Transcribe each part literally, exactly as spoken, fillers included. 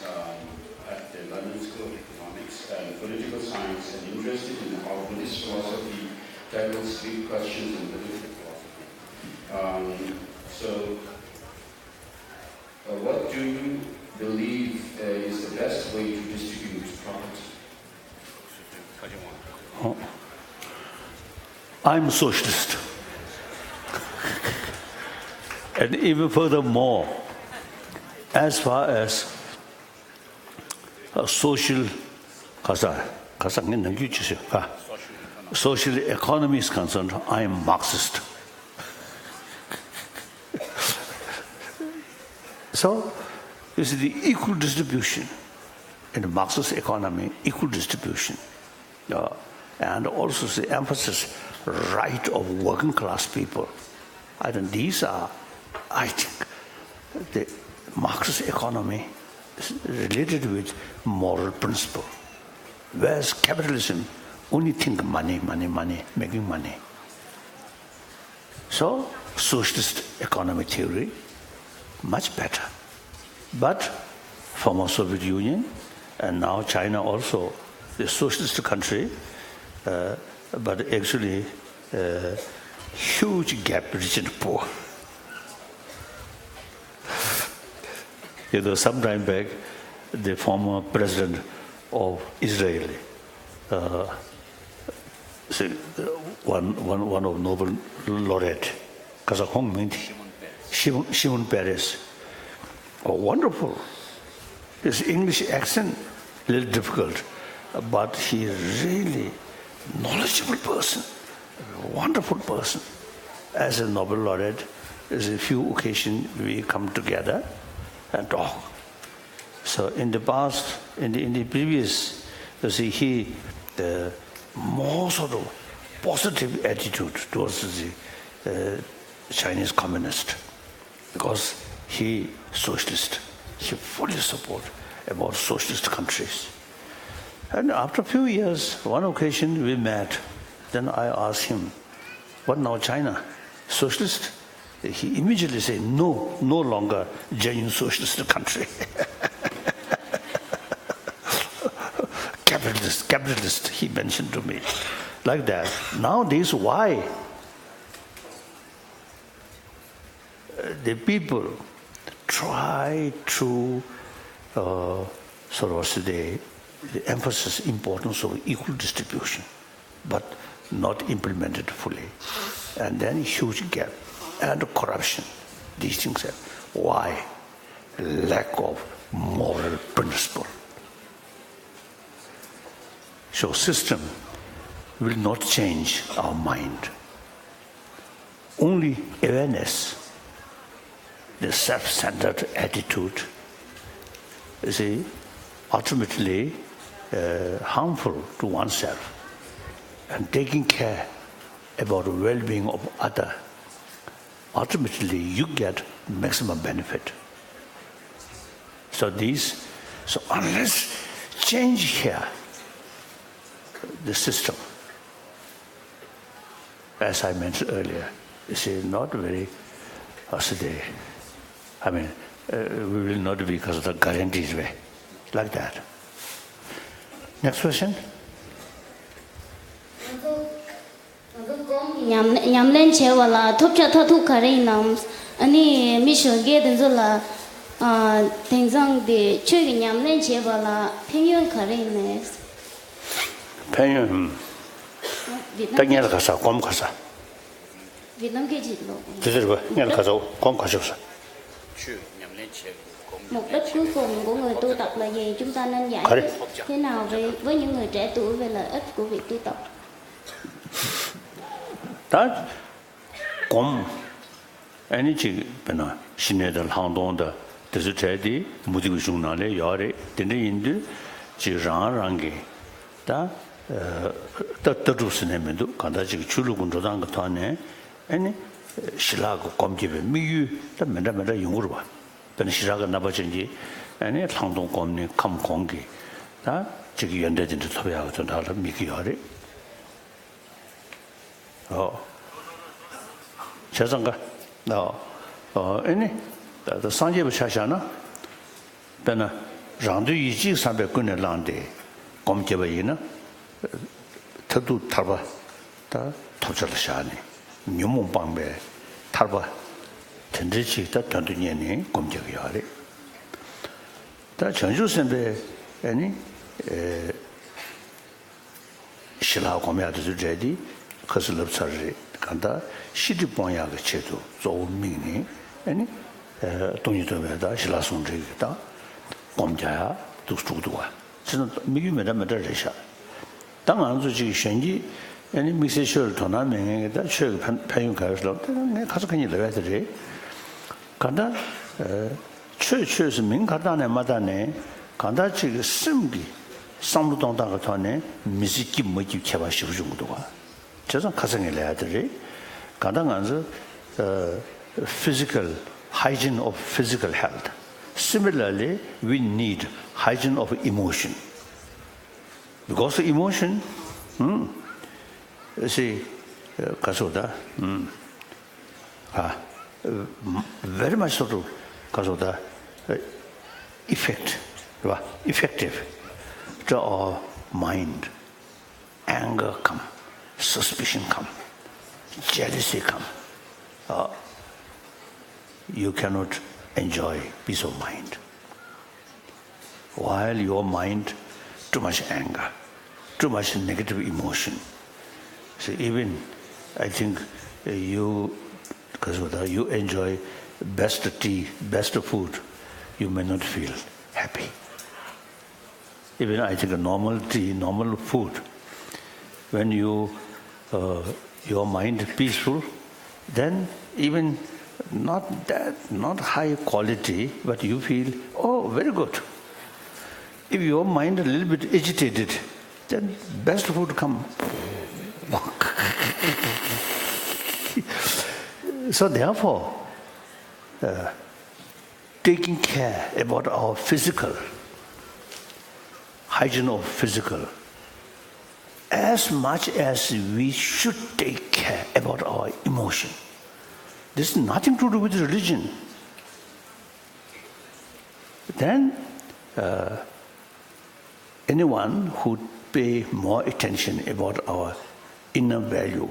um, at the London School of Economics and Political Science and interested in how Buddhist philosophy tackles big questions in political philosophy. Um, so, uh, what do you believe uh, is the best way to distribute property? I'm socialist. And even furthermore, as far as uh, social, ကစား social economy is concerned, I am Marxist. So, you see, the equal distribution in the Marxist economy, equal distribution, uh, and also the emphasis right of working class people. I think these are, I think, the Marxist economy is related with moral principle, whereas capitalism only think money, money, money, making money. So, socialist economic theory, much better. But former Soviet Union and now China also, the socialist country, uh, but actually uh, huge gap between poor. You know, some time back, the former president of Israel, uh, see, one, one, one of Nobel laureate, Kazakh Hong Minti, Shimon, Shimon Peres. Oh, wonderful. His English accent, little difficult, but he really knowledgeable person, wonderful person. As a Nobel laureate, there's a few occasions we come together and talk. So in the past, in the, in the previous, you see, he uh, more sort of positive attitude towards the uh, Chinese communist because he socialist. He fully support about socialist countries. And after a few years, one occasion we met. Then I asked him, "What now, China? Socialist?" He immediately said, "No, no longer genuine socialist country." Capitalist, capitalist, he mentioned to me. Like that. Nowadays, why? Uh, the people try to uh, sort of say the, the emphasis importance of equal distribution, but not implemented fully. And then huge gap and corruption. These things are why lack of moral principle. So system will not change our mind. Only awareness, the self-centered attitude, you see, ultimately uh, harmful to oneself. And taking care about the well-being of other, ultimately you get maximum benefit. So these, so unless change here, the system, as I mentioned earlier, is not very, uh, today. I mean, uh, we will not be because of the guarantees way, like that. Next question. ང་ཚོ་སྒོམ་གྱི་ཉམས་ཉམས་ལེན་བྱས་པ་ལ་ཐོབ་བྱ་མཐར་ཐུག་ག་རེ་ཡིན་ནམ། ཨ་ནི་མི་གཞོན་སྐྱེས་དེ་ཚོ་ལ་ཨ་དེང་སང་དེ་ཆོས་ཀྱི་ཉམས་ལེན་བྱས་པ་ལ་ཕན་ཡོན་ག་རེ་ཡིན་ནམ། ཕན་ཡོན་ད་ཉལ་ག་ས་སྒོམ་ག་ས། ཝི་ཏི་ནམ་སྐད་ཅིག་ལོ། དེ་ཟེར་བ་ཉལ་ག་ས་སྒོམ་ག་ཤོག་ས། ཆོས་ཉམས་ལེན་བྱེད་དགོས་སྒོམ་མོག་ལ་ཁུ་སོགས་མི་འགོ་ངོས་ཏུ་བཏགས་ལ་ཡེ་ཅུམ་ཙ་ནན་ཡ་ག་རེ། དེ་ན་བའི་བ་ཉི་ངོས་འབྲས་དུ་བེ་ལ་ཨབ་གོ་བེ་ཏུ་བཏགས། ད་སྒོམ་ཨ་ནི་ཅིག་དཔེར་ན་ཤི་ནད་དང་ལྷག་མཐོང་དང་དེ་ཚོ་བྲལ་ཏེ་མུ་སྟེགས་པའི་གཞུང་ནང་ལས་ཡོད་རེད། དེ་འདྲ་ཡིན་དུས་ཅིག་རང་རང་གི་ད་ལྟ་ལྟ་གྲུབ་ཟེར་ནས་མི་འདུག་གང་ལྟར་ཅིག་ཆོས་ལུགས་ཀྱི་འགྲོ་སྟངས་ཀྱི་ཐོག་ནས་ཨ་ནི་ཞི་ལྷག་གི་སྒོམ་རྒྱབ་པའི་དམིགས་ཡུལ་ད་མི་འདྲ་མི་འདྲ་ཡོང་གི་རེད་བ། དཔེར་ན་ཞི་ལྷག་གི་རྣམ་པ་ཅན་གྱིས་ཨ་ནི་ལྷག་མཐོང་སྒོམ་ནས་ཁམས་གོང་གི་ད་ཅིག་ཡོན་ཏན་དེ་འདྲ་ཐོབ་ཡག་གི་དོན་དག་ལ་དམིགས་ཀྱི་ཡོད་རེད། ཨོ། བྱས་ཙང་ཀ་ཨོ། ཨོ་ཨེ་ནི། ད་ལྟ་སངས་རྒྱས་པ་ཆ་བཞག་ན། དཔེར་ན། རང་དོན་ཡིད་བྱེད་བསམ་པས་ཀུན་ནས་བསླངས་ཏེ་སྒོམ་བགྱིས་པ་ཡིན་ན། མཐར་ཐུག་ཐར་པ་ད་ཐོབ་བྱ་ལ་བཞག་ནས་ཉོན་མོངས་སྤངས་པའི་ཐར་པ་དེ་འདྲའི་ཅིག་ད་དོན་དུ་གཉེར་ནས་སྒོམ་རྒྱག་གི་ཡོད་རེད། ད་བྱང་ཆུབ་སེམས་དཔའི་ཨ་ནི་ཨེ། ཞི་ལྷག་སྒོམ་ཡག་དེ་ཚོའི་གྲས་དེ་ཁ་སང་ལབ་ཚར་རེད། གང་ལྟར་ཤི་ཁྲི་སྤོང་ཡག་གི་ཆེད་དུ་གཙོ་བོ་དམིགས་ནས་ཨ་ནི་ཨེ། སྟོང་ཉིད་རྟོགས་པའི་ད་ཞི་ལྷག་ཟུང་འབྲེལ་གྱི་ད་སྒོམ་རྒྱག་ཡག་འདུག་འགྲོ་གི་འདུག་བ། བྱས་ཙང་དམིགས་ཡུལ་མི་འདྲ་མི་འདྲ་རེད་ཤག་ད་ང་ཚོ་ཅིག་གཞོན་སྐྱེས་ཨ་ནི་དམིགས་བསལ་ཆོས་ལ་དོ་སྣང་མེད་མཁན་གྱི་ད་ཆོས་ཀྱི་ཕན་ཕན་ཡོན་ག་རེ་ལབ་དེ་ངས་ཁ་སང་ཁ་ཉིན་ལབ་ཡག་དེ་རེད། གང་ལྟར་ཨེ། ཆོས་ཆོས་སུ་མིང་ག་བཏགས་ནས་མ་བཏགས་ནས་གང་ལྟར་ཅིག་གི་སེམས་ཀྱི་བསམ་བློ་གཏོང་སྟངས་ཀྱི་ཐོག་ནས་མི་ཚེ་སྐྱིད་མ་སྐྱིད་ཁྱད་པར་ཞེ་པོ་ཅིག་འདུག་བ། བྱས་ཙང་ཁ་སང་ངས་ལབ་ཡག་དེ་རེད། གང་ལྟར་ང་ཚོ་ཨ། physical hygiene of physical health. Similarly, we need hygiene of emotion. Because emotion, hmm, see, uh, ག་ཚོད་ད། Hmm. Uh, very much sort of ག་ཚོད་ད། Uh, effect, རེད་བ། Effective to our mind. Anger come, suspicion come, jealousy come. Uh, you cannot enjoy peace of mind. While your mind, too much anger, too much negative emotion. So even I think, uh, you, you enjoy best tea, best food, you may not feel happy. Even I think a normal tea, normal food, when you, uh, your mind peaceful, then even not that, not high quality, but you feel, oh, very good. If your mind a little bit agitated, then best food come. So therefore, uh, taking care about our physical, hygiene of physical, as much as we should take care about our emotion. This is nothing to do with religion. Then, uh, anyone who pay more attention about our inner value,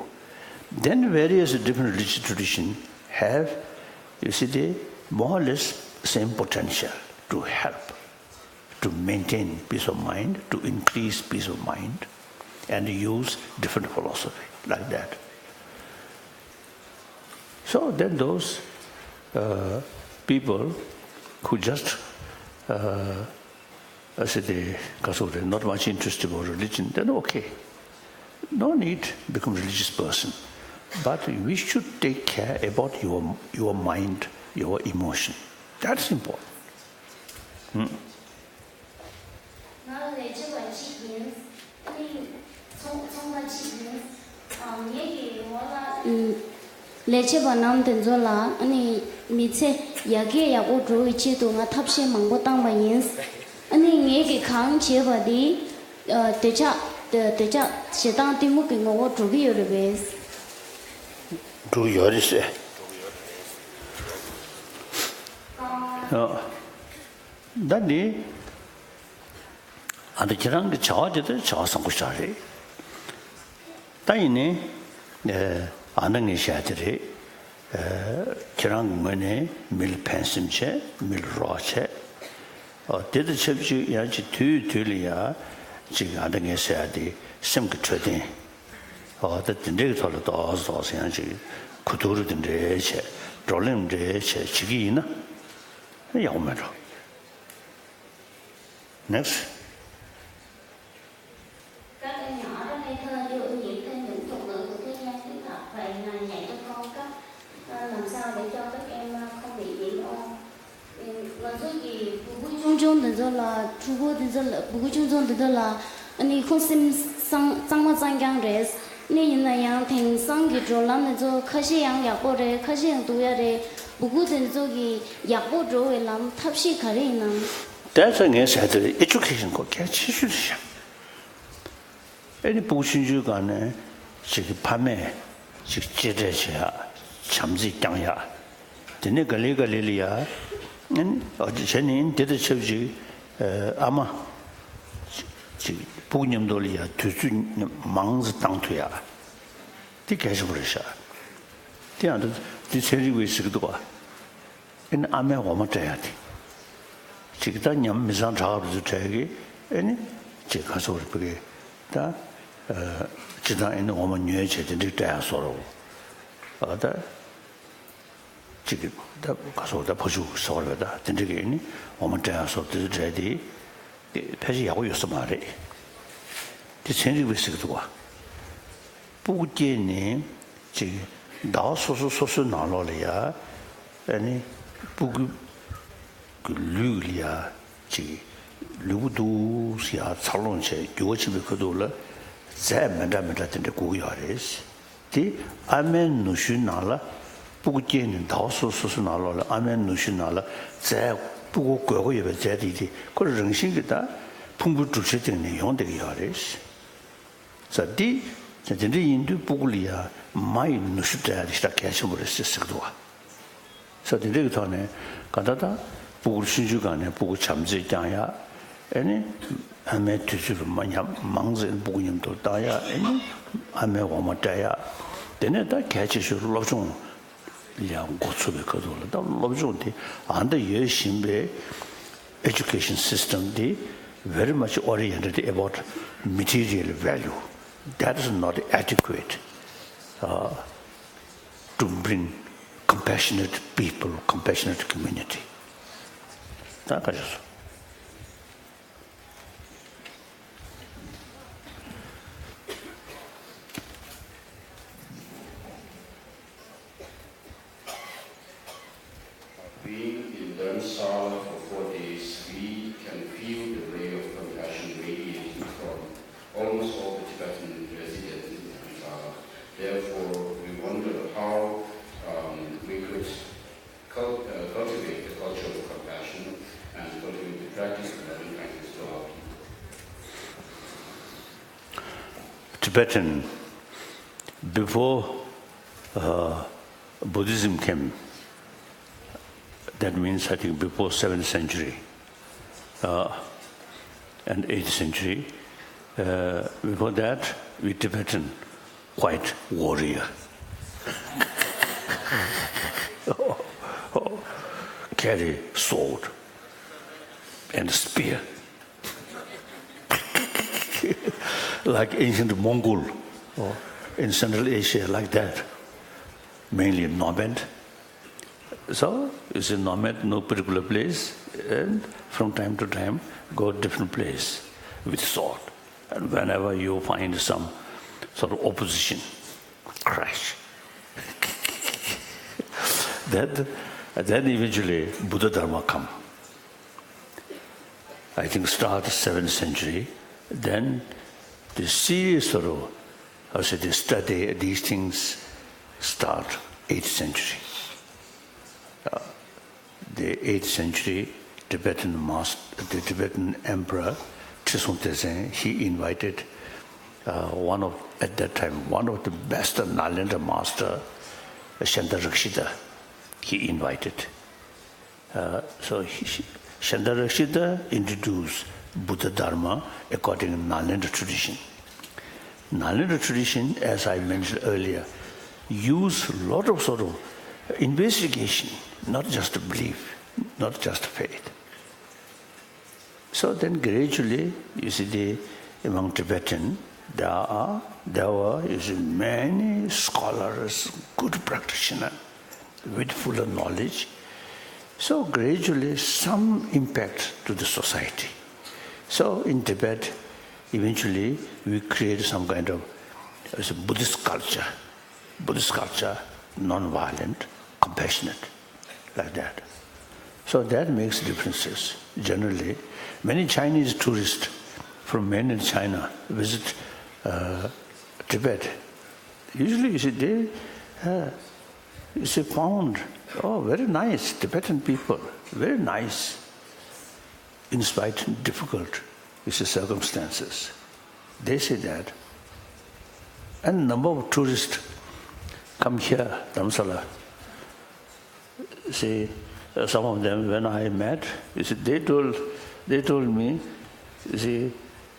then various different religious tradition have, you see, the more or less same potential to help to maintain peace of mind, to increase peace of mind, and use different philosophy like that. So then those, uh, people who just, uh, I said, they, not much interested about religion, then okay. No need become religious person. But we should take care about your, your mind, your emotion. That's important. Hmm. ང་ལས་བྱེད་པ་གཅིག་ཡིན། ཨ་ནི་ཚོང་ཚོང་པ་གཅིག་ཡིན། ཨ། ངེད་ཀྱི་ངོ་ལ། ཨུམ། ལས་བྱེད་པ་རྣམས་དེ་ཚོ་ལ་ཨ་ནི་མི་ཚེ་ཡར་རྒྱས་ཡག་པོ་འགྲོ་བའི་ཆེད་དུ་ང་ཐབས་ཤེས་མང་པོ་བཏང་པ་ཡིན། ཨ་ནི་ངེད་ཀྱིས་གང་བྱས་པ་དེ། ཨ། འདོད་ཆགས། འདོད་ཆགས་ཞེ་སྡང་གཏི་མུག་གི་ངོ་བོ་འགྲོ་གི་ཡོད་རེད་པས། འགྲོ་གི་ཡོད་རེད་ཟེར། ཨ། ད་འདི། ཨ། འདི་ཁྱེད་རང་གི་བྱ་བ་དེ་ལྟར་བྱ་བ་བཟང་པོ་ཞིག་རེད། ད་ཡིན་ནའི། ཨ། ཨ་ནི་ངས་བཤད་དེ་རེད། ཨ། ཁྱེད་རང་གི་ངོས་ནས་མི་ལ་ཕན་སེམས་བྱས། མི་ལ་རོགས་བྱས། ཨ། དེ་དང་ཆབས་ཅིག་ཡང་ཅིག་དུས་དུས་ལ་ཡང་ཅིག་ཨ། ད་ངས་ཟེར་ཡ་དེ་སེམས་ཀྱི་འཕྲོད་བསྟེན། ཨ། ད་དེ་འདྲའི་གི་ཐོག་ལ་ཏོག་ཙམ་ཏོག་ཙམ་ཡང་ཅིག་གོ་བསྡུར་དེ་འདྲའི་བྱས། བགྲོ་གླེང་འདྲ་བྱས་བྱེད་ཀྱི་ཡིན་ན་ཡག་པོ་མེད་འགྲོ། Next. ང་ཚོ་གི་བུ་གུ་ཆུང་ཆུང་འདི་ཚོ་ལ། ཕྲུ་གུ་འདི་ཚོ་ལ། བུ་གུ་ཆུང་ཆུང་འདི་ཚོ་ལ་ཨ་ནི་ཁོང་སེམས་གཙང་གཙང་མ་གཙང་རྐྱང་རེད། ཨ་ནི་ཡིན་ན་ཡང་དེང་སང་གི་བགྲོད་ལམ་འདི་ཚོ་ཁ་ཤས་ཡང་ཡག་པོ་རེད། ཁ་ཤས་ཡང་སྡུག་ཡ་རེད། བུ་གུ་འདི་ཚོ་གི་ཡག་པོ་འགྲོ་བའི་ལམ་ཐབས་ཤེས་ག་རེ་ཡིན་ནམ། དེ་ཚོ་ངས་ཟེར་དེ་རེད། ཨེ་ཌུ་ཀེ་ཤན་ཁོ་གལ་ཆེ་ཤོས་རེད་ཤག་ཨེ་ནི་ཕྲུ་གུ་ཆུང་ཆུང་སྒང་ནས་ཅིག་གི་ཕ་མས་ཅིག་གཅེས་སྤྲས་བྱེད་ཡག་བྱམས་བརྩེ་བསྐྱང་ཡག་དེ་ནས་ག་ལེ་ག་ལེ་ལ་ཡ། ཨ་ནི་བྱས་ནས་དེ་དང་ཆབས་ཅིག་ ཨ་མ་ཅིག་སྤུ་གུ་མཉམ་དུ་ལ་ཡ་དུས་ཚོད་མང་ཙམ་བཏང་ཐུབ་ཡ། དེ་གལ་ཆེན་པོ་རེད་ཤག་དེ་ཡང་དེ་ཚན་རིག་པས་ཟེར་གི་འདུག་ག་ཨེ་ནི་ཨ་མའི་འོ་མ་སྤྲད་ཡ་དེ། ཅིག་ད་ཉམས་མི་ཚང་དྲག་པ་ཚོ་སྤྲད་གི་ཨེ་ནི་ཅིག་ག་ཚོད་རེད་པ་གི་ད། སྤྱི་བཏང་ཨེ་ནི་འོ་མ་ཉོས་བྱས་དེ་འདྲ་སྤྲད་ཡ་བཟོ་འདྲ་བོ། ཨ་ད། གཅིག་གིས་ད་ག་སོགས་ད་ཕ་ཤུག་སོགས་རེད་ད་དེ་འདྲ་གི་ནི་འོ་མ་སྤྲད་ཡ་སོགས་དེ་ཚོ་སྤྲད་དེ་དེ་ཕལ་ཆེར་ཡག་པོ་ཡོད་ས་མ་རེད། དེ་ཚན་རིག་པས་ཟེར་གི་འདུག་བ། སྤུ་གུ་སྐྱེས་ནས་ཅིག་ཟླ་བ་སོ་སོ་སོ་སོའི་ནང་ལོགས་ལ་ཡ་ཨ་ནི་སྤུ་གུ་གི་ལུས་ལ་ཡ་ཅིག་ལུས་པོ་འདུག་ཡ་འཚར་ལོངས་བྱས་འགྱུར་བ་ཕྱིན་པའི་ཁ་ཐུག་ལ་རྫས་མི་འདྲ་མི་འདྲ་དེ་འདྲ་དགོས་ཀྱི་ཡོད་རེད། དེ་ཨ་མའི་ནུ་ཞོའི་ནང་ལ་སྤུ་གུ་སྐྱེས་ནས་ཟླ་བ་སོ་སོ་སོ་ནང་ལོགས་ལ་ཨ་མའི་ནུ་ཞོའི་ནང་ལ་རྫས་སྤུ་གུ་དགོས་མཁོ་ཡོད་པའི་རྫས་དེ་དེ་ཁོ་རང་རང་བཞིན་གྱིས་ད་ཕུང་པོའི་གྲུབ་ཆའི་སྟེང་ནས་ཡོང་བསྡད་ཀྱི་ཡོད་རེད། ས་འདི་དེ་འདྲ་ཡིན་དུས་སྤུ་གུ་ལ་ཡང་མ་ཡི་ནུ་ཞོ་སྤྲད་ཡ་དེ་ཞེ་དྲག་གལ་ཆེན་པོ་རེད་ཟེར་ཟེར་གི་འདུག་བ། ས་དེ་འདྲ་གི་ཐོག་ནས་ག་ད་ད་སྤུ་གུར་ཆུང་ཆུང་སྒང་ནས་སྤུ་གུ་བྱམས་བརྩེ་བསྐྱང་ཡ། ཨེ་ནི་ཨ་མའི་དུས་ཚོད་ལ་མ་ཉམས་མང་ཙམ་སྤུ་གུ་མཉམ་དུ་བཏང་ཡ། ཨེ་ནི་ཨ་མའི་འོ་མ་སྤྲད་ཡ། དེ་ནས་ད་གལ་ཆེ་ཤོས་སློབ་སྦྱོང་ལ་ཡང་འགོ་ཚུགས་པའི་ཁ་ཐུག་ལ་ད་སློབ་སྦྱོང་དེ་ཨ་ད་ཡོད་བཞིན་པའི་education system དེ་very much oriented about material value. That is not adequate. Uh, to bring compassionate people, compassionate community. ད་ག་རེ་ཟེར། Being in Dharamsala for four days, we can feel the ray of compassion radiating from almost all the Tibetan residents in Dharamsala. Therefore, we wonder how, um, we could cul-, uh, cultivate the culture of compassion and cultivate the practice of loving kindness to our people. Tibetan, before, uh, Buddhism came, that means, I think, before seventh century, uh, and eighth century. Uh, before that, we Tibetan white warrior carry sword and spear like ancient Mongol or in Central Asia, like that, mainly nomad. So, you see, nomad, no particular place, and from time to time, go different place with sword. And whenever you find some sort of opposition, crash. That, then eventually Buddha Dharma come. I think start seventh century, then the serious sort of, I say, the study, these things start eighth century. Uh, the eighth century Tibetan master, the Tibetan emperor, Trisong Tesen, he invited, uh, one of, at that time, one of the best Nalendra master, Shanda Rakshita, he invited. Uh, so he, Shandarakshita introduced Buddha Dharma according to Nalendra tradition. Nalendra tradition, as I mentioned earlier, use lot of sort of investigation, not just belief, not just faith. So then gradually, you see, the, among Tibetan, there are, there were, you see, many scholars, good practitioners, with fuller knowledge. So gradually, some impact to the society. So in Tibet, eventually, we create some kind of, uh, Buddhist culture. Buddhist culture, non-violent, compassionate, like that. So that makes differences. Generally, many Chinese tourists from mainland China visit, uh, Tibet. Usually, you see, they, uh, you see, found, oh, very nice Tibetan people, very nice, in spite of difficult, you see, circumstances. They say that. And number of tourists come here, Dharamsala. See, uh, some of them, when I met, you see, they told, They told me, you see,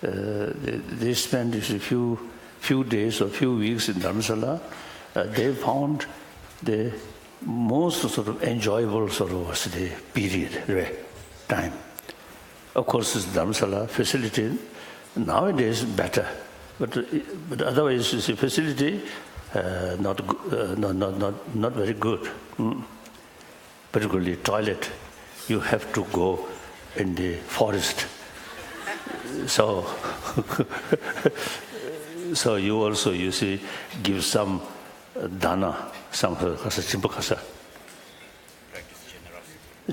uh, they, they spent, you see, few, few days or few weeks in Dharamsala. Uh, they found the most sort of enjoyable sort of, what's the period, right? Time. Of course, it's Dharamsala facility nowadays better, but, uh, but otherwise, you see, facility, uh, not, go- uh, not, not, not, not very good. Mm. Particularly toilet, you have to go in the forest. So, so you also, you see, give some dana, some kasa, chimpa kasa,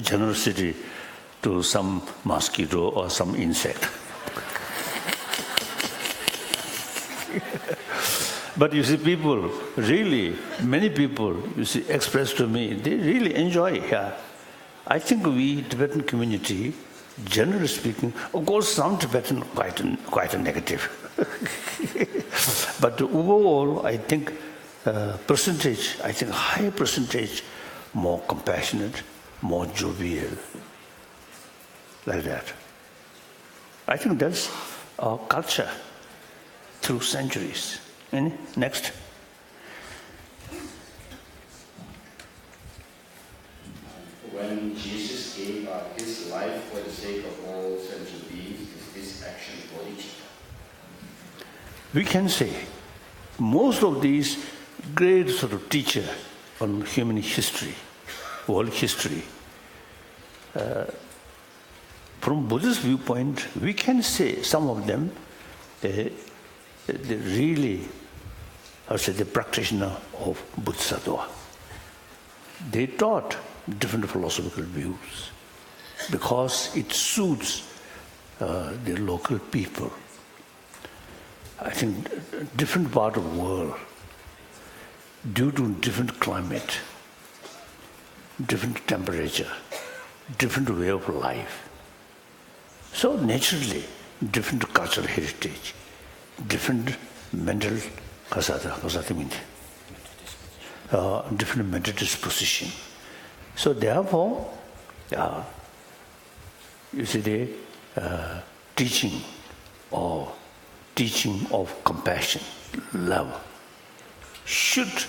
generosity to some mosquito or some insect. But you see, people really, many people, you see, express to me, they really enjoy here. I think we, Tibetan community, generally speaking, of course, some Tibetan quite, quite negative. But overall, I think, uh, percentage, I think high percentage, more compassionate, more jovial, like that. I think that's our culture through centuries. Any? Next. When Jesus gave up his life for the sake of all sentient beings, is this action political? We can say most of these great sort of teacher on human history, world history, uh, from Buddhist viewpoint, we can say some of them, they, they really, I would say, the practitioner of Bodhisattva. They taught different philosophical views because it suits uh, the local people. I think different part of the world, due to different climate, different temperature, different way of life, so naturally, different cultural heritage, different mental, kasa ta, kasa ta mindi, uh, different mental disposition. So therefore, uh, you see the uh, teaching or teaching of compassion, love, should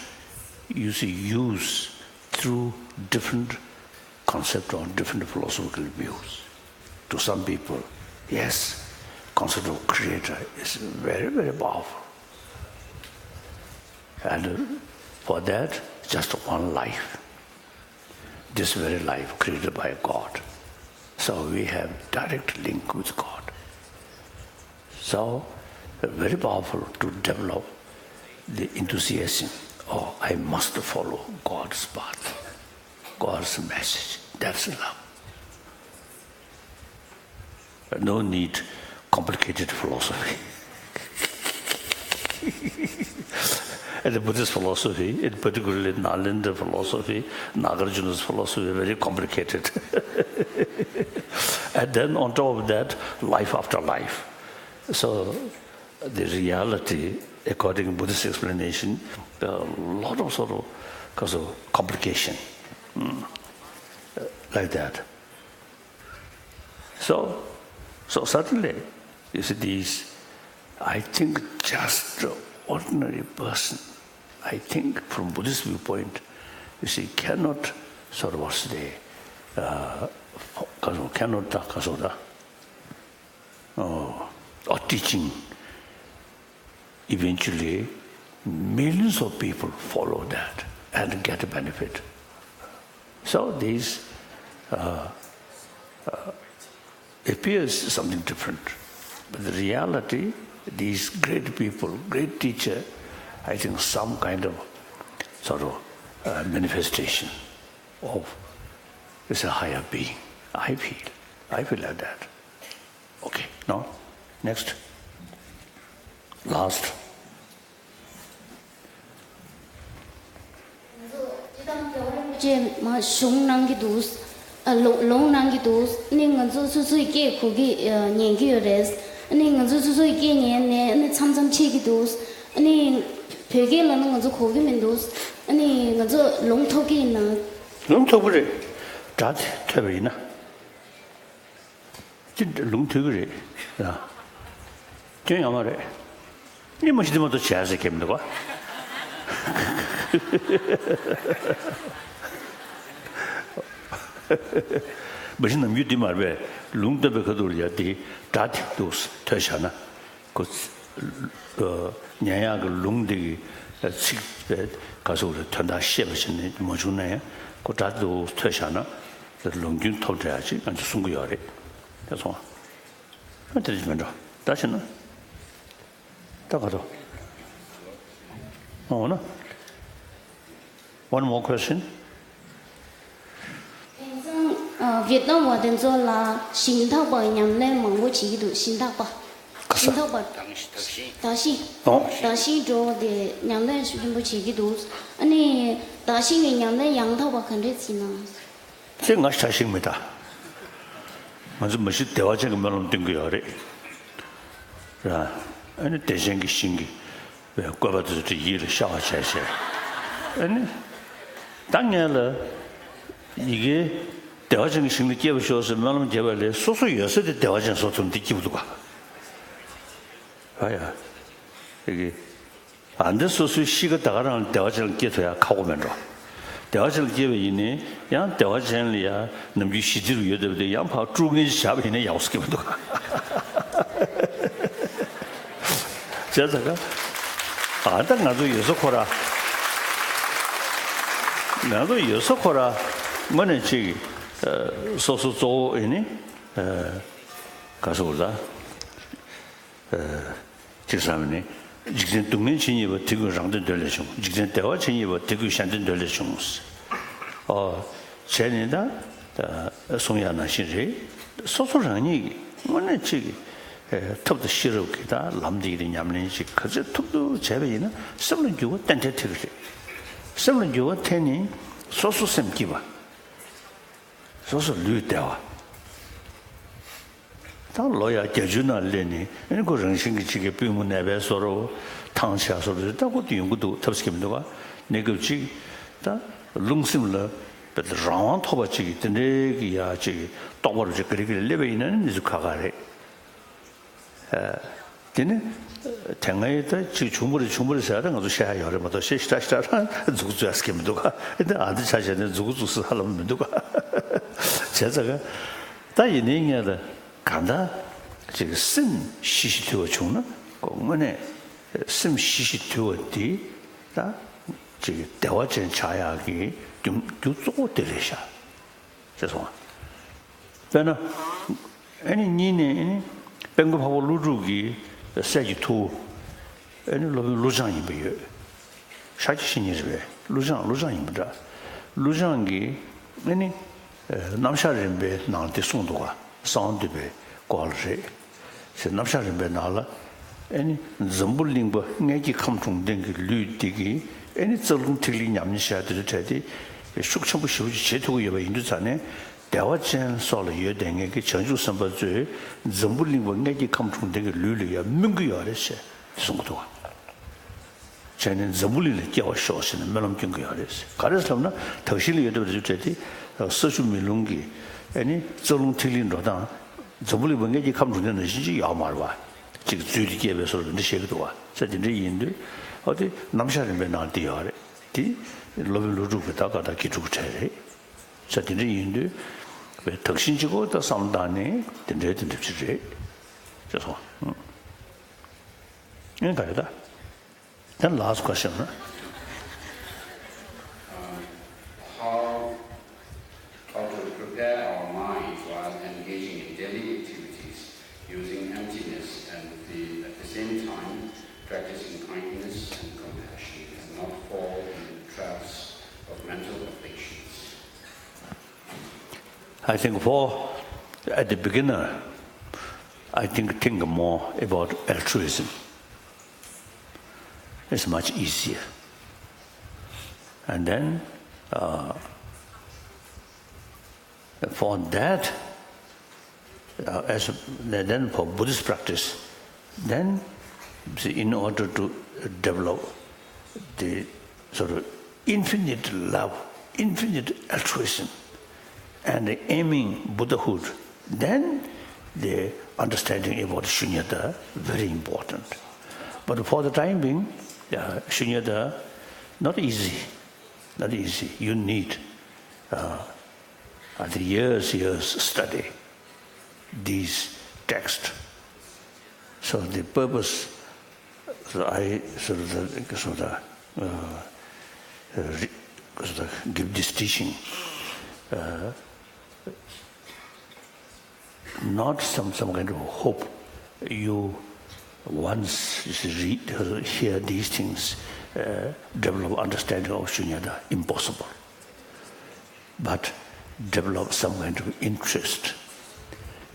you see use through different concept or different philosophical views. To some people, yes, concept of creator is very, very powerful. And for that, just one life. This very life created by God. So we have direct link with God. So very powerful to develop the enthusiasm. Oh, I must follow God's path, God's message. That's love. No need complicated philosophy. And the Buddhist philosophy, in particularly Nalanda philosophy, Nagarjuna's philosophy, very complicated. And then on top of that, life after life. So the reality, according to Buddhist explanation, a lot of sort of, 'cause of complication, mm, like that. So, so certainly, you see, these, I think just ordinary person, I think from Buddhist viewpoint, you see, cannot sort of what's the, uh, cannot, uh, uh, a teaching. Eventually, millions of people follow that and get benefit. So this uh, uh, appears something different. But the reality, these great people, great teacher, I think some kind of sort of uh, manifestation of this higher being. I feel, I feel like that. Okay, now, next. Last. ཅེས་མ་གཞུང་གནང་གི་འདུག་ཨ་ལོ་ལོང་གནང་གི་འདུག་ཨ་ནི་ང་ཚོ་སོ་སོའི་སྐད་གོ་གི་ཉན་གི་ཡོད་རེད། ཨ་ནི་ང་ཚོ་སོ་སོའི་སྐད་ཉན་ནས་ཨ་ནི་མཚམས་མཚམས་ཆད་ཀྱི་འདུག་ཨ་ནི་བོད་སྐད་ལབ་ན་ང་ཚོ་གོ་གི་མི་འདུག་ཨ་ནི་ང་ཚོ་ལོང་ཐོབ་ཀྱི་ཡིན་ན། ལོང་ཐོབ་ཀྱི་རེད། སྒྲ་དེ་ཐོས་པ་ཡིན་ན། ཅི་ལུང་ཐུབ་ཀྱི་རེད་ཡ། སྐྱོན་ཡོད་མ་རེད། ཨེ་མ་གཞི་འདི་མ་གཏོགས་བྱས་ཟེར་མཁན་མི་འདུག་ག་མ་གཞི་ནམ་རྒྱུན་འདི་མ་རེད་པས། ལུང་སྟོན་པའི་ཁ་ཐུག་ལ་ཡ་འདི་སྒྲ་དེ་འདུག་ཐོས་བཞག་ན། ཁོ། ཉན་ཡག་གི་ལུང་འདི་གི་ཚིག་པའི་ག་ཚོད་རེ་དོན་དག་ཤེས་པ་བྱས་ནས་མ་བྱུང་ན་ཡང་ཁོ་སྒྲ་འདུག་ཐོས་བཞག་ན་ལུང་རྒྱུན་ཐོབ་འདྲ་ཡག་ཅིག་ང་ཚོ་གསུང་གི་ཡོད་རེད། དེ་སོང་ཨ། དེ་རེད་མི་འགྲོ་ད་བྱས་ན། ད་ག་ཚོད། འོ་ན། One more question. དེང་སང་ཨ་བེད་ནམ་བ་དེ་ཚོ་ལ་ཞིང་འཐག་པ་ཉམས་ལེན་མང་པོ་བྱེད་ཀྱི་འདུག་ཞིང་འཐག་པ། ག་ས། ཞིང་འཐག་པ། དག་ཤིང་། དག་ཤིང་། ཨོ། དག་ཤིང་འགྲོ་དེ་ཉམས་ལེན་ཤུགས་ཆེན་པོ་བྱེད་ཀྱི་འདུག་ཨ་ནི་དག་ཤིང་གི་ཉམས་ལེན་ཡང་དག་པ་ག་འདྲས་བྱེད་ན། ཁྱེད་ང་ཞ་ཞིག་མི་ད། ང་ཚོ་མ་གཞི་བདེ་བ་ཅན་གྱི་སྨོན་ལམ་འདོན་གྱི་ཡོད་རེད། ར། ཨ་ནི་བདེ་ཆེན་གྱི་ཞིང་གི་བཀོད་པ་དེ་ཚོ་དེ་ཡིད་ལ་ཤར་བ་བྱས་བྱས། ཨ་ནི། ད་ངས་ལ། ཡི་གེ། བདེ་བ་ཅན་གྱི་ཞིང་ལ་སྐྱེ་བར་ཤོག་ཟེར་སྨོན་ལམ་རྒྱབ་པ་ལས་སོ་སོ་ཡོད་ས་དེ་བདེ་བ་ཅན་བཟོ་ཐུབ་འདི་སྐྱིད་པོ་འདུག་ག་ཨ་ཡ། ཡི་གེ། ཨ་འདི་སོ་སོའི་གཤིས་ཀ་ད་ག་རང་ལ་བདེ་བ་ཅན་ལ་སྐྱེ་ཐུབ་ཡ་ཁག་པོ་མེད་འགྲོ། བདེ་བ་ཅན་ལ་སྐྱེ་བ་ཡིན་ནའི་ཡང་བདེ་བ་ཅན་ལ་ཡ་ནམ་རྒྱུན་ཞི་བདེ་རུ་ཡོད་བསྡད་པ་དེ་ཡང་ཕར་དཀྲུག་ངན་ཞིག་བཞག་པ་ཡིན་ན་ཡག་པོ་སྐྱེ་མི་འདུག་ག་བྱས་ཙང་ཀ་ཨ་ད་ང་ཚོ་ཡོད་ས་ཁོ་ར། ང་ཚོ་ཡོད་ས་ཁོ་ར། དངོས་གནས་ཅིག་སོ་སོ་གཙོ་བོ་ཡིན་ནི། ག་སོ་ལ། ཅིག་བསམ་ནས། འཇིག་རྟེན་སྡུག་བསྔལ་ཇི་སྙེད་པ་དེ་ཀུན་རང་བདེ་འདོད་ལས་བྱུང་། འཇིག་རྟེན་བདེ་བ་ཇི་སྙེད་པ་དེ་ཀུན་གཞན་བདེ་འདོད་ལས་བྱུང་། ཨོ། བྱས་ནས་ད། གསུང་ཡག་ནང་བཞིན་རེད། སོ་སོ་རང་ཉིད་ཀྱིས་དངོས་གནས་ཅིག་གིས་ཐབས་དང་ཤེས་རབ་ཀྱིས་ད་ལམ་འདི་ཡི་ཉམས་ལེན་ཅིག་ག་ཚོད་ཐུབ་ཐུབ་བྱས་པ་ཡིན་ན་སེམས་ལ་འགྱུར་བ་ཏན་ཏན་ཐེབས་ཀྱི་རེད། སེམས་ལ་འགྱུར་བ་ཐེབས་ནས་སོ་སོ་སེམས་སྐྱིད་པ། སོ་སོ་ལུས་བདེ་བ། ད་ལོ་ཡ་བརྒྱད་ཅུ་ནང་སླེབས་ནས་ཨ་ནི་ཁོ་རང་བཞིན་གྱིས་གཅིག་གི་པུས་མོ་ནད་པའི་བཟོ་འདྲ། ཐང་ཆད་བཟོ་འདྲ་ད་ཁོ་དེ་ཡོང་གི་འདུག་ཐབས་སྐྱེ་མི་འདུག་ག་གནས་སྐབས་གཅིག་ད་རླུང་སེམས་ལ་རང་དབང་ཐོབ་པ་གཅིག་གིས་དེ་འདྲའི་གི་ཡ་གཅིག་རྟོགས་པ་རུ་གཅིག་ག་རེ་ག་རེ་སླེབས་པ་ཡིན་ན་ནི་འདི་ཚོ་ཁག་ཁག་རེད། དེ་ནི། དེ་སྔའི་ད་ཅིག་བྱུང་བ་རེད་བྱུང་བ་རེད་ཟེར་ཡ་ད་ང་ཚོ་བཤད་ཡ་ཡོད་རེད་མ་གཏོགས་ཤེས་ཤེས་ཤ་ཤ་རང་མཛུག་གུ་བཙུགས་ཡ་སྐད་མི་འདུག་ག་ཨེ་ད་ཨ་འདི་ཆ་བྱས་ནས་མཛུག་གུ་བཙུགས་ཟེར་ཧ་ལམ་མི་འདུག་ག་བྱས་ཙང་ག་ད་ཡིན་ནའི་ངས་ད་གང་ལྟར་ཅིག་སེམས་ཞི་ཞིང་དུལ་བ་བྱུང་ན་ཁོ་དངོས་གནས་སེམས་ཞི་ཞིང་དུལ་བ་འདི་ད་ཅིག་བདེ་བ་ཅན་ཆགས་ཡག་གི་རྒྱུ་རྒྱུ་གཙོ་བོ་དེ་རེད་ཤག་ཅེས་གསུངས། དཔེར་ན། ཨ་ནི་གཉིས་ནས་ཨ་ནི་དཔལ་མགོན་འཕགས་པ་ཀླུ་སྒྲུབ་ཀྱི་སྲས་ཀྱི་ཐུ་བོ། ཨ་ནི་སློབ་དཔོན་ཀླུ་བྱང་ཡིན་པ་ཡོད། ཤཱཀྱ་བཤེས་གཉེན་རེད་པས་ཀླུ་བྱང་ཀླུ་བྱང་ཡིན་པ་འདྲ། ཀླུ་བྱང་གིས་ཨ་ནི། རྣམ་གཞག་རིམ་པའི་ནང་དེ་གསུངས་འདུག་ག་གསང་བ་འདུས་པའི་སྐོར་ལ་རེད། ཞེས་རྣམ་གཞག་རིམ་པའི་ནང་ལ། ཨེ་ནི། འཛམ་བུ་གླིང་པ་མངལ་གྱི་ཁམས་དྲུང་ལྡན་གྱི་ལུས་འདི་གིས་ཨེ་ནི་རྩ་རླུང་ཐིག་ལེ་ཉམས་ལེན་བྱས་དེ་ཚོ་འཕྲད་དེ། ཤུགས་ཆེན་པོ་ཞེ་པོ་ཅིག་བྱེད་ཐུབ་ཀྱི་ཡོད་པ་ཡིན་དུས་ཙང་ནས་བདེ་བ་ཅན་སོགས་ལ་ཡོད་བསྡད་མཁན་གྱི་བྱང་ཆུབ་སེམས་དཔའ་ཚོས་འཛམ་བུ་གླིང་པ་མངལ་གྱི་ཁམས་དྲུང་ལྡན་གྱི་ལུས་ལ་ཡང་སྨོན་གྱི་ཡོད་རེད་ཞེས་གསུང་གི་འདུག་ག་བྱས་ནས་འཛམ་བུ་གླིང་ལ་སྐྱེ་བར་ཤོག་ཟེར་ནས་སྨོན་ལམ་སྐྱོན་གྱི་ཡོད་རེད། ག་རེ་ཟེར་ན་དག་ཞིང་ལ་ཡོད་བསྡད་པ་དེ་ཚོ་འཕྲད་དེ། ས་ཆུ་མེ་རླུང་གི་ཨེ་ནི་རྩ་རླུང་ཐིག་ལེ་འགྲོ་སྟངས། འཛམ་བུ་གླིང་པ་མངལ་གྱི་ཁམས་དྲུང་ལྡན་ནང་བཞིན་ཅིག་ཡོད་མ་རེད་པ། ཅིག་རྫུས་ཏེ་སྐྱེས་པའི་བཟོ་འདྲ་འདི་བཤད་ཀྱི་འདུག་པ། ས་དེ་འདྲ་ཡིན་དུས། ཨོ་དེ་རྣམ་གཞག་རིམ་པའི་ནང་དེ་ཡོད་རེད། དེ་སློབ་དཔོན་ཀླུ་སྒྲུབ་ཀྱི་ད་ག་ད་དགེ་ཕྲུག་གི་གྲས་རེད། ས་དེ་འདྲ་ཡིན་དུས། བའི་དག་ཞིང་གཅིག་པོ་ད་བསམ་བློ་བཏང་ནས་དེ་འདྲའི་དེ་འདྲ་ཅིག་རེད། ཅེས་སོ། ཨེ་ག་རེ་ད། Then last question, huh? Um, how, how to prepare our minds while engaging in daily activities, using emptiness and the, at the same time practicing kindness and compassion and not fall in the traps of mental afflictions. I think for, at the beginner, I think, think more about altruism. It's much easier. And then, uh, for that, uh, as, then for Buddhist practice, then, see, in order to develop the sort of infinite love, infinite altruism, and aiming Buddhahood, then the understanding about Shunyata very important. But for the time being, uh, Shunyata, not easy, not easy. You need, uh, I think, years, years study these texts. So the purpose, so I sort of, sort of, uh, uh, re- sort of give this teaching. Uh, not some, some kind of hope. You once read, uh, hear these things, uh, develop understanding of Shunyata, impossible. But develop some kind of interest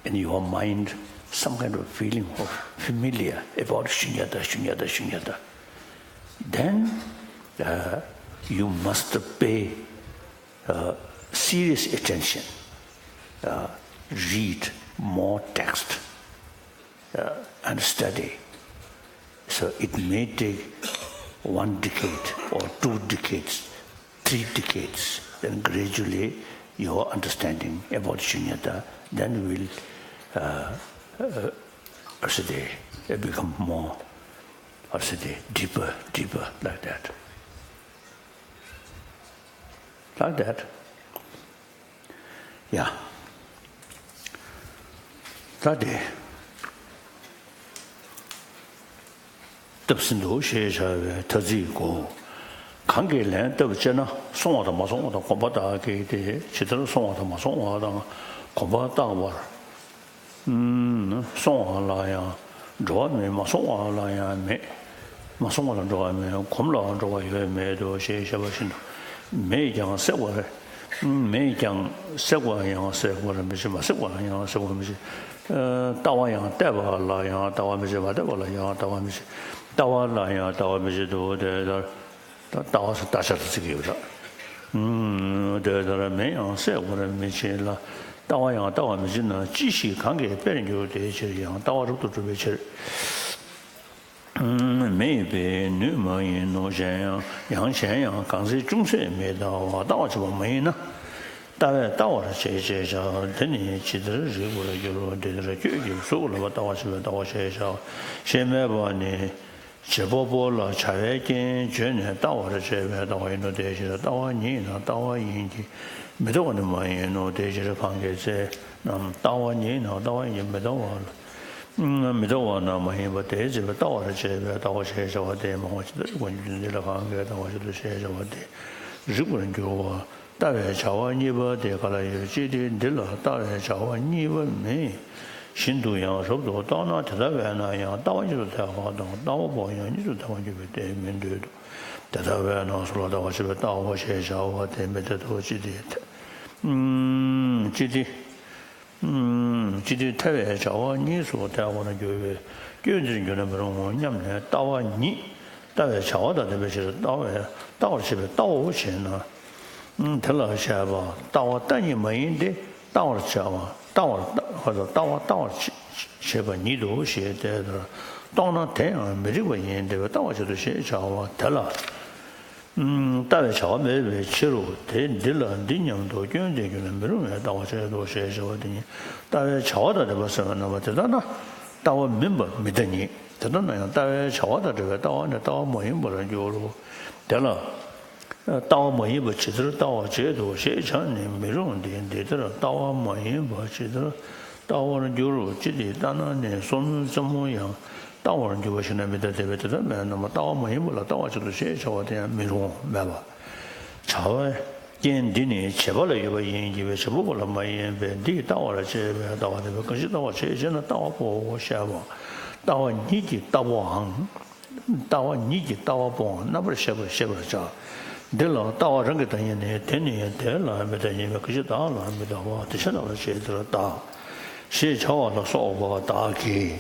in your mind, some kind of feeling of familiar about Shunyata, Shunyata, Shunyata. Then, uh, you must pay, uh, serious attention, uh, read more text, uh, and study. So it may take one decade or two decades, three decades, then gradually your understanding about Shunyata then will, uh, uh, how should I say, become more, how should I say, deeper, deeper, like that. Like that. ཡ། ད་དེ། བཏབ་ཟིན་འདུག་ཞེས་བྱ་བའི་ཐ་ཚིག་གོ། གང་གིས་ལན་བཏབ་ཅེ་ན། སོང་བ་དང་མ་སོང་བ་དང་གོམས་པ་བཏགས་ཀྱི་སྟེ། ཇི་ལྟར་སོང་བ་དང་མ་སོང་བ་དང་གོམས་པ་བཏགས་པར། ཨུམ། སོང་བ་ལ་ཡང་འགྲོ་བ་མེད། མ་སོང་བ་ལ་ཡང་མེད། མ་སོང་བ་ལ་འགྲོ་བ་མེད། གོམས་ལ་འགྲོ་བ་ཡོད་མེད་དོ་ཞེས་བཤད་པ་བཞིན་དུ། མེད་ཀྱང་སྲེག་པར། མེད་ཀྱང་སྲེག་པར་ཡང་སྲེག་པར་མི་བྱེད། མ་སྲེག་པ་ལ་ཡང་སྲེག་པར་མི་བྱེད། ལྟ་བ་ཡང་བལྟས་པ་ལ་ཡང་ལྟ་བ་མི་བྱེད། མ་བལྟས་པ་ལ་ཡང་ལྟ་བ་མི་བྱེད། ལྟ་བ་ལ་ཡང་ལྟ་བ་མི་བྱེད་དོ། དེ་ལྟར། ད་ལྟ་བ་ཟེར་ལྟ་བྱ་དང་ཚིག་ཡོད་ར། ཨུམ། དེ་ལྟར་མེད་ཡང་སྲེག་པར་མི་བྱེད་ལ། ལྟ་བ་ཡང་ལྟ་བར་མི་བྱེད་ན། ཅི་ཞིག་གང་གིས་དཔེར་འགྱུར་དེའི་ཕྱིར། ཡང་ལྟ་བ་རབ་ཏུ་གྲུབ་པའི་ཕྱིར། ཨུམ། མེད་པའི་ནུས་མ་ཡིན་ནོ། གཞན་ཡང་། ཡང་གཞན་ཡང་གང་ཚེ་ཅུང་ཟད་མི་ལྟ་བར་ལྟ་བར་བྱེད་པ་མ་ཡིན་ན། ལྟ་བས་ལྟ་བར་བྱེད་ཅེས་བྱ། དེ་ནི་ཇི་ལྟར་རིགས་པར་འགྱུར་རོ། དེ་ལྟར་ཁྱོད་ཀྱིས་གཟུགས་ལ་ལྟ་བར་བྱེད་པས་ལྟ་བར་བྱེད་བྱ་བ་ཞེས་སྨྲས་པ་ནི། བྱེད་པ་པོ་ལ་བྱ་བའི་རྐྱེན་བརྗོད་ནས་ལྟ་བར་བྱེད་པས་ལྟ་བ་ཡིན་ནོ། དེའི་ཕྱིར་ལྟ་བ་ཉིད་ནི་ལྟ་བ་ཡིན་གྱི་མི་ལྟ་བ་ནི་མ་ཡིན་ནོ། དེའི་ཕྱིར་གང་གི་ཚེ་ན་ལྟ་བ་ཉིད་ནི་ལྟ་བ་ཡིན་གྱི་མི་ལྟ་བ་ལ། མི་ལྟ་བ་ན་མ་ཡིན་པ་དེའི་ཚེ་ལྟ་བར་བྱེད་པས་ལྟ་བ་ཞེས་བྱ་བ་སྟེ། མང་བ་ཇི་ལྟར་རིགས་པར་འགྱུར། འདི་ལ་གང་གིས་ལྟ་བར་བྱེད་དོ་ཞེས་བྱ་བ་སྟེ། རིགས་པར་འགྱུར་བ། ལྟ་བའི་བྱ་བ་གཉིས་པ་དེ་ག་ལ་ཡོད་ཅེ་སྟེ། འདི་ལ་ལྟ་བའི་བྱ་བ་གཉིས་པ་མེད་བཞིན་དུ་ཡང་རབ་ཏུ་རྟོགས་ན། དེ་ལྟ་བས་ན་ཡང་ལྟ་བ་གཉིས་སུ་ཐལ་བ་དང་ལྟ་བ་པོ་ཡང་གཉིས་སུ་ཐལ་བར་འགྱུར་བས་དེ་མི་འདོད་དོ། དེ་ལྟ་བས་ན་གཟུགས་ལ་ལྟ་བར་བྱེད་པས་ལྟའོ་ཞེས་བྱ་བ་དེ་མི་འཐད་དོ། ཅི་སྟེ། ཨུམ། ཅི་སྟེ། ཨུམ། ཅི་སྟེ་ལྟ་བའི་བྱ་བ་གཉིས་སུ་ཐལ་བར་འགྱུར་བའི་སྐྱོན་འདིར་འགྱུར་ན་མི་རུང་ངོ་སྙམ་ནས། ལྟ་བ་ཉིད་ལྟ་བའི་བྱ་བ་དང་ལྡན་པའི་ཕྱིར། ལྟ་བས་ལྟ་བར་བྱེད་པས་ལྟའོ་ཞེ་ན། དེ་ལ་བཤད་པ། ལྟ་བ་ལྟ་ཉིད་མ་ཡིན་ཏེ། ལྟ་བར་བྱ་བ་ལྟ་བར་ལྟ་ལྟ་བ་ལྟ་བར་བྱེད་པ་ཉིད་དོ་ཞེས་དེ་ལྟར་རྟོགས་ན་དེ་ཡང་མི་རིགས་པ་ཡིན། དེ་བས་ལྟ་བར་བྱེད་དོ་ཞེས་བྱ་བ་དེ་ལ། ལྟ་བའི་བྱ་བ་མེད་པའི་ཕྱིར་རོ། དེ་འདི་ལ་འདི་སྙམ་དུ་སྐྱོན་འདི་འགྱུར་ན་མི་རུང་བས་ལྟ་བར་བྱེད་དོ་ཞེས་བྱ་བ་དེ་ཉིད་ལྟ་བའི་བྱ་བ་དང་ལྡན་པ་ཟེར་བ་རྣམ་པ་དེ་ལྟ་ན་ལྟ་བ་མིན་པ་མི་ལྟ་ཉིད། དེ་ལྟ་ན་ཡང་ལྟ་བའི་བྱ་བ་དང་བྲལ་བའི་ལྟ་བ་ནི་ལྟ་བ་མ་ཡིན་པར་འགྱུར་རོ། དེ་ལ། ལྟ་བ་མ་ཡིན་པ་ཇི་ལྟར་ལྟ་བར་བྱེད་དོ་ཞེས་བྱ་ནི་མི་རུང་སྟེ། འདི་ལྟར་ལྟ་བ་མ་ཡིན་པ་ཇི་ལྟར་ལྟ་བར་འགྱུར་རོ། ཅི་སྟེ་ལྟ་ན་ནི་སོར་མོའི་རྩེ་མོ་ཡང་ལྟ་བར་འགྱུར་བ་ཞིག་ན་མི་ལྟ། དེ་བས་དེ་ལྟ་མེད་ན་ལྟ་བ་མ་ཡིན་པ་ལ་ལྟ་བར་བྱེད་དོ་ཞེས་བྱ་བ་དེ་ཡང་མི་རུང་མེད་པ། བྱ་བའི་རྐྱེན་འདི་ནི་བྱེད་པ་ལ་ཡོད་པ་ཡིན་གྱི་བྱེད་པ་པོ་ལ་མ་ཡིན་པས་འདིས་ལྟ་བར་བྱེད་པས་ལྟ་བ་དེ་བས་གང་ཞིག་ལྟ་བར་བྱེད་ཅེ་ན་ལྟ་བ་པོའོ་ཞེས་པ། ལྟ་བ་ཉིད་ཀྱི་ལྟ་བའང་། ལྟ་བ་ཉིད་ཀྱི་ལྟ་བ་པོའང་རྣམ་པར་ཤེས་པར་ཤེས་པར་བྱ། འདི་ལ་ལྟ་བ་རང་གི་བདག་ཉིད་ནི། དེ་ནི་དེ་ལ་མི་ལྟ་ཉིད་མེད། གང་ཞིག་བདག་ལ་མི་ལྟ་བ་དེ་ཕྱིར་ལྟ་བར་བྱེད་དེ་ལ་ལྟ། ཞེས་བྱ་བ་ལ་སོགས་པ་དག་གིས་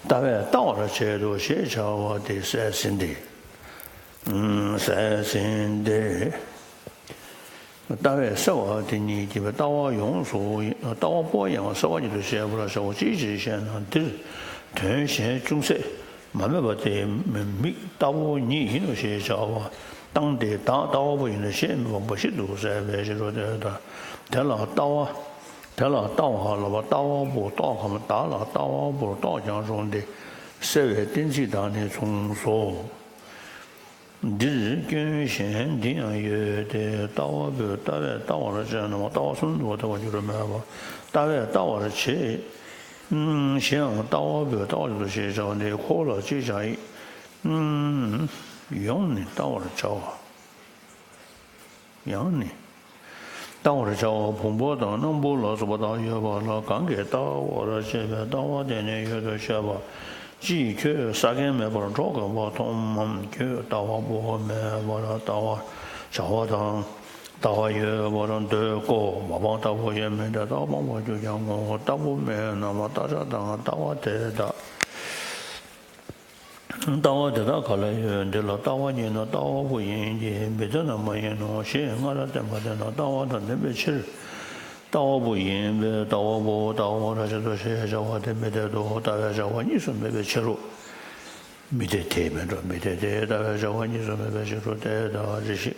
ལྟ་བས་ལྟ་བར་བྱེད་དོ་ཞེས་བྱ་བ་དེ་ཟད་ཟིན་ཏེ། ཟད་ཟིན་ཏེ། ལྟ་བས་སེལ་བ་དེ་ཉིད་ཀྱིས་ལྟ་བ་ཡོངས་སུ་ལྟ་བ་པོ་ཡང་སེལ་བ་ཉིད་དུ་བཤད་པར་བྱའོ། ཅིའི་ཕྱིར་ཞེ་ན། འདིར་དོན་གཞན་ཅུང་ཟད་མ་སྨོས་པ་སྟེ། མིག་ལྟ་བུ་ཉིད་ཡིན་ནོ་ཞེས་བྱ་བ་བཏང་སྟེ་བདག་ལྟ་བ་པོ་ཡིན་ནོ་ཞེས་སྨོས་པ་འབའ་ཞིག་འདུག་ཟེར་བའི་ཕྱིར་རོ། དེ་ལྟར་དེ་ལ་ལྟ་བ་ དེ་ལ་ལྟ་བ་ལ་བ་ལྟ་བ་པོ་རྟོག་གམ། བདག་ལ་ལྟ་བ་པོར་རྟོག་ཀྱང་རུང་སྟེ། སེལ་བའི་གཏན་ཚིགས་དག་ནི་མཚུངས་སོ། འདིར་སྐྱོན་གཞན་འདི་ཡང་ཡོད་དེ། ལྟ་བ་པོས་ལྟ་བས་ལྟ་བར་བྱས་ན་ལྟ་བ་གསུམ་དུ་བ་ལྟ་བར་འགྱུར་བ་མེད་པ། ལྟ་བས་ལྟ་བར་བྱེད། གཞན་ཡང་ལྟ་བ་པོས་ལྟ་བར་འགྱུར་ཞེས་བྱ་བ་འདི་ཁོ་བོ་ལ་ཅིས་བྱ་ཡི། ཡང་ནི་ལྟ་བར་བྱ་བ། ཡང་ནི། ལྟ་བར་བྱ་བ་ཕུང་པོ་དང་སྣམ་བུ་ལ་སོགས་པ་དག་ཡོད་པ་ལ་གང་གིས་ལྟ་བར་བྱེད་པའི་ལྟ་བ་དེ་ནི་ཡོད་དོ་ཞེས་པ། ཅིས་ཁྱོད་ས་གན་མེད་པར་གྲོགས་དགའ་བ་མཐོང་ངམ། ཁྱོད་ལྟ་བ་པོ་མེད་པར་ལྟ་བར་བྱ་བ་དང་། ལྟ་བ་ཡོད་པར་འདོད་ཀོ། མ་སྤངས་ལྟ་བུ་ཡོད་མིན་ཏེ། ལྟ་བ་སྤངས་པར་གྱུར་ཀྱང་ངོ་། ལྟ་བུ་མེད་ན་མ་ལྟ་བྱ་དང་ལྟ་བ་དེ་དག་ལྟ་བ་དེ་དག་ག་ལ་ཡོད། འདི་ལ་ལྟ་བ་ཉིད་ནི་ལྟ་བ་པོ་ཡིན་གྱི། མི་ལྟ་ན་མ་ཡིན་ནོ་ཞེས་སྔར་བསྟན་པ་དེ་ནི་ལྟ་བ་དང་ལྡན་པའི་ཕྱིར། ལྟ་བ་པོ་ཡིན་པས་ལྟ་བ་པོ་ལྟ་བར་བྱེད་དོ་ཞེས་བྱ་བ་དེ་མི་འཐད་དོ། ལྟ་བའི་བྱ་བ་གཉིས་སུ་མེད་པའི་ཕྱིར་རོ། མི་འཐད་དེ་མིན་འགྲོ། མི་འཐད་དེ་ལྟ་བའི་བྱ་བ་གཉིས་སུ་མེད་པའི་ཕྱིར་རོ། དེ་ལྟ་བ་རེ་ཞིག་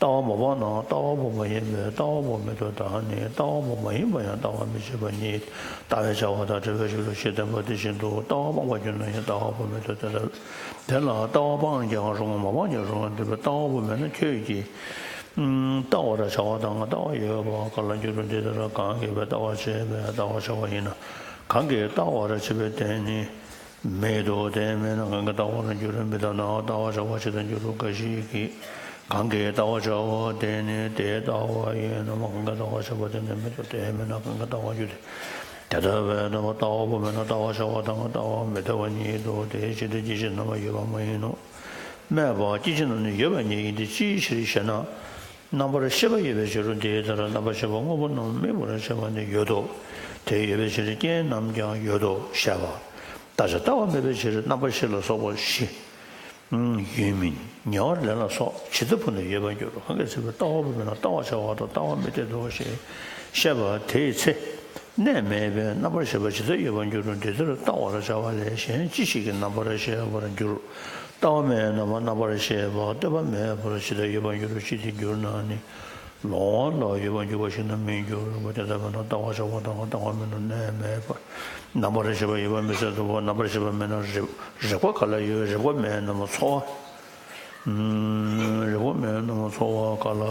ལྟ་བ་མ་སྤངས་ན་ལྟ་བ་པོ་མ་ཡིན་པས་ལྟ་བ་པོ་མི་འཐད་དོ། ད་ནི་ལྟ་བ་པོ་མ་ཡིན་པ་ཡང་ལྟ་བ་མི་བྱེད་པ་ཉིད་ལྟ་བའི་བྱ་བ་དང་བྲལ་བའི་ཕྱིར་རོ་ཞེས་བསྟན་པ་དེ་བཞིན་དུ་ལྟ་བ་སྤངས་པར་གྱུར་ན་ཡང་ལྟ་བ་པོ་མི་འཐད་དོ། དེ་ལ་ལྟ་བ་སྤངས་ཀྱང་རུང་མ་སྤངས་ཀྱང་རུང་། འདི་པའི་ལྟ་བ་པོ་མེད་ན་ཁྱོད་ཀྱིས་ལྟ་བར་བྱ་བ་དང་ལྟ་བ་ཡོད་པ་ག་ལ་འགྱུར་རོ། འདི་ལྟར་གང་གིས་པའི་ལྟ་བར་བྱེད་པའི་ལྟ་བར་བྱ་བ་ཡིན་ན། གང་གིས་ལྟ་བར་བྱེད་པའི་དེ་ནི་མེད་དོ། དེ་མེད་ན་གང་གིས་ལྟ་བར་འགྱུར། མི་ལྟ་ན་ལྟ་བར་བྱ་བ་ཇི་ལྟར་འགྱུར་རོ། འགའ་ཞིག་གིས་གང་གིས་ལྟ་བར་བྱ་བ་དེ་ནི་དེ་ལྟ་བ་ཡིན་ནམ། གང་གིས་ལྟ་བར་བྱ་བ་དེ་ནི་མེད་དོ། དེ་མེད་ན་གང་གིས་ལྟ་བར་འགྱུར་ཏེ། དེ་ལྟ་བས་ན་ལྟ་བ་པོ་མེད་ན་ལྟ་བར་བྱ་བ་དང་ལྟ་བ་མི་འཐད་པ་ཉིད་དོ། དེའི་ཕྱིར་དེ་སྐྱེ་མཆེད་རྣམ་པར་ཡོད་པ་མ་ཡིན་ནོ། སྨྲས་པ། སྐྱེ་མཆེད་རྣམས་ནི་ཡོད་པ་ཉིད་ཡིན་ཏེ། ཅིའི་ཕྱིར་ཞེ་ན། རྣམ་པར་ཤེས་པ་ཡོད་པའི་ཕྱིར་རོ། འདི་ལྟར་རྣམ་པར་ཤེས་པ་དངོས་པོ་རྣམས་དམིགས་པར་བྱས་པ་ནི་ཡོད་དོ། དེ་ཡོད་པའི་ཕྱིར་རྐྱེན་རྣམས་ཀྱང་ཡོད་དོ་ཞེས་པ། བརྟག་བྱ་ལྟ་བ་མེད་པའི་ཕྱིར་རྣམ་པར་ཤེས་ལ་སོགས་པ་བཞི་ཡོད་མིན། ཉེ་བར་ལེན་ལ་སོགས་ཇི་ལྟ་བུ་ན་ཡོད་པར་འགྱུར་རོ། གང་གི་ཚེ་ལྟ་བ་པོ་མེད་ན་ལྟ་བར་བྱ་བ་དང་ལྟ་བ་མི་འཐད་དོ་ཞེས་བཤད་པ་དེའི་ཚེ། གནས་མེད་པས་རྣམ་པར་ཤེས་པ་ཇི་ལྟར་ཡོད་པར་འགྱུར་རོ། འདི་ལྟར་ལྟ་བར་བྱ་བ་ལས་གཞན་ཅི་ཞིག་གིས་རྣམ་པར་ཤེས་པར་འགྱུར། ལྟ་བ་མེད་ན་མ་རྣམ་པར་ཤེས་པ་ལྟོས་པ་མེད་པར་ཇི་ལྟར་ཡོད་པར་འགྱུར་རོ། ཅི་སྟེ་འགྱུར་ན་ནི། ལོང་བ་ལ་ཡོད་པར་འགྱུར་བ་ཞིག་ན་མི་འགྱུར་རོ། དེ་ལྟ་བས་ན་ལྟ་བར་བྱ་བ་དང་ལྟ་བ་མེད་ན་གནས་མེད་པར་རྣམ་པར་ཤེས་པ་ཡོད་པ་མི་སྲིད་དོ། རྣམ་པར་ཤེས་པ་མེད་ན་རེག་རེག་པ་ག་ལ་ཡོད། རེག་པ་མེད་ན་མ་ཚོར་བ། རེག་པ་མེད་ན་མ་ཚོར་བ་ག་ལ་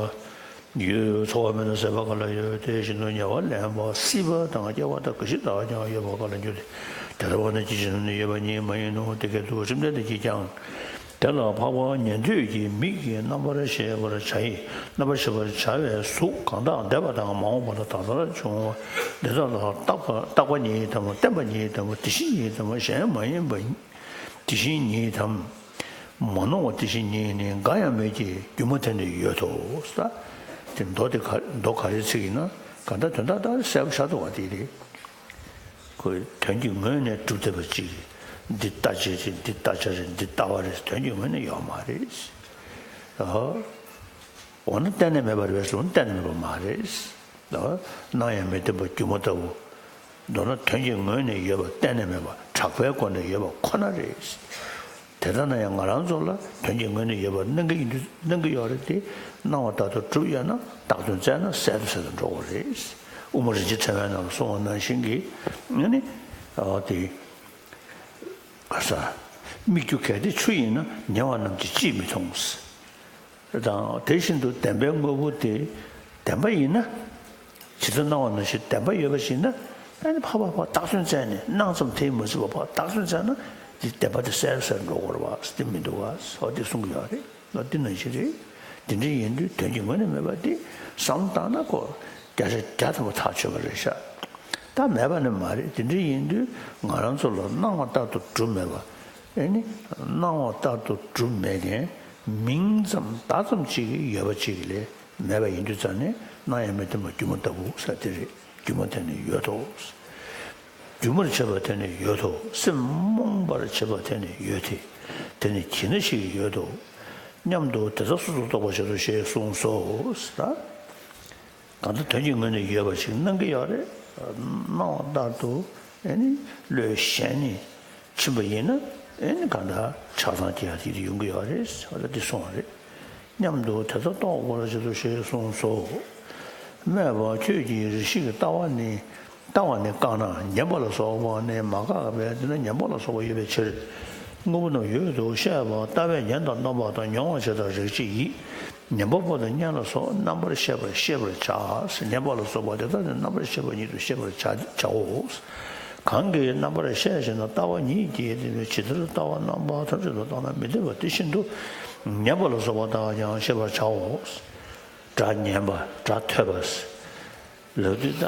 ཡོད། ཚོར་བ་མེད་ན་སྲེད་པ་ག་ལ་ཡོད། དེ་བཞིན་དུ་ཉེ་བར་ལེན་པ་སྲིད་པ་དང་སྐྱེ་བ་དང་རྒ་ཤི་དག་ཀྱང་ཡོད་པ་ག་ལ་འགྱུར་ཏེ། དེ་ལྟ་བས་ན་སྐྱེ་མཆེད་རྣམས་ནི་ཡོད་པ་ཉིད་མ་ཡིན་ནོ། དེ་སྐད་དུ་བཅོམ་ལྡན་འདས་ཀྱིས་ཀྱང་། དེ་ལ་འཕགས་པ་ཉན་ཐོས་ཀྱི་མིག་གིས་རྣམ་པར་ཤེས་པར་བྱ་ཡི། རྣམ་པར་ཤེས་པར་བྱ་བའི་གཟུགས་གང་དག་འདས་པ་དང་མ་འོངས་པ་དང་ད་ལྟར་བྱུང་བ་འདི་དག་ལ་རྟག་པ་རྟག་པ་ཉིད་དམ། བརྟན་པ་ཉིད་དམ། དེ་བཞིན་ཉིད་དམ། གཞན་མ་ཡིན་པ་དེ་བཞིན་ཉིད་དམ། མ་ནོར་བ་དེ་བཞིན་ཉིད་ནི་འགའ་ཡང་མེད་ཀྱི། སྒྱུ་མ་དེ་ནི་ཡོད་དོ། ས་དེ་མདོ་དེ་ག་མདོ་ག་རེ་ཚིག་ཡིན་ན་གང་ལྟར་དོན་དག་ད་གསལ་པོ་ཤར་འདུག་བ་དེ་རེད། ཁོས་དོན་གྱི་ངོས་ནས་གྲུབ་བསྡད་པ་ཅིག་འདི་ལྟ་བྱེད་ཅིག་འདི་ལྟ་བྱ་རེད། འདི་ལྟ་བ་རེད། དོན་གྱི་ངོས་ནས་ཡོད་མ་རེད། ཨ། འོ་ན་གཏན་ནས་མེད་པ་རེད་ཟེར་ན་གཏན་ནས་མེད་པ་མ་རེད། ཨ། སྣང་ཡང་མི་སྟོང་པ་སྒྱུ་མ་ལྟ་བུ། མདོར་ན་དོན་གྱི་ངོས་ནས་ཡོད་པ་གཏན་ནས་མེད་པ་གྲགས་པའི་སྒོ་ནས་ཡོད་པ་ཁོ་ན་རེད། དེ་ལྟ་ན་ཡང་ང་རང་ཚོ་ལ་དོན་གྱི་ངོས་ནས་ཡོད་པར་སྣང་གི་ཡིན་དུས་སྣང་གི་ཡོད་རེད་དེ། སྣང་བ་ལྟར་དུ་གྲུབ་ཡོད་ན་བཏགས་དོན་བཙལ་ན་གསལ་དུ་གསལ་དུ་འགྲོ་གི་རེད། དབུ་མ་རིན་ཆེན་ཕྲེང་བའི་ནང་ལ་གསུངས་པ་ནང་བཞིན་གྱི་ཨ་ནི་ཨ་དེ་ག་ས་སྨིག་རྒྱུ་གལ་ཏེ་ཆུ་ཡིན་ན་ཉེ་བ་རྣམས་ཀྱིས་ཅིས་མི་མཐོང་། དང་དེ་བཞིན་དུ་བདེན་པའི་དངོས་པོ་དེ་བདེན་པ་ཡིན་ན། ཇི་ལྟར་སྣང་བ་ནང་བཞིན་བདེན་པ་ཡོད་པ་ཞིག་ན། ཨ་ནི་ཕར་ཕར་ཕར་བཏགས་དོན་བཙལ་ནས་སྣང་ཙམ་དེས་མ་ཚུད་པར་ཕར་བཏགས་དོན་བཙལ་ན་འདི་བདེན་པ་དེ་གསལ་གསལ་འགྲོ་དགོས་རེད་བ། དེ་མི་འདུག་བ། འོ་དེ་གསུང་གི་ཡོད་རེད། འོ་དེ་ནང་བཞིན་རེད། དེ་འདྲ་ཡིན་དུས་དོན་གྱི་ངོས་ནས་མེད་པ་དེ་བསམ་བློ་བཏང་ན་ཁོ་བརྒྱ་ཆ་བརྒྱ་ཐམ་པ་ཐག་ཆོད་པ་རེད་ཤག་ད་མེད་པ་ནི་མ་རེད། དེ་འདྲ་ཡིན་དུས་ང་རང་ཚོ་ལ་སྣང་བ་ལྟར་དུ་གྲུབ་མེད་པ། ཨེ་ནི། སྣང་བ་ལྟར་དུ་གྲུབ་མེད་མཁན་མིང་ཙམ་བརྡ་ཙམ་གཅིག་གིས་ཡོད་པ་གཅིག་ལས་མེད་པ་ཡིན་དུས་ཙང་ནས་སྣང་ཡང་མི་སྟོང་པ་སྒྱུ་མ་ལྟ་བུ་ཟེར་དེ་རེད། སྒྱུ་མ་དེ་ནི་ཡོད་དོ། སྒྱུ་མར་བྱེད་པ་དེ་ནི་ཡོད་དོ། སེམས་རྨོངས་པར་བྱེད་པ་དེ་ནི་ཡོད་དེ། དེ་ནི་གྱིས་ན་ཞིག་ཡོད་དོ། སྙམ་དུ་དེ་ལྟར་སོ་སོར་རྟོག་པར་བྱེད་དོ་ཞེས་གསུངས་སོ། ཟེར། གང་ལྟར་དོན་གྱི་ངོས་ནས་ཡོད་པ་ཞིག་སྣང་གི་ཡོད་རེད། སྣང་བ་ལྟར་དུ་ཨེ་ནི་བློས་གཞན་ནི་ཕྱིན་པ་ཡིན་ན་ཨེ་ནི་གང་ལྟར་ཆགས་སྡང་སྐྱེ་ཡ་དེ་ཡོང་གི་ཡོད་རེད། ཨ་ལ་འདི་གསུངས་པ་རེད། སྙམ་དུ་དེ་ལྟར་རྟོག་པར་བྱེད་དོ་ཞེས་གསུངས་སོ། སྨྲས་པ། ཁྱོད་ཀྱིས་རེ་ཞིག་གི་ལྟ་བ་ནི། ལྟ་བ་ནི་བཀག་ན་ཉན་པ་ལ་སོགས་པ་ནི་མ་བཀག་པས། དེ་ན་ཉན་པ་ལ་སོགས་པ་ཡོད་པའི་ཕྱིར། དངོས་པོ་རྣམས་ཡོད་དུ་བཤད་པ་ལྟ་བས་ཉན་དང་རྣམ་པ་དང་མྱོང་བ་བྱེད་དང་རེག་བྱ་ཡིས། ཉན་པ་པོ་དང་གཉེན་ལ་སོགས་རྣམ་པར་ཤེས་པར་ཤེས་པར་བྱ། ཉན་པ་ལ་སོགས་པ་དེ་དག་ནི་རྣམ་པར་ཤེས་པ་ཉིད་དུ་ཤེས་པར་བྱ་བྱའོ། གང་གིས་རྣམ་པར་ཤེས་བྱེད་ན་ལྟ་བ་ཉིད་ཀྱིས་དེ་ནི་ཇི་ལྟར་ལྟ་བ་རྣམ་པ་ཐམས་ཅད་དུ་བརྟགས་ན་མི་འཐད་པ་དེ་བཞིན་དུ་ཉན་པ་ལ་སོགས་པ་དག་ཀྱང་ཤེས་པར་བྱའོ། སྒྲ་ཉན་པ། སྒྲ་ཐོས་པ། ལབ་དུས་ད་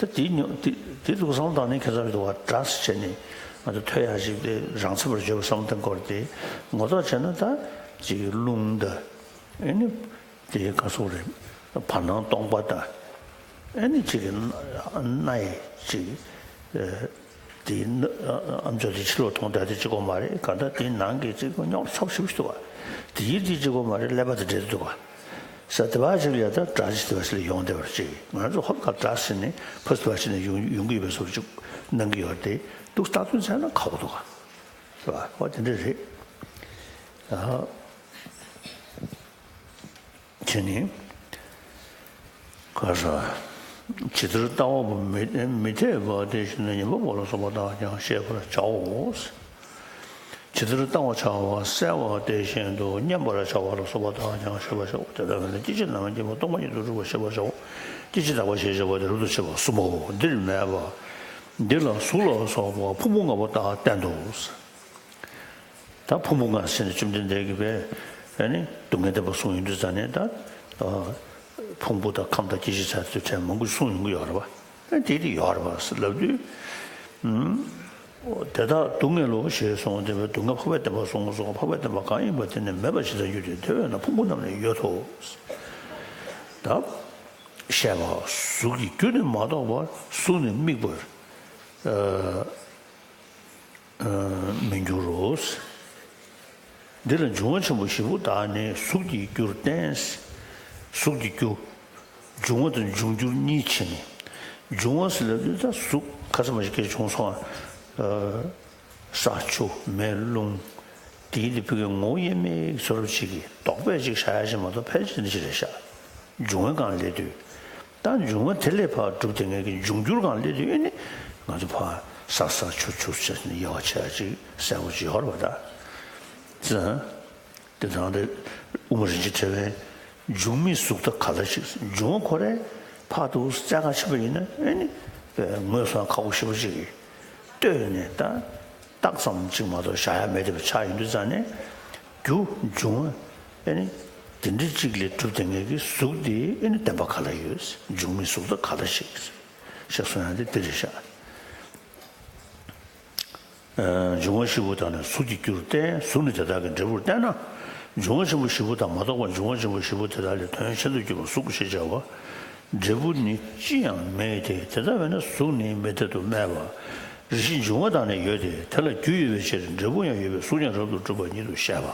ད་དེའི་ཉོ་དེ་དེ་ལུགས་བསམ་བློ་བཏང་ནས་ཁྱད་མཚར་རེད་འདུག་བ། སྒྲ་ཟེར་བྱས་ནས་ང་ཚོ་ཐོས་ཡག་ཞིག་དེ་རང་ཚིག་པར་བརྗོད་པ་བསམ་བློ་བཏང་དགོས་རེད་དེ། ངོ་ཐོག་བྱས་ན་ད་ཅིག་རླུང་དང་། ཨེ་ནི་དེ་ག་སོགས་རེད། བར་སྣང་སྟོང་པ་དང་། ཨེ་ནི་ཅིག་སྣ་ཡི་ཅིག་ཨེ། དེའི་ཨ་མཆོག་དེ་ཕྱི་ལོགས་མཐོང་བསྡད་དེ་གཅིག་པོ་མ་རེད། གང་ལྟར་དེའི་ནང་གི་གཅིག་པོ་རྙོག་དྲ་ཚ་པོ་ཞེ་པོ་ཞིག་འདུག་བ། དེའི་དེ་གཅིག་པོ་མ་རེད། ཀླད་པ་དང་འབྲེལ་དུ་འདུག་བ། ས་དེ་བ་ཞིག་ལ་ཡ་ད་སྒྲ་ཇི་ལྟ་བ་ཞིག་ལ་ཡོང་བསྡད་པ་ཅིག་ང་ཚོ་ཧོབ་ཁ་སྒྲ་ཟེར་ནས་ཕ་སི་དེ་བ་ཞིག་ནས་ཡོང་ཡོང་གི་ཡོད་པའི་བཟོ་ཅིག་གནང་གི་ཡོད་རེད་དེ། འདུག་ལྟ་ཚུལ་མཚོན་ན་ཁག་པོ་འདུག་ག་རེད་བ། ཨོ་དེ་འདྲ་རེད། ཨ། བྱས་ནས། ག་ས། ཇི་ལྟར་ལྟ་བ་པོ་མི་མི་འཐད་པ་དེ་བཞིན་ཉན་པ་པོ་ལ་སོགས་པ་དག་ཀྱང་ཤེས་པར་བྱའོ། ཇི་ལྟར་བལྟ་བར་བྱ་བ་གསལ་བ་དེ་བཞིན་དུ་མཉན་པར་བྱ་བ་ལ་སོགས་པ་དག་ཀྱང་ཤེས་པར་བྱའོ། དེ་ལྟ་བས་ན་སྐྱེ་མཆེད་རྣམ་པར་བརྒྱན་པ་སྟོང་པ་ཉིད་དུ་གྲུབ་པར་ཤེས་པར་བྱའོ། སྐྱེ་མཆེད་དག་པ་ཞེས་བྱ་བ་དེ་རབ་ཏུ་ཕྱེ་བ་གསུམ་མོ། འདིར་སྨྲས་པ། འདི་ལ་གཟུགས་ལ་སོགས་པ་ཕུང་པོ་ལྔ་པོ་དག་བསྟན་ཏོ། ད་ཕུང་པོ་ལྔ་ཟེར་ནས་བཅོམ་ལྡན་འདས་ཀྱིས་པས་ཨ་ནི་སྡུག་བསྔལ་བདེན་པ་གསུངས་ཡོང་དུས་ཙང་ནས། ད་ཕུང་པོ་དང་ཁམས་དང་སྐྱེ་མཆེད་ཚང་དུ་ཕྲན་མང་པོ་གསུངས་ཡོང་གི་ཡོད་རེད་བ། ཨ་དེ་དེ་ཡོད་རེད་བ་ཟེར་ལབ་དུས། ཨུམ། དེ་དག་སྡུག་བསྔལ་ལོ་ཞེས་གསུངས་ཏེ། སྡུག་བསྔལ་འཕགས་པའི་བདེན་པ་གསུངས་སོ། འཕགས་པའི་བདེན་པ་གང་ཡིན་པ་དེ་ནི་མེད་པ་ཇི་ལྟར་འགྱུར་ཏེ། དེ་བས་ན་ཕུང་པོ་རྣམས་ནི་ཡོད་དོ། ད་བཤད་པ། གཟུགས་ཀྱི་རྒྱུ་ནི་མ་གཏོགས་པར་གཟུགས་ནི་དམིགས་པར་ཨ། མི་འགྱུར་རོ། འདི་ལ་འབྱུང་བ་ཆེན་པོ་བཞི་པོ་དག་ནི་གཟུགས་ཀྱི་རྒྱུར་བསྟན། གཟུགས་ཀྱི་རྒྱུ། འབྱུང་བ་དང་འབྱུང་འགྱུར་གཉིས་ཕྱེ་ནས། འབྱུང་བ་ཟེར་ལབ་དུས་ད་གཟུགས་ཁ་ཙམ་མ་ཞིག་སྐྱེས་བྱུང་སོང་ང་། ས་ཆུ་མེ་རླུང་། དེའི་དེ་ཕ་གི་ངོ་བོ་དབྱེར་མེད་ཀྱི་ཚོར་བ་ཅིག་གིས་དོགས་པས་ཅིག་བཞག་ཡ་ཞིག་མ་གཏོགས་ཕལ་ཆེར་འདི་ཞིག་རེད་ཤག་འབྱུང་བའི་སྒང་སླེབས་དུས། ད་འབྱུང་བ་དེ་ལས་ཕར་གྲུབ་བསྡད་མཁན་གྱི་འབྱུང་འགྱུར་སྒང་སླེབས་དུས་ཨེ་ནི་ང་ཚོ་ཕར་ས་ས་ཆུ་ཆུ་བྱས་ནས་དབྱེ་བ་ཕྱེ་ཡ་ཅིག་གསལ་པོ་ཅིག་ཡོད་རེད་བ། ད་ཙང་དེ་དང་དེ་དབུ་མ་རིན་ཆེན་ཕྲེང་བས་འབྱུང་མེད་གཟུགས་ལྟ་ག་ལ་ཞིག་འབྱུང་བ་ཁོ་རས་ཕར་དུ་བཙལ་ག་ཕྱིན་པ་ཡིན་ན་ཨེ་ནི་ངོས་བཟུང་ཁག་པོ་ཞེ་པོ་ཅིག་གིས་ལྟོས་ནས། ད་རྟགས་ཙམ་ཅིག་མ་གཏོགས་བཞག་ཡ་མེད་བསྡད་པ་ཆགས་ཡོང་དུས་ཙང་ནས། རྒྱུ་འབྱུང་བ་ཨེ་ནི་དེ་འདྲ་ཅིག་ལས་གྲུབ་བསྡད་མཁན་གྱི་གཟུགས་དེ་ཨེ་ནི་བདེན་པ་ག་ལ་ཡོད། འབྱུང་མེད་གཟུགས་ལྟ་ག་ལ་ཞིག་ཞེས་གསུང་ཡ་དེ་འདི་རེད་ཤག་ཨ། འབྱུང་བ་བཞི་པོ་དག་ནི་གཟུགས་ཀྱི་རྒྱུར་བསྟན། གཟུགས་ནི་དེ་དག་གི་འབྲས་བུར་བསྟན་ན། འབྱུང་བ་ཆེན་པོ་བཞི་པོ་དག་མ་གཏོགས་པར་འབྱུང་བ་ཆེན་པོ་བཞི་པོ་དེ་དག་ལས་དོན་ཆེན་དུ་གྱུར་པ་གཟུགས་ཞེས་བྱ་བ། འབྲས་བུ་ནི་ཅི་ཡང་མེད་དེ། དེ་ལྟ་བས་ན་གཟུགས་ནི་མི་འཐད་དུ་སྨྲས་པ། རེ་ཞིག་འབྱུང་བ་དག་ནི་ཡོད་དེ། དེ་ལ་རྒྱུ་ཡོད་པའི་ཕྱིར་འབྲས་བུ་ཡང་ཡོད་པས་གཟུགས་ཀྱང་རབ་ཏུ་གྲུབ་པ་ཉིད་དུ་བཤད་པ།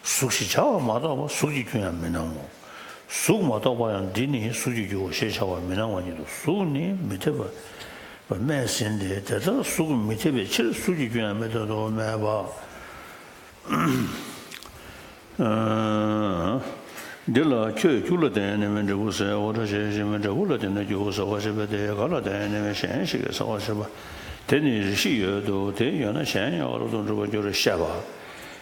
གཟུགས་ཞེས་བྱ་བ་མ་གཏོགས་པར་གཟུགས་ཀྱི་རྒྱུ་ཡང་མི་སྣང་ངོ་། གཟུགས་མ་གཏོགས་པ་ཡང་འདི་ནི་གཟུགས་ཀྱི་རྒྱུའོ་ཞེས་བྱ་བ་མི་སྣང་བ་ཉིད་དུ་གཟུགས་ནི་མི་འཐད་པ་སྨྲས་ཟིན་ཏེ། དེ་ལྟར་གཟུགས་མི་འཐད་པའི་ཕྱིར་གཟུགས་ཀྱི་རྒྱུ་ཡང་མི་འཐད་དོ་སྨྲས་པ། འདི་ལ་ཁྱོད་རྒྱུ་ལ་བརྟེན་ནས་འབྲས་བུ་ཟེར་བ་འདྲ་ཞེས་བྱ་བའི་འབྲས་བུ་ལ་བརྟེན་ནས་རྒྱུ་ཟེར་བ་ཞེས་པ་དེ་ག་ལ་བརྟེན་ནས་གཞན་ཞིག་གིས་ཟེར་བ་ཞེས་པ་དེ་ནི་རེ་ཞིག་ཡོད་དོ། དེ་ཡོད་ན་གཞན་ཡང་རབ་ཏུ་འགྲུབ་པར་འགྱུར་བཤད་པ།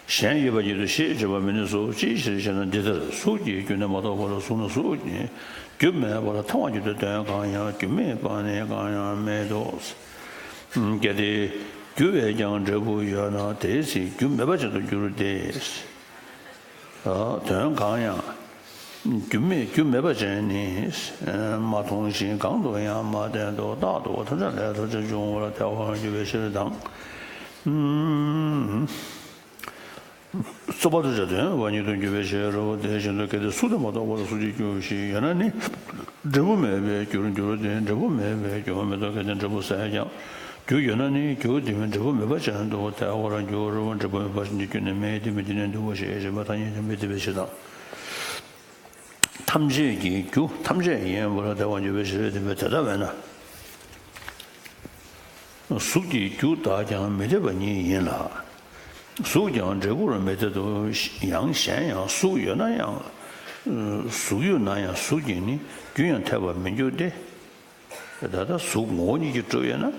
གཞན་ཡོད་པ་ཉིད་དུ་ཤེས་བྱ་བ་མི་ནུས་སོ། ཅིའི་ཕྱིར་ཞེ་ན། འདི་ལྟར་གཟུགས་ཀྱི་རྒྱུ་ནི་མ་གཏོགས་པར་གཟུགས་ན་གཟུགས་ཀྱི་རྒྱུ་མེད་པར་ཐལ་བ་ཉིད་དུ་དོན་གང་ཡང་རྒྱུ་མེད་པ་ནི་གང་ཡང་མེད་དོ། གལ་ཏེ་རྒྱུ་བས་ཀྱང་འབྲས་བུ་ཡོད་ན་དེའི་ཚེ་རྒྱུ་མེད་པ་ཅན་དུ་འགྱུར་ཏེ། དོན་གང་ཡང་རྒྱུ་མེད་རྒྱུ་མེད་པ་ཅན་ནི་མ་མཐོང་ཞིང་གང་དུ་ཡང་མ་བསྟན་ཏོ། རྟག་ཏུ་ཐམས་ཅད་ལས་ཐམས་ཅད་འབྱུང་བར་ཐལ་བར་འགྱུར་བའི་ཕྱིར་དང་། རྩོད་པ་དུ་བྱ་དོན་མེད་པ་ཉིད་དུ་འགྱུར་བའི་ཕྱིར་རོ། དེ་བཞིན་དུ་གལ་ཏེ་གཟུགས་དེ་མ་གཏོགས་པར་གཟུགས་ཀྱི་རྒྱུ་ཞིག་ཡོད་ན་ནི་འབྲས་བུ་མེད་པའི་རྒྱུར་འགྱུར་ཏེ། འབྲས་བུ་མེད་པའི་རྒྱུ་མེད་དོ། གལ་ཏེ་འབྲས་བུ་ཟད་ཀྱང་རྒྱུ་ཡོད་ན་ནི་རྒྱུ་དེ་འབྲས་བུ་མེད་པ་ཅན་དུ་ཐལ་བར་འགྱུར་རོ། འབྲས་བུ་མེད་པ་ཅན་གྱི་རྒྱུ་ནི་མེད་དེ། མེད་དེ་ནི་འདུ་བ་ཞེས་བྱ་བ་ཐ་སྙད་ཀྱང་མི་འཐད་པའི་ཕྱིར་དང་། ཐམས་ཅད་ཀྱི་རྒྱུ་ཐམས་ཅད་ཡིན་པར་ཐལ་བར་འགྱུར་བའི་ཕྱིར་ཏེ། དེ་ལྟ་བས་ན། གཟུགས་ཀྱི་རྒྱུ་དག་ཀྱང་མི་འཐད་པ་ཉིད་ཡིན་ལ། གཟུགས་ཀྱང་འབྲས་བུར་མི་འཐད་དོ། ཡང་གཞན་ཡང་གཟུགས་ཡོད་ན་ཡང་ གཟུགས་ཡོད་ན་ཡང་གཟུགས་ཀྱིས་ནི་རྒྱུ་ཡང་འཐད་པར་མི་འགྱུར་ཏེ། ད་ལྟ་གཟུགས་ངོ་བོ་ཉིད་ཀྱིས་གྲུབ་ཡོད་ན་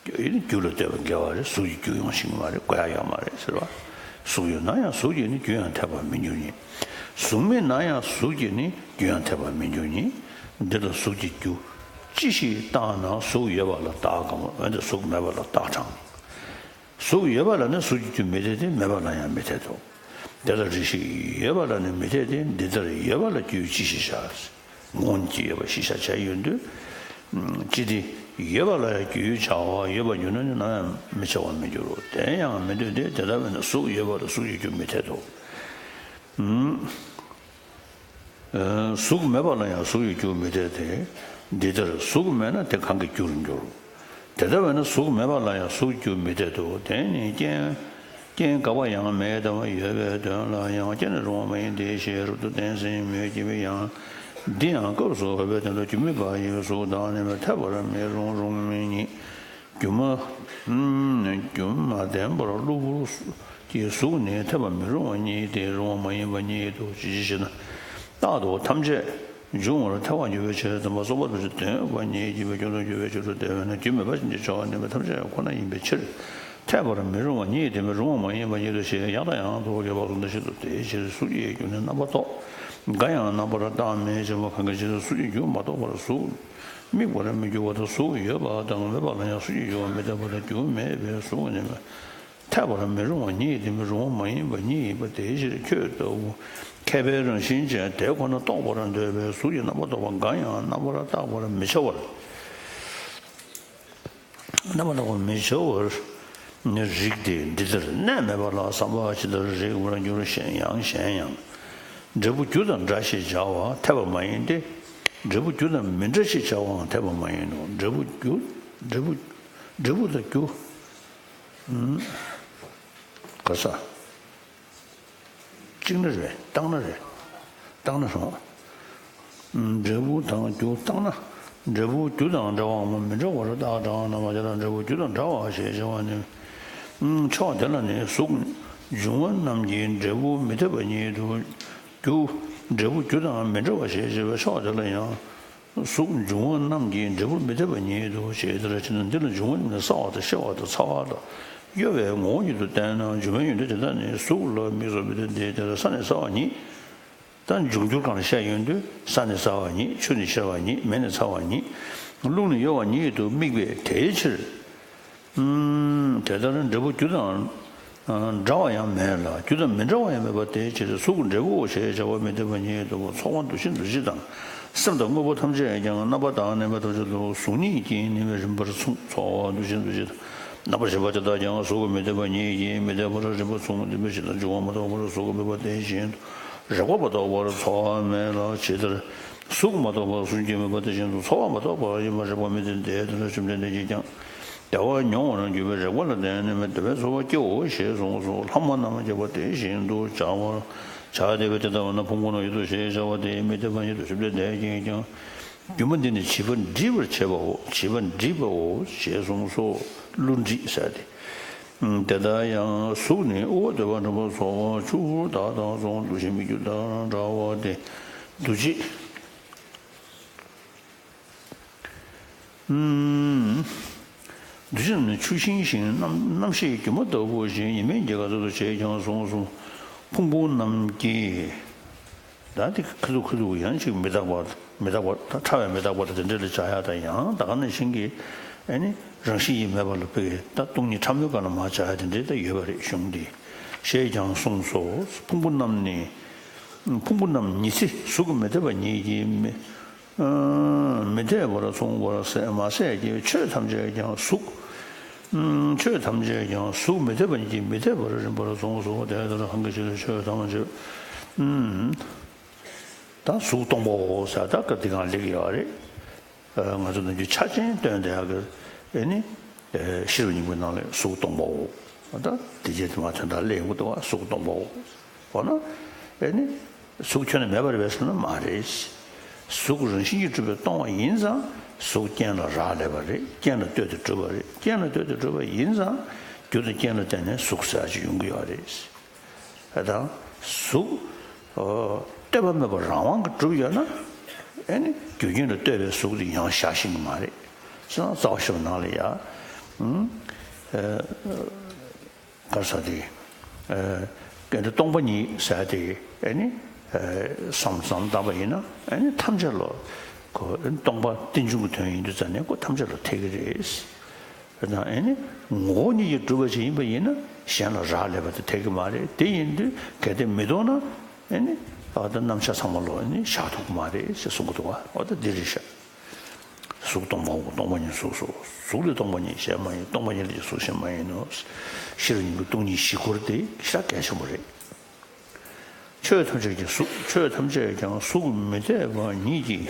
རྒྱུ་ལ་ལྟོས་པ་འགལ་བ་རེད། གཟུགས་ཀྱི་རྒྱུ་ཡོང་ཤེས་ཀྱི་མ་རེད། དགོས་ཡ་ཡོད་མ་རེད་ཟེར་བ། གཟུགས་ཡོད་ན་ཡང་གཟུགས་ཀྱིས་ནི་རྒྱུ་ཡང་འཐད་པར་མི་འགྱུར་ཉིད། གཟུགས་མེད་ན་ཡང་གཟུགས་ཀྱིས་ནི་རྒྱུ་ཡང་འཐད་པར་མི་འགྱུར་ཉིད། འདི་ལ་གཟུགས་ཀྱི་རྒྱུ་ཅི་ཞིག་བརྟགས་ན་གཟུགས་ཡོད་པ་ལ་བརྟགས་གམ། འོན་ཏེ་གཟུགས་མེད་པ་ལ་བརྟགས་གྲང་། གཟུགས་ཡོད་པ་ལ་ནི་གཟུགས་ཀྱི་རྒྱུ་མི་འཐད་དེ། མེད་པ་ལ་ཡང་མི་འཐད་དོ། དེ་ལ་རེ་ཞིག་ཡོད་པ་ལ་ནི་མི་འཐད་དེ། འདི་ལྟར་ཡོད་པ་ལ་རྒྱུས་ཅི་ཞིག་བྱ། ངོ་བོ་ཉིད་ཀྱིས་ཡོད་པ་ཞིག་བྱ་བྱས་ཡོད་དུས། ཅི་སྟེ་ཡོད་པ་ལ་ཡང་རྒྱུས་བྱ་བ་ཡོད་པར་འགྱུར་ན་ནི་ནམ་ཡང་མི་བྱ་བར་མི་འགྱུར་རོ། དེ་ཡང་མི་འདོད་དེ། དེ་ལྟ་བས་ན་གཟུགས་ཡོད་པ་ལ་གཟུགས་ཀྱི་རྒྱུ་མི་འཐད་དོ། གཟུགས་མེད་པ་ལ་ཡང་གཟུགས་ཀྱི་རྒྱུ་མི་འཐད་དེ། འདི་ལྟར་གཟུགས་མེད་ན་དེ་གང་གིས་རྒྱུར་འགྱུར། དེ་ལྟ་བས་ན་གཟུགས་མེད་པ་ལ་ཡང་གཟུགས་ཀྱི་རྒྱུ་མི་འཐད་དོ། དེ་ནི་རྐྱེན། རྐྱེན་འགག་པ་ཡང་མེད་དམ། ཡོད་པའི་དོན་ལ་ཡང་རྐྱེན་ནི་རུང་བ་མ་ཡིན་ཏེ་ཞེས་རབ་ཏུ་བསྟན་ཟིན་མོད་ཀྱི། ཡང་འདི་ཡང་སྐབས་སུ་བབ་པའི་དོན་ལ་རྒྱུ་མེད་པ་ཡི་གཟུགས་དང་ནི་མི་འཐད་པར་མི་རུང་། རུང་མིན་ཉིད། རྒྱུ་མ། རྒྱུ་མ་བདེན་པར་གློ་བུར་གྱི་གཟུགས་ནི་འཐད་པར་མི་རུང་བ་ཉིད་དེ་རུང་བ་མ་ཡིན་པ་ཉིད་དོ། ཅི་ཕྱིར་ཞེ་ན། རྟག་ཏུ་ཐམས་ཅད་འབྱུང་བར་ཐལ་བར་འགྱུར་བའི་ཕྱིར། དམ་པ་སོགས་པ་དུ་ཞིག་དོན་ཡོད་པ་ཉིད་ཀྱིས་པའི་སྐྱོན་དུ་འགྱུར་བའི་ཕྱིར་རོ། དེ་བས་ན་རྒྱུ་མེད་པ་ཅན་གྱི་ཆ་བ་ནི་མི་ཐམས་ཅད་ཁོ་ན་ཡིན་པའི་ཕྱིར། འཐད་པར་མི་རུང་བ་ཉིད་དེ་མི་རུང་བ་མ་ཡིན་པ་ཉིད་དོ་ཞེས་ཡང་དང་ཡང་དུ་རྒྱས་པ་གསུངས་པ་བཞིན་དུ། དེའི་ཕྱིར་གཟུགས་ཀྱི་རྒྱུ་ནི་རྣམ་པར་རྟོག་འགའ་ཡང་རྣམ་པར་བརྟགས་མིན་ཞེས་པ་གང་གི་ཕྱིར་གཟུགས་ཀྱི་རྒྱུ་མ་གཏོགས་པར་གཟུགས་དམིགས་པར་མི་འགྱུར་བ་དང་། གཟུགས་ཡོད་པ་དང་མེད་པ་ལ་ཡང་གཟུགས་ཀྱི་རྒྱུ་བ་མི་འཐད་པ་དང་། རྒྱུ་མེད་པའི་གཟུགས་ནི་མི་འཐད་པར་མི་རུང་བ་ཉིད་དེ་མི་རུང་བ་མ་ཡིན་པ་ཉིད་ཡིན་པ་དེའི་ཕྱིར། ཁྱོད་ལྟ་བུ་མཁས་པའི་རང་བཞིན་ཅན་དེ་ཁོ་ན་རྟོགས་པར་འདོད་པས་གཟུགས་ཀྱི་རྣམ་པར་རྟོག་པ་འགའ་ཡང་རྣམ་པར་བརྟག་པར་མི་བྱ་བར། རྣམ་པར་རྟོག་པར་མི་བྱ་བར་ནི་རིགས་ཏེ། འདི་ལྟར་གནས་མེད་པ་ལ་བསམ་པ་ཇི་ལྟར་རིགས་པར་འགྱུར། གཞན་ཡང་གཞན་ཡང་། འབྲས་བུ་རྒྱུ་དང་འདྲ་ཞེས་བྱ་བ་འཐད་པ་མ་ཡིན་ཏེ། འབྲས་བུ་རྒྱུ་དང་མི་འདྲ་ཞེས་བྱ་བའང་འཐད་པ་མ་ཡིན་ནོ། འབྲས་བུ་རྒྱུ། འབྲས་བུ། འབྲས་བུ་དང་རྒྱུ། ག་ས། གཅིག་ན་རེད། བཏང་ན་རེད། བཏང་ན་རུང་། འབྲས་བུ་དང་རྒྱུ་བཏང་ན། འབྲས་བུ་རྒྱུ་དང་འདྲ་བའམ་མི་འདྲ་བར་བརྟགས་གྲང་རྣམ་པ་དེ་ལ་འབྲས་བུ་རྒྱུ་དང་འདྲ་བ་ཞེས་བྱ་བ་ནི། ཕྱོགས་དེ་ལ་ནི་གཟུགས་འབྱུང་བ་རྣམས་ཀྱི་འབྲས་བུ་མི་འཐད་པ་ཉིད་དུ་རྒྱུ། འབྲས་བུ་རྒྱུ་དང་མི་འདྲ་བ་ཞེས་བྱ་བའི་ཕྱོགས་དེ་ལ་ཡང་། གཟུགས་འབྱུང་བ་རྣམས་ཀྱི་འབྲས་བུ་མི་འཐད་པ་ཉིད་དུ་བྱེད། དེ་ལ་ཕྱིན་ན་འདི་ལ་འབྱུང་བ་རྣམས་ནི་སྲ་བ་དང་གཤེར་བ་དང་ཚ་བ་དང་གཡོ་བའི་ངོ་བོ་ཉིད་དུ་བསྟན་ན། འབྱུང་བའི་ཡོན་ཏན་དེ་དག་ནི་གཟུགས་ལ་དམིགས་སུ་མི་རྟོན་ཏེ། དེ་ལ་སྲ་ནི་སྲ་བ་ཉིད། ད་འབྱུང་འགྱུར་སྒང་ལ་བཤད་ཡོང་དུས་སྲ་ནི་སྲ་བ་ཉིད། ཆུ་ནི་གཤེར་བ་ཉིད། མེ་ནི་ཚ་བ་ཉིད། རླུང་ནི་གཡོ་བ་ཉིད་དུ་དམིགས་པས་དེའི་ཕྱིར། དེ་ལྟར་འབྲས་བུ་རྒྱུ་དང་འདྲ་བ་ཡང་མེད་ལ། རྒྱུ་དང་མི་འདྲ་བ་ཡང་མེད་པ་དེའི་ཕྱིར། གཟུགས་འབྲས་བུའོ་ཞེས་བྱ་བ་མི་འཐད་པ་ཉིད་དོ། ཚོར་བ་འདུ་ཤེས་འདུ་བྱེད་དང་། སེམས་དང་དངོས་པོ་ཐམས་ཅད་ཀྱང་རྣམ་པ་དང་ནུས་པ་ཐམས་ཅད་དུ་གཟུགས་ཉིད་ཀྱིས་ནི་རིམ་པར་མཚུངས། ཚོར་བ་འདུ་ཤེས་འདུ་བྱེད་དང་། རྣམ་པར་ཤེས་པ་དེ་དག་ཀྱང་གཟུགས་མི་འཐད་པ་ཉིད་ཀྱིས་མི་འཐད་པར་རིམ་པར་མཚུངས། དེ་འབད་ཞིང་འབྱུང་བ་མ་གཏོགས་པར་གཟུགས་མེད་པ་དེ་བཞིན་དུ། རེག་པ་མ་གཏོགས་པར་ཚོར་བ་མེད་ལ། ཇི་ལྟར་གཟུགས་མ་གཏོགས་པར་གཟུགས་ཀྱང་མེད་པ་དེ་བཞིན་དུ། ཚོར་བ་མ་གཏོགས་པར་ཡིད་མ་རེག་པ་མི་འཐད་དེ། དེ་ལྟར་བཅོམ་ལྡན་འདས་ཀྱིས་ཀྱང་། བདེ་བ་མྱོང་བར་འགྱུར་བའི་རེག་པ་ལ་བརྟེན་ནས་མི་བདེ་བའི་ཚོར་བ་སྐྱེའོ་ཞེས་གསུངས་སོ། ལྷག་མ་རྣམས་སྐྱེ་བ་དེ་བཞིན་དུ་བྱ་བར་བྱ་སྟེ། དེ་ལྟ་བས་ན་ཕུང་པོ་རྣམས་ཡོད་དོ་ཞེས་བྱ་བ་དེ་མི་འཐད་པ་ཉིད་དུ་བཅོམ་ལྡན་འདས་ཀྱིས་ཀྱང་། སྒྱུ་མ་འདི་ནི་བྱིས་པ་འདྲིད་པར་བྱེད་པའོ། བྱིས་པ་འདྲིད་པའོ་ཞེས་གསུངས་སོ། བསླུ་འདྲིད་ཟེར་ཏེ། དེ་ལྟར་ཡང་གཟུགས་ནི་དབུ་བ་འདོད་པ་འགྲོ་བ་ཚོར་བ་ཆུ་བུར་དག་དང་སོགས་འདུ་ཤེས་མི་རྒྱུ་དང་འདྲ་བ་སྟེ། འདུ་བྱེད། འདུ་བྱེད་རྣམས་ནི་ཆུ་ཤིང་བཞིན་རྣམ་རྣམ་ཤེས་སྒྱུ་མ་ལྟ་བུ་བཞིན་ཡིན་མིན་སྐྱེ་འགག་གསར་དུ་བྱས་ཀྱང་གསུངས་སོ། ཕུང་པོ་རྣམས་ཀྱི། ད་དེ་ཁ་ཐུག་ཁ་ཐུག་ཡང་ཅིག་མི་རྟག་པ་མི་རྟག་པ་ད་ཕྲ་བའི་མི་རྟག་པ་དང་དེ་འདྲ་ལ་སྦྱར་ཡག་དང་། ཡང་ད་ག་ནང་བཞིན་གྱི་ཨེ་ནི་རང་བཞིན་གྱིས་མེད་པ་ལ་ཕ་གི་ད་སྟོང་ཉིད་ཕྲ་མོའི་སྒང་ལ་མར་སྦྱར་ཡག་དེ་འདྲའི་ད་ཡོད་པ་རེད། གཞུང་འདི་ཞེས་ཀྱང་གསུངས་སོ། ཕུང་པོ་རྣམས་ནི། ཕུང་པོ་རྣམས་ཉི་ཚེ་གཟུགས་ཀྱིས་མི་འཐད་པ་ཉིད་ཀྱིས་མི། མི་འཐད་པར་མཚུངས་པར་ཟད་མ་ཟད་ཀྱི་ཆོས་ཐམས་ཅད་ཀྱང་གཟུགས། ཆོས་ཐམས་ཅད་ཀྱང་གཟུགས་མི་འཐད་པ་ཉིད་ཀྱིས་མི་འཐད་པར་རིམ་པར་མཚུངས་སོ། དེ་ལྟར་གང་གི་ཕྱིར་ཆོས་ཐམས་ཅད། ད་གཟུགས་སྟོང་པའོ་ཟེར་ད་སྐབས་འདི་གང་ལེགས་ཡོད་རེད། ང་ཚོ་ནམ་རྒྱུན་ཆ་ཅན་སྟོན་བསྡད་ཡག་གི་ཨེ་ནི། ཤེས་རབ་སྙིང་པོའི་ནང་ལས་གཟུགས་སྟོང་པའོ། ད་དེ་རྗེས་དེ་མ་ཐོན་ད་ལེགས་པོ་འདུག་བ། གཟུགས་སྟོང་པའོ། འོ་ན་ཨེ་ནི། གཟུགས་ཁྱོན་ནས་མེད་པ་རེད་པས་ཟེར་ན་མ་རེད། གཟུགས་རང་བཞིན་གྱིས་གྲུབ་པས་སྟོང་བ་ཡིན་ཙང་གཟུགས་རྐྱེན་ལ་རག་ལས་པ་རེད། རྐྱེན་ལ་ལྟོས་ཏེ་གྲུབ་པ་རེད། རྐྱེན་ལ་ལྟོས་ཏེ་གྲུབ་པ་ཡིན་ཙང་རྒྱུ་དང་རྐྱེན་ལ་བརྟེན་ནས་གཟུགས་ཟེར་ཅིག་ཡོང་གི་ཡོད་རེད། ཨ་དང་། གཟུགས། ཨོ། ལྟོས་པ་མེད་པར་རང་དབང་གིས་གྲུབ་ཡོད་ན། ཨེ་ནི་རྒྱུ་རྐྱེན་ལ་ལྟོས་པའི་གཟུགས་དེ་ཡང་བཞག་ཤེས་ཀྱི་མ་རེད། ཅི་ན་རྩ་བ་ཤེས་པ་ནང་ལ་ཡ། ཨུམ། ཨེ། ག་རེ་ཟེར་དེ། ཨེ། གལ་ཏེ་སྟོང་པ་ཉིད་ཟེར་དེ་ཨེ་ནི། ཨེ། བསམ་བསམ་བཏང་པ་ཡིན་ན་ཨེ་ནི་ཐམས་ཅད་ལ་ཁོ་སྟོང་པ་རྟེན་འབྱུང་གི་དོན་ཡིན་དུས་ཙང་ནས་ཁོ་ཐམས་ཅད་ལ་འཐད་ཀྱི་རེད། དེ་དང་ཨེ་ནི་ངོ་བོ་ཉིད་ཀྱིས་གྲུབ་པ་ཅིག་ཡིན་པ་ཡིན་ན་གཞན་ལ་རག་ལས་པ་དེ་འཐད་ཀྱི་མ་རེད། དེ་ཡིན་དུས་གལ་ཏེ་མི་སྟོང་ན་ཨེ་ནི་ཨ་ད་རྣམ་གཞག་ཚང་མ་ལོ་ཨེ་ནི་བཞག་ཐུབ་ཀྱི་མ་རེད་ཅེས་གསུང་གི་འདུག་བ། འོ་ད་འདི་རེད་ཤག། གཟུགས་སྟོང་པའོ། སྟོང་པ་ཉིད་གཟུགས་སོ། གཟུགས་ལས་སྟོང་པ་ཉིད་གཞན་མ་ཡིན། སྟོང་པ་ཉིད་ལས་ཀྱང་གཟུགས་གཞན་མ་ཡིན་ནོ། ཤེས་རབ་སྙིང་པོའི་སྟོང་ཉིད་བཞི་སྐོར་དེ་ཞེ་དྲག་གལ་ཆེན་པོ་རེད། ཆོས་ཐམས་ཅད་ཀྱི་གཟུགས། ཆོས་ཐམས་ཅད་ཀྱང་གཟུགས་མི་འཐད་པ་ཉིད་ཀྱིས།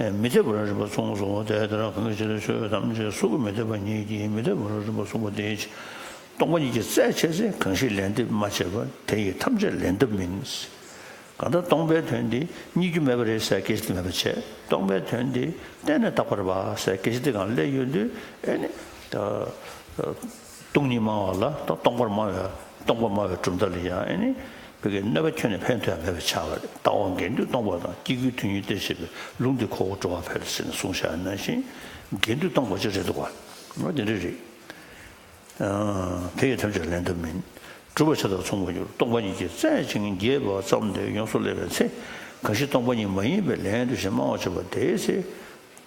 ཨེ། མི་འཐད་པར་རིགས་པ་མཚུངས་སོ། དེ་ལྟར་གང་ཞིག་ཆོས་ཐམས་ཅད་གཟུགས་མི་འཐད་པ་ཉིད་ཀྱིས་མི་འཐད་པར་རིགས་པ་མཚུངས་པ་དེའི་ཕྱིར། སྟོང་པ་ཉིད་ཀྱི་རྩལ་ཆེ་ཚེ་གང་ཞིག་ལན་འདེབས་མ་བྱས་པ་དེ་ཡི་ཐམས་ཅད་ལན་འདེབས་མིན། གང་ལྟར་སྟོང་པའི་དོན་འདི་རྙེད་རྒྱུ་མེད་པ་རེད་ཟེར་སྐད་ཆ་དེ་མེད་པ་བྱས། སྟོང་པའི་དོན་འདི་གཏན་ནས་བཏགས་པ་རེད་པ་ཟེར་སྐད་ཆ་དེ་སྒང་སླེབས་ཡོང་དུས་ཨེ་ནི། ད་སྟོང་ཉིད་སྨྲ་བ་ལ་ད་སྟོང་པར་སྨྲ་བའི་སྟོང་པ་སྨྲ་བའི་གྲུབ་མཐའ་ལ་ཡང་ཨེ་ནི་བོད་ཀྱི་གནོད་པ་ཁྱོན་ནས་ཕན་ཐོགས་མེད་པ་ཆགས་པ་རེད། ལྟ་བ་འགལ་འདུས་སྟོང་པ་དང་སྐྱེ་དགུའི་དོན་ཉིད་གཏོད་བྱེད་པའི་ལུང་འདི་ཁོ་བོ་འགྲོ་བ་ཕལ་ཆེར་གསུངས་བཞག་ནང་བཞིན་འགལ་འདུས་སྟོང་པ་ཅིག་རེད་འདུག་བ། འོ་དེ་འདྲ་རེད། དེ་ཡི་ཐམས་ཅད་ལན་འདེབས་མིན། གྲུབ་པ་ཆ་དང་མཚུངས་པར་འགྱུར། སྟོང་པ་ཉིད་ཀྱི་རྩལ་ཅན་རྒྱས་པ་ཙམ་དེ་ཡོངས་སུ་བསླད་པའི་ཚེ། གང་ཞིག་སྟོང་པ་ཉིད་མ་ཡིན་པའི་ལན་དུ་ཞེས་སྨྲ་བར་བྱེད་པ་དེའི་ཚེ།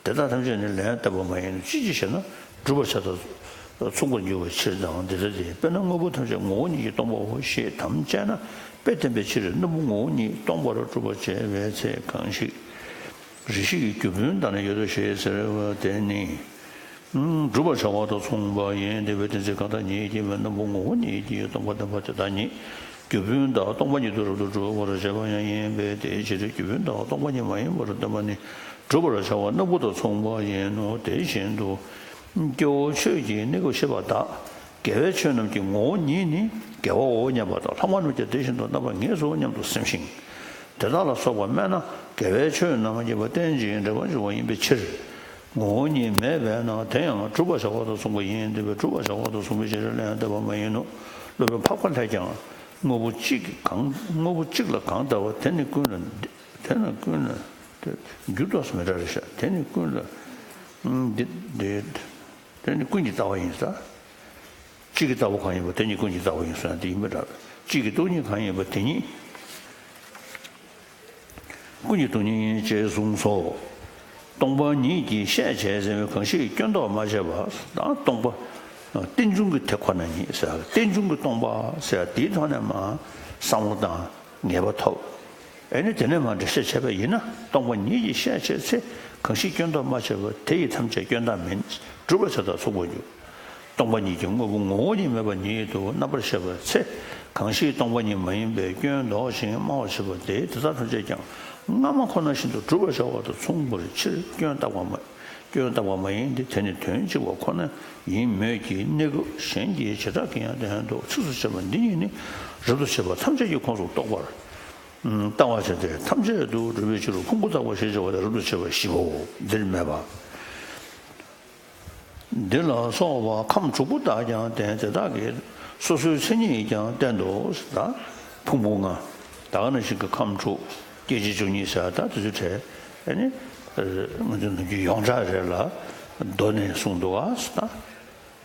དེ་དག་ཐམས་ཅད་ནི་ལན་བཏབ་པ་མ་ཡིན་ནོ། ཅི་ཕྱིར་ཞེ་ན། གྲུབ་པ་ཆ་དང་མཚུངས་པར་འགྱུར་བའི་ཕྱིར་དང་། འདི་ལྟ་སྟེ། དཔེར་ན་དངོས་པོ་ཐམས་ཅད་ངོ་བོ་ཉིད་ཀྱིས་སྟོང་པའོ་ཞེས་དམ་བཅས་ན། དཔེ་བསྟན་པའི་ཕྱིར་སྣམ་བུ་ངོ་བོ་ཉིད་སྟོང་པར་གྲུབ་པར་བྱེད་པའི་ཚེ་གང་ཞིག་རེ་ཞིག་གི་རྒྱུ་སྤུན་ཟླ་ནི་ཡོད་དོ་ཞེས་ཟེར་བ་དེ་ནི། གྲུབ་པར་བྱ་བ་དང་མཚུངས་པ་ཡིན། དེ་བས་དེ་ཚེ་གང་ལྟར་ཉིད་ཀྱིས་སྣམ་བུ་ངོ་བོ་ཉིད་ཀྱིས་སྟོང་པར་བསྟན་པ་དེ་དག་ཉིད། རྒྱུ་སྤུན་ཟླ་སྟོང་པ་ཉིད་དུ་རབ་ཏུ་གྲུབ་པར་བྱེད་པ་ཡང་ཡིན་པས། དེའི་ཕྱིར་རྒྱུ་སྤུན་ཟླ་སྟོང་པ་ཉིད་མ་ཡིན་པར་སྟོན་པ་ནི་གྲུབ་པར་བྱ་བ་སྣམ་བུ་དང་མཚུངས་པ་ཡིན་ནོ། དེ་བཞིན་དུ། སྐྱེ་བོ་ཆོས་ཀྱི་གནས་སྐབས་ཤེས་པ་དག་དགེ་བའི་ཆོས་རྣམས་ཀྱི་ངོ་བོ་ཉིད་ནི་དགེ་བའོ་སྙམ་པ་དང་། ལྷག་མ་རྣམས་ཀྱང་དེ་བཞིན་དུ་རྣམ་པར་ངེས་སོ་སྙམ་དུ་སེམས་ཤིང་། དེ་དག་ལ་སོགས་པ་སྨྲས་ན་དགེ་བའི་ཆོས་རྣམས་ཉེས་པ་རྟེན་ཅིང་འབྲེལ་པར་འབྱུང་བ་ཡིན་པའི་ཕྱིར། ངོ་བོ་ཉིད་མེད་པས་ན་དེ་ཡང་གྲུབ་པར་བྱ་བ་དང་མཚུངས་པ་ཡིན། དེ་བས་གྲུབ་པར་བྱ་བ་དང་མཚུངས་པའི་ཕྱིར་ལན་བཏབ་པ་མ་ཡིན་ནོ། སློབ་དཔོན་འཕགས་པ་ལྷས་ཀྱང་། དངོས་པོ་གཅིག་གིས་གང་དངོས་པོ་གཅིག་ལ་གང་ལྟ་བ་དེ་ནི་ཀུན་ལ་དེ་ནི་ཀུན་ལ་དེ་འགྱུར་ལྡོག་མི་འདྲ་རེད་ཤག་དེ་ནི་ཀུན་ལ་འདི་འདི། དེ་ནི་ཀུན་གྱི་ལྟ་བ་ཡིན་ས། གཅིག་གི་ལྟ་བ་གང་ཡིན་པ་དེ་ཉིད་ཀུན་གྱི་ལྟ་བ་ཡིན་ཟེར་ན་དེ་ཡིན་པ་འདྲ། གཅིག་གི་སྟོང་ཉིད་གང་ཡིན་པ་དེ་ཉིད་ཀུན་གྱི་སྟོང་ཉིད་ཡིན་ཅེས་གསུངས་སོ། སྟོང་པ་ཉིད་ཀྱིས་ཤས་ཆེ་ཟེར་བའི་གང་ཞིག་སྐྱོན་འདོགས་མ་བྱས་པ་དང་སྟོང་པ། རྟེན་འབྱུང་གི་དེ་ཁོ་ན་ཉིད་ཟེར་རྟེན་འབྱུང་གི་སྟོང་པ་ཟེར་དེའི་ཐོག་ནས་མ་བསམ་བློ་བཏང་། ངེས་པ་ཐོབ། ཨེ་ནི་དེ་ནས་མར་འགྲེལ་བཤད་བྱས་པ་ཡིན་ན། སྟོང་པ་ཉིད་ཀྱིས་ཤས་ཆེ་ཚེ་གང་ཞིག་སྐྱོན་འདོགས་མ་བྱས་པ་དེ་ཡི་ཐམས་ཅད་སྐྱོན་བདག་མིན། གྲུབ་པ་ཆ་དང་མཚུངས་པར་འགྱུར། སྟོང་པ་ཉིད་ཀྱི་དངོས་པོ་ངོ་བོ་ཉིད་མེད་པ་ཉིད་དུ་རྣམ་པར་ཤེས་པའི་ཚེ། གང་ཞིག་སྟོང་པ་ཉིད་མ་ཡིན་པའི་སྐྱོན་འདོགས་ཤིང་སྨྲ་བར་བྱེད་པ་དེ་དེ་དག་ཐམས་ཅད་ཀྱང་སྔ་མ་ཁོ་ན་བཞིན་དུ་གྲུབ་པར་བྱ་བ་དང་མཚུངས་པའི་ཕྱིར་སྐྱོན་བཏགས་པ་མ། སྐྱོན་བཏགས་པ་མ་ཡིན་ཏེ། དེ་ནི་དོན་གཅིག་པ་ཁོ་ན་ཡིན་མོད་ཀྱི། གནས་སྐབས་གཞན་གྱི་བྱེ་བྲག་གི་ཡང་དོན་དུ་ཚིགས་སུ་བཅད་པ་འདི་ཉིད་ནི་རབ་ཏུ་བྱེད་པ་ཐམས་ཅད་ཀྱི་ཁོངས་སུ་གཏོགས་པར་ལྟ་བ་བྱས་ཏེ། ཐམས་ཅད་དུ་གྲུབ་པའི་ཕྱིར་ཕུང་པོ་ལྟ་བུ་ཞེས་བྱ་བ་ལ་རབ་ཏུ་བྱེད་པ་བཞི་པའོ། འདིར་སྨྲས་པ། འདི་ལ་སོགས་པ་ཁམས་དྲུག་པོ་དག་ཀྱང་སྟེ། དེ་དག་གི་སོ་སོའི་མཚན་ཉིད་ཀྱང་བསྟན་ཏོ། ད་ཕུང་པོ་ལྔ། ད་ག་ནང་བཞིན་གྱི་ཁམས་དྲུག་སྐྱེ་མཆེད་བཅུ་གཉིས་ཟེར་ད་དེ་ཚོའི་གྲས་ཨེ་ནི་ང་ཚོ་ནམ་རྒྱུན་ཡོངས་གྲགས་རེད་ལ་མདོ་ནས་གསུངས་འདུག་ཨ། ད་བྱས་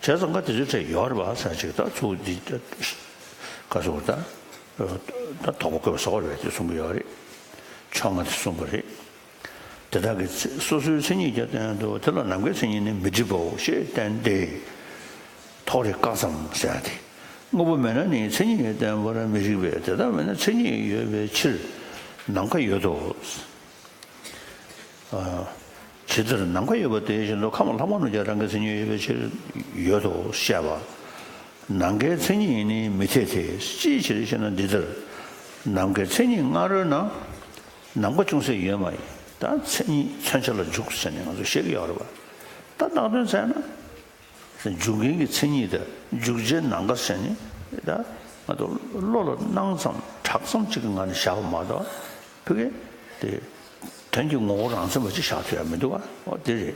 ཙང་ཀ་དེ་ཚོའི་གྲས་ཡོད་རེད་པ་ཟེར་ཅིག་ད་ཚུར་འདི་ག་སོགས་ད་ད་དོགས་པ་བཀོད་པ་སོགས་རེད་དེ་གསུང་གི་ཡོད་རེད། ཕྱོགས་སྔ་དེ་གསུངས་པ་རེད། དེ་དག་གི་ཚེ་སོ་སོའི་མཚན་ཉིད་ཀྱང་བསྟན་ཏོ། དེ་ལ་ནམ་མཁའི་མཚན་ཉིད་ནི་མི་འགྲིག་པའོ་ཞེས་བསྟན་ཏེ། ཐོགས་རེག་བཀག་ཙམ་ཟེར་ཡ་དེ། དངོས་པོ་མེད་ན་ནི་མཚན་ཉིད་བསྟན་པར་མི་རིགས་པས། དེ་ལྟར་མེད་ན་མཚན་ཉིད་ཡོད་པའི་ཕྱིར་ནམ་མཁའ་ཡོད་དོ། ཇི་ལྟར་ནམ་མཁའ་ཡོད་པ་དེ་བཞིན་དུ་ཁམས་ལྷག་མ་རྣམས་ཀྱང་རང་གི་མཚན་ཉིད་ཡོད་པའི་ཕྱིར་ཡོད་དོ་ཞེས་པ། ནམ་མཁའི་མཚན་ཉིད་ནི་མི་འཐད་དེ། ཅིའི་ཕྱིར་ཞེ་ན་འདི་ལྟར། ནམ་མཁའི་མཚན་ཉིད་སྔ་རོལ་ན། ནམ་མཁའ་ཅུང་ཟད་ཡོད་མ་ཡིན། ད་མཚན་ཉིད་མཚོན་བྱ་ལ་འཇུག་ཟེར་ནས་ང་ཚོ་བཤད་ཀྱི་ཡོད་རེད་པ། ད་བཏགས་དོན་བཙལ་ན། འཇུག་མཁན་གྱི་མཚན་ཉིད་དང་འཇུག་བྱེད་ནམ་མཁའ་ཟེར་ནས་ད་ང་ཚོ་བློ་ལ་སྣང་ཙམ་གྲགས་ཙམ་གཅིག་གི་ངང་ནས་བཞག་པ་མ་གཏོགས་ཕ་གི་དེ་དོན་གྱི་ངོ་བོ་རང་མཚན་པ་ཅིག་བཞག་ཐུབ་ཡ་མི་འདུག་བ། འོ་དེ་རེད།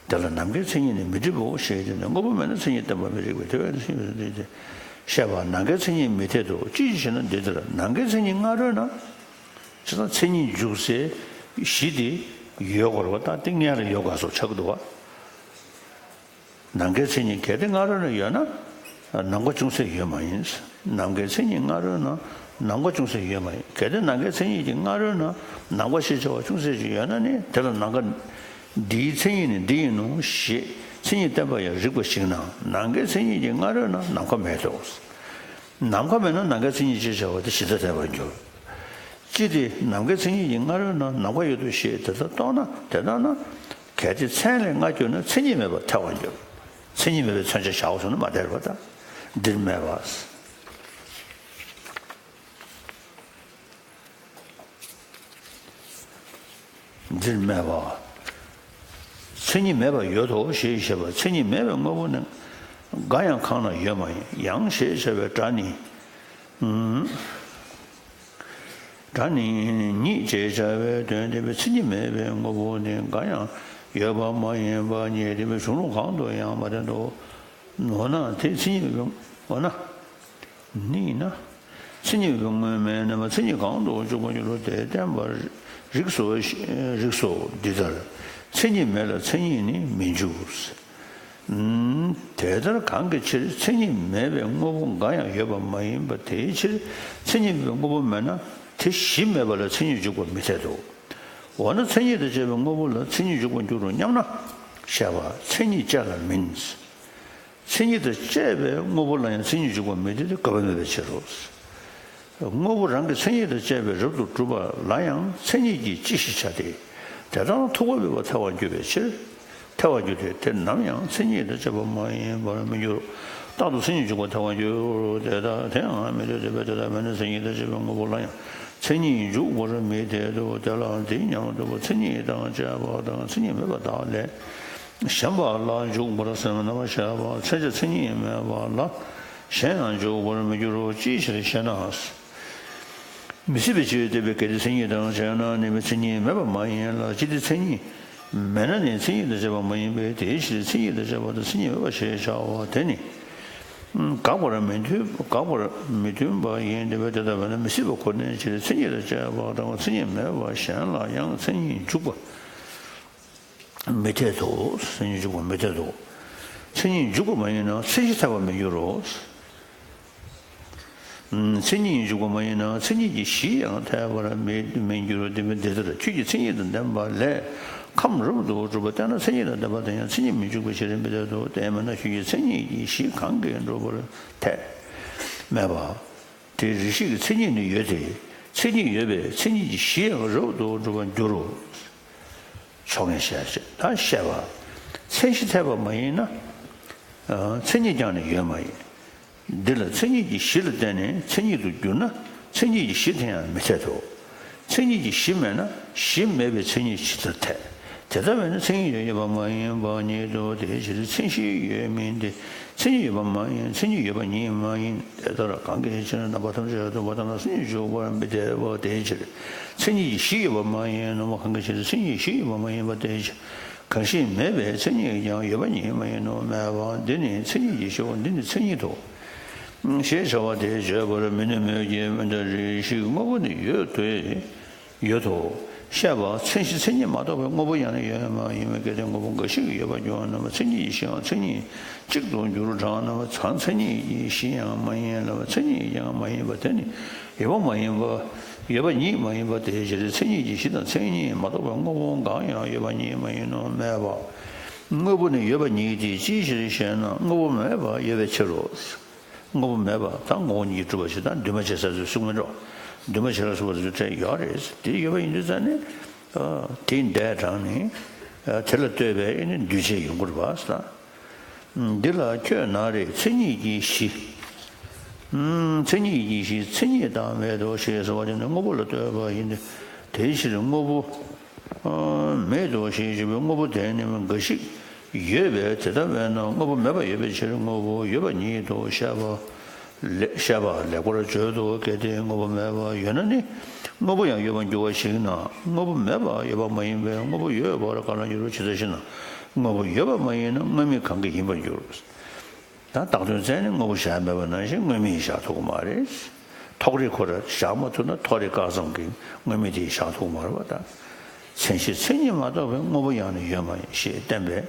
དེ་ལ་ནམ་མཁའི་མཚན་ཉིད་ནི་མི་འགྲིག་པའོ་ཞེས་བྱས་ནས་དངོས་པོ་མེད་ན་མཚན་ཉིད་བསྟན་པ་མི་རིགས་པས། དེ་བས་ན་མཚན་ཉིད་དེ་ བཤད་པ། ནམ་མཁའི་མཚན་ཉིད་མི་འཐད་དོ། ཅི་ཞིག་ཞེ་ན། འདི་ལྟར་ནམ་མཁའི་མཚན་ཉིད་སྔ་རོལ་ན། བྱས་ཙང་མཚན་ཉིད་འཇུག་སའི་གཞི་དེ་ཡོད་དགོས་རེད་པ། ད་དེ་སྔོན་ལ་ཡོད་དགོས་སོགས་ཆགས་ཀྱི་འདུག་པ། ནམ་མཁའི་མཚན་ཉིད་གལ་ཏེ་སྔ་རོལ་ན་ཡོད་ན། ནམ་མཁའ་ཅུང་ཟད་ཡོད་མ་ཡིན། ནམ་མཁའི་མཚན་ཉིད་སྔ་རོལ་ན་ནམ་མཁའ་ཅུང་ཟད་ཡོད་མ་ཡིན། གལ་ཏེ་ནམ་མཁའི་མཚན་ཉིད་ཀྱི་སྔ་རོལ་ན་ནམ་མཁའ་ཞེས་བྱ་བ་ཅུང་ཟད་ཅིག་ཡོད་ན་ནི། དེ་ལ་ནམ་མཁའ་འདིའི་མཚན་ཉིད་ནི་འདི་ཡིན་ནོ་ཞེས་མཚན་ཉིད་བསྟན་པ་ཡང་རིགས་པ་ཞིག་ན། ནམ་མཁའི་མཚན་ཉིད་ཀྱི་སྔ་རོལ་ན་ནམ་མཁའ་མེད་དོ། ནམ་མཁའ་མེད་ན་ནམ་མཁའི་མཚན་ཉིད་ཅེས་བྱ་བ་དེ་ཇི་ལྟར་འཐད་པར་འགྱུར། ཅི་སྟེ་ནམ་མཁའི་མཚན་ཉིད་ཀྱི་སྔ་རོལ་ན་ནམ་མཁའ་ཡོད་དོ་ཞེས་དེ་ལྟར་རྟོགས་ན། དེ་ལྟར་ན། གལ་ཏེ་མཚན་ལས་སྔ་གྱུར་ན་མཚན་ཉིད་མེད་པར་ཐལ་བར་འགྱུར། མཚན་ཉིད་མེད་པའི་མཚོན་བྱ་བཞག་པ་སོང་ན་མ་འཐད་པ་དང་། འདིར་སྨྲས་པ། འདིར་སྨྲས་པ། མཚན་ཉིད་མེད་པར་ཡོད་དོ་ཞེས་བཤད་པ། མཚན་ཉིད་མེད་པའི་དངོས་པོ་ནི་འགའ་ཡང་གང་ན་ཡོད་མ་ཡིན། ཡང་ཞེས་བྱ་བའི་སྒྲ་ནི། སྒྲ་ནི་ཉིད་ཅེས་བྱ་བའི་དོན་བསྟན་པའི་མཚན་ཉིད་མེད་པའི་དངོས་པོ་ནི་འགའ་ཡང་ཡོད་པ་མ་ཡིན་པ་ཉིད་བསྟན་པའི་གཞུང་ལུགས་གང་དུ་ཡང་མ་བསྟན་ཏོ། འོ་ན་དེ་མཚན་ཉིད་མེད་པའི། འོ་ན། ནི་ཡིན་ན། མཚན་ཉིད་མེད་པའི་དངོས་མེད་རྣམ་པ་མཚན་ཉིད་གང་དུ་འཇུག་པར་འགྱུར་རོ། དེ་བསྟན་པར་རིགས་སོ། རིགས་སོ། འདི་ལྟར་མཚན་ཉིད་མེད་ལ་མཚན་ཉིད་ནི་མི་འཇུག། དེ་ལྟར་གང་གི་ཕྱིར་མཚན་ཉིད་མེད་པའི་དངོས་པོ་འགའ་ཡང་ཡོད་པ་མ་ཡིན་པ་དེའི་ཕྱིར། མཚན་ཉིད་མེད་པའི་དངོས་པོ་མེད་ན་དེ་གཞི་མེད་པ་ལ་མཚན་ཉིད་འཇུག་པ་མི་འཐད་དོ། འོ་ན་མཚན་ཉིད་དང་བཅས་པའི་དངོས་པོ་ལ་མཚན་ཉིད་འཇུག་པར་འགྱུར་རོ་སྙམ་ན། བཤད་པ། མཚན་ཉིད་ཅན་ལ་མིན། མཚན་ཉིད་དང་བཅས་པའི་དངོས་པོ་ལ་ཡང་མཚན་ཉིད་འཇུག་པ་མི་འཐད་དེ། དགོས་པ་མེད་པའི་ཕྱིར་རོ། དངོས་པོ་རང་གི་མཚན་ཉིད་དང་བཅས་པའི་རབ་ཏུ་གྲུབ་པ་ལ་ཡང་མཚན་ཉིད་ཀྱི་སྤྱི་གཞི་བྱ་སྟེ། དེ་དག་ཐུག་པ་མེད་པར་ཐལ་བར་འགྱུར་བའི་ཕྱིར། ཐལ་བར་འགྱུར་ཏེ། དེ་ནམ་ཡང་མཚན་ཉིད་དང་བཅས་པ་མ་ཡིན་པར་མི་འགྱུར། རྟག་ཏུ་མཚན་ཉིད་འཇུག་པར་ཐལ་བར་འགྱུར། དེ་དག་དེའང་མི་འཐད་དེ། དཔེ་དེ་ལྟར་མེད་ན་མཚན་ཉིད་དང་བཅས་པའི་དངོས་པོ་ལ་ཡང་མཚན་ཉིད་འཇུག་པར་མི་འཐད་དོ། དེ་ལ་འདི་སྙམ་དུ། མཚན་ཉིད་དང་བཅས་པ་དང་མཚན་ཉིད་མེད་པ་དག་ལས། གཞན་པ་ལ་འཇུག་པར་སེམས་རྣམ་པར་ཤེས་པ། མཚན་གཞི་མཚན་ཉིད་མེད་པ་ལ་གཞན་ཡང་འཇུག་པར་མི་འགྱུར་རོ། ཅིའི་ཕྱིར་ཞེ་ན། མི་སྲིད་པའི་ཕྱིར་བསྟན་པའི་གལ་ཏེ་མཚན་ཉིད་དང་བཅས་ན་ནི་མཚན་ཉིད་མེད་པ་མ་ཡིན་ལ། ཅི་སྟེ་མཚན་ཉིད་མེད་ན་ནི་མཚན་ཉིད་དང་བཅས་པ་མ་ཡིན་པས། དེའི་ཕྱིར་མཚན་ཉིད་དང་བཅས་པ་དང་མཚན་ཉིད་མེད་པ་ཞེས་བྱ་བ་དེ་ནི། དགག་པར་མི་མཐུན། དགག་པར་མི་མཐུན་པ་ཡིན་ཏེ། དཔེ་དེ་ལྟར་མེད་ན་མི་སྲིད་པ་ཁོ་ནའི་ཕྱིར། མཚན་ཉིད་དང་བཅས་པ་དང་མཚན་ཉིད་མེད་པ་གཞན་ལ་ཡང་མཚན་ཉིད་འཇུག་པ་མི་འཐད་དོ། མཚན་ཉིད་འཇུག་པ་མི་འཐད་དོ། མཚན་ཉིད་འཇུག་པ་མ་ཡིན་ན་མཚན་གཞི་འཐད་པར་མི་འགྱུར་རོ། མཚན་ཉིད་འཇུག་པ་མ་ཡིན་ན་མཚན་ཉིད་ཀྱི་གཞི་ཡང་འཐད་པར་མི་མི་འགྱུར། འདི་མི་འདི་ལྟར་ཁྱོད་ཀྱིས་མཚན་ཉིད་དང་ལྡན་པ་ལས་ཁམས་རབ་ཏུ་གྲུབ་པ་བསྟན་ན། མཚན་ཉིད་དང་ལྡན་པ་དེ་ཡང་མཚན་ཉིད་མི་འཇུག་པའི་ཕྱིར་མི་འཐད་དོ། དེ་མིན་ན་ཁྱོད་ཀྱིས་མཚན་ཉིད་ཀྱི་གཞི་གང་གིས་འགྲུབ་པར་འཐད། སྨྲས་པ། དེ་རེ་ཞིག་གི་མཚན་ཉིད་ནི་ཡོད་དེ། མཚན་ཉིད་ཡོད་པས་མཚན་ཉིད་ཀྱི་གཞི་ཡང་རབ་ཏུ་གྲུབ་པར་འགྱུར་རོ། ཕྱོགས་ངེས་ཤེས་བྱེད་ད་བཤད་པ། མཚན་གཞི་འཐད་པ་མ་ཡིན་ན། མཚན་ཉིད་ཀྱང་ནི་ཡོད་མ་ཡིན། འདི་ལ་མཚན་ཉིད་ཀྱི་གཞི་ལ་བརྟེན་ནས་མཚན་ཉིད་དུ་གྱུར་ན་མཚན་ཉིད་ཀྱི་གཞི་དེ་ཡང་མི་འཐད་དོ། མཚན་ཉིད་ཀྱི་གཞི་མེད་ན་གཞི་མེད་པའི་མཚན་ཉིད་ཇི་ལྟར་འཐད། དེ་ལྟ་བས་ན་མཚན་ཉིད་ཡོད་པ་མ་ཡིན་པ་ཉིད་དོ། དེའི་ཕྱིར་མཚན་གཞི་ཡོད་མིན་ཏེ། མཚན་ཉིད་ཡོད་པ་མ་ཡིན། མཚན་ཉིད་ཡོད་པ་ཉིད་མ་ཡིན། དེ་ལྟར་གང་གི་ཕྱིར་རྣམ་པ་ཐམས་ཅད་རབ་ཏུ་བ་དང་ན་མཚན་ཉིད་འཇུག་པར་མི་འཐད་པ་དེའི་ཕྱིར། མཚན་ཉིད་ཀྱི་གཞི་ཡོད་པ་མ་ཡིན་ནོ། གང་གི་ཕྱིར་མཚན་ཉིད་ཀྱི་གཞི་ཡོད་པ་མ་ཡིན་པ་དེའི་ཕྱིར། གང་ཞིག་མེད་པའི་མཚན་ཉིད་ཀྱང་ཡོད་པ་ཉིད་མ་ཡིན་ནོ། སྨྲས་པ། འདི་ནི་མཚན་ཉིད་ཀྱི་གཞིའོ། འདི་ནི་མཚན་ཉིད་དོ། ཞེས་བྱ་བ་དེ་བརྗོད་པར་མི་ནུས་མོད་ཀྱི། མི་འདི་རེ་ཞིག་དངོས་པོ་ནི་ཡོད་དེ། ཡོད་དོ། བཤད་པ། མཚན་གཞི་མཚན་ཉིད་མ་གཏོགས་པའི་དངོས་པོ་ཡང་ན་ཡོད་མ་ཡིན་པའི་གལ་ཏེ་དངོས་པོ་འགའ་ཞིག་ཡོད་པར་འགྱུར་བ་ན། མཚན་ཉིད་ཀྱི་གཞིའང་མཚན་ཉིད་གཅིག་ཏུ་འགྱུར་གྲང་ན། མཚན་ཉིད་ཀྱི་གཞི་ཡང་མ་ཡིན་ལ། མཚན་ཉིད་ཀྱང་མ་ཡིན་པ་དེ་ནི་ཡོད་པ་མ་ཡིན་པ། ཡོད་པ་ཉིད་མ་ཡིན་པ་དེའི་ཕྱིར། མཚན་ཉིད་ཀྱི་གཞི་དང་མཚན་ཉིད་མ་གཏོགས་པའི་དངོས་པོ་འགའ་ཡང་ཡོད་པ་ཉིད་མ་ཡིན་ནོ། སྨྲས་པ། དངོས་པོ་ནི་ཡོད་པ་ཉིད་དེ་ཅིའི་ཕྱིར་ཞེ་ན། དངོས་པོ་མེད་པ་ཡོད་པའི་ཕྱིར་རོ། དངོས་པོ་མེད་པ་དང་དངོས་པོ་ཉིད་ཀྱིས་གྲུབ་པ་ཞིག་དང་འདུས་མ་བྱས་ཟེར་ཚུལ་གསུངས་མི་འགྲོ། འདུས་མ་བྱས་ལ་སོགས་པ་དེ་ཚོ་ཡོད་རེད། དེ་ཡོད་པ་ཡིན་དུས་ཙང་ནི། དེ་འདས་དྲངས་ནས། དེ་ལ་ལྟོས་པའི་ནི་འདུས་བྱས་ཡོང་གི་རེད་པ། འདི་ལ་ཁྱོད་ན་རེ་མཚན་ཉིད་ཀྱི་གཞི། མཚན་ཉིད་ཀྱི་གཞི་མཚན་ཉིད་དང་མེད་དོ་ཞེས་ཟེར་བ་དེ་ནི་དངོས་པོ་ལ་ལྟོས་པ་ཡིན་ཏེ། དེའི་ཕྱིར་དངོས་པོ་མེད་དོ་ཞེས་བརྗོད་པའི་དངོས་པོ་དེ་ནི་འགའ་ཞིག་ཡོད་པས། དེ་ལྟ་བས་ན་དངོས་པོ་མེད་པ་ཡོད་པའི་ཕྱིར་དངོས་པོ་ཡོད་པ་ཉིད་དུ་བཤད་པ་ལེགས་བཤད་པ་ལེགས་པར་བརྗོད་དོ། གལ་ཏེ་དངོས་པོ་མེད་པ་ཡོད་ན་ནི་དངོས་པོ་ཡང་ཡོད་པར་འགྱུར་བ་ཞིག་ན། དངོས་པོ་མེད་པ་ཡོད་པ་མ་ཡིན་པས་དངོས་པོ་ཡོད་པར་ག་ལ་འགྱུར་རོ། ཇི་ལྟར་ཞེ་ན། དངོས་པོ་ཡོད་པ་མ་ཡིན་ན་དངོས་མེད་གང་གིས་ཡིན་པར་འགྱུར། ད་བཏགས་དོན་བཙལ་ནས་དངོས་པོ་བཞག་མེད་པ་ནང་བཞིན་དངོས་མེད་བཞག་ཐུབ་ཀྱི་མ་རེད། ཐོགས་རེག་ཁོ་རང་བཞག་མ་ཐུབ་ན་ཐོགས་རེག་བཀག་ཙམ་གྱིས་དངོས་མེད་དེ་བཞག་ཐུབ་ཀྱི་མ་རེད་པ། ད་མཚན་གཞི་མཚན་ཉིད་མ་གཏོགས་པའི་དངོས་པོ་ཡང་ན་ཡོད་མ་ཡིན་ཞེས་བསྟན་པས།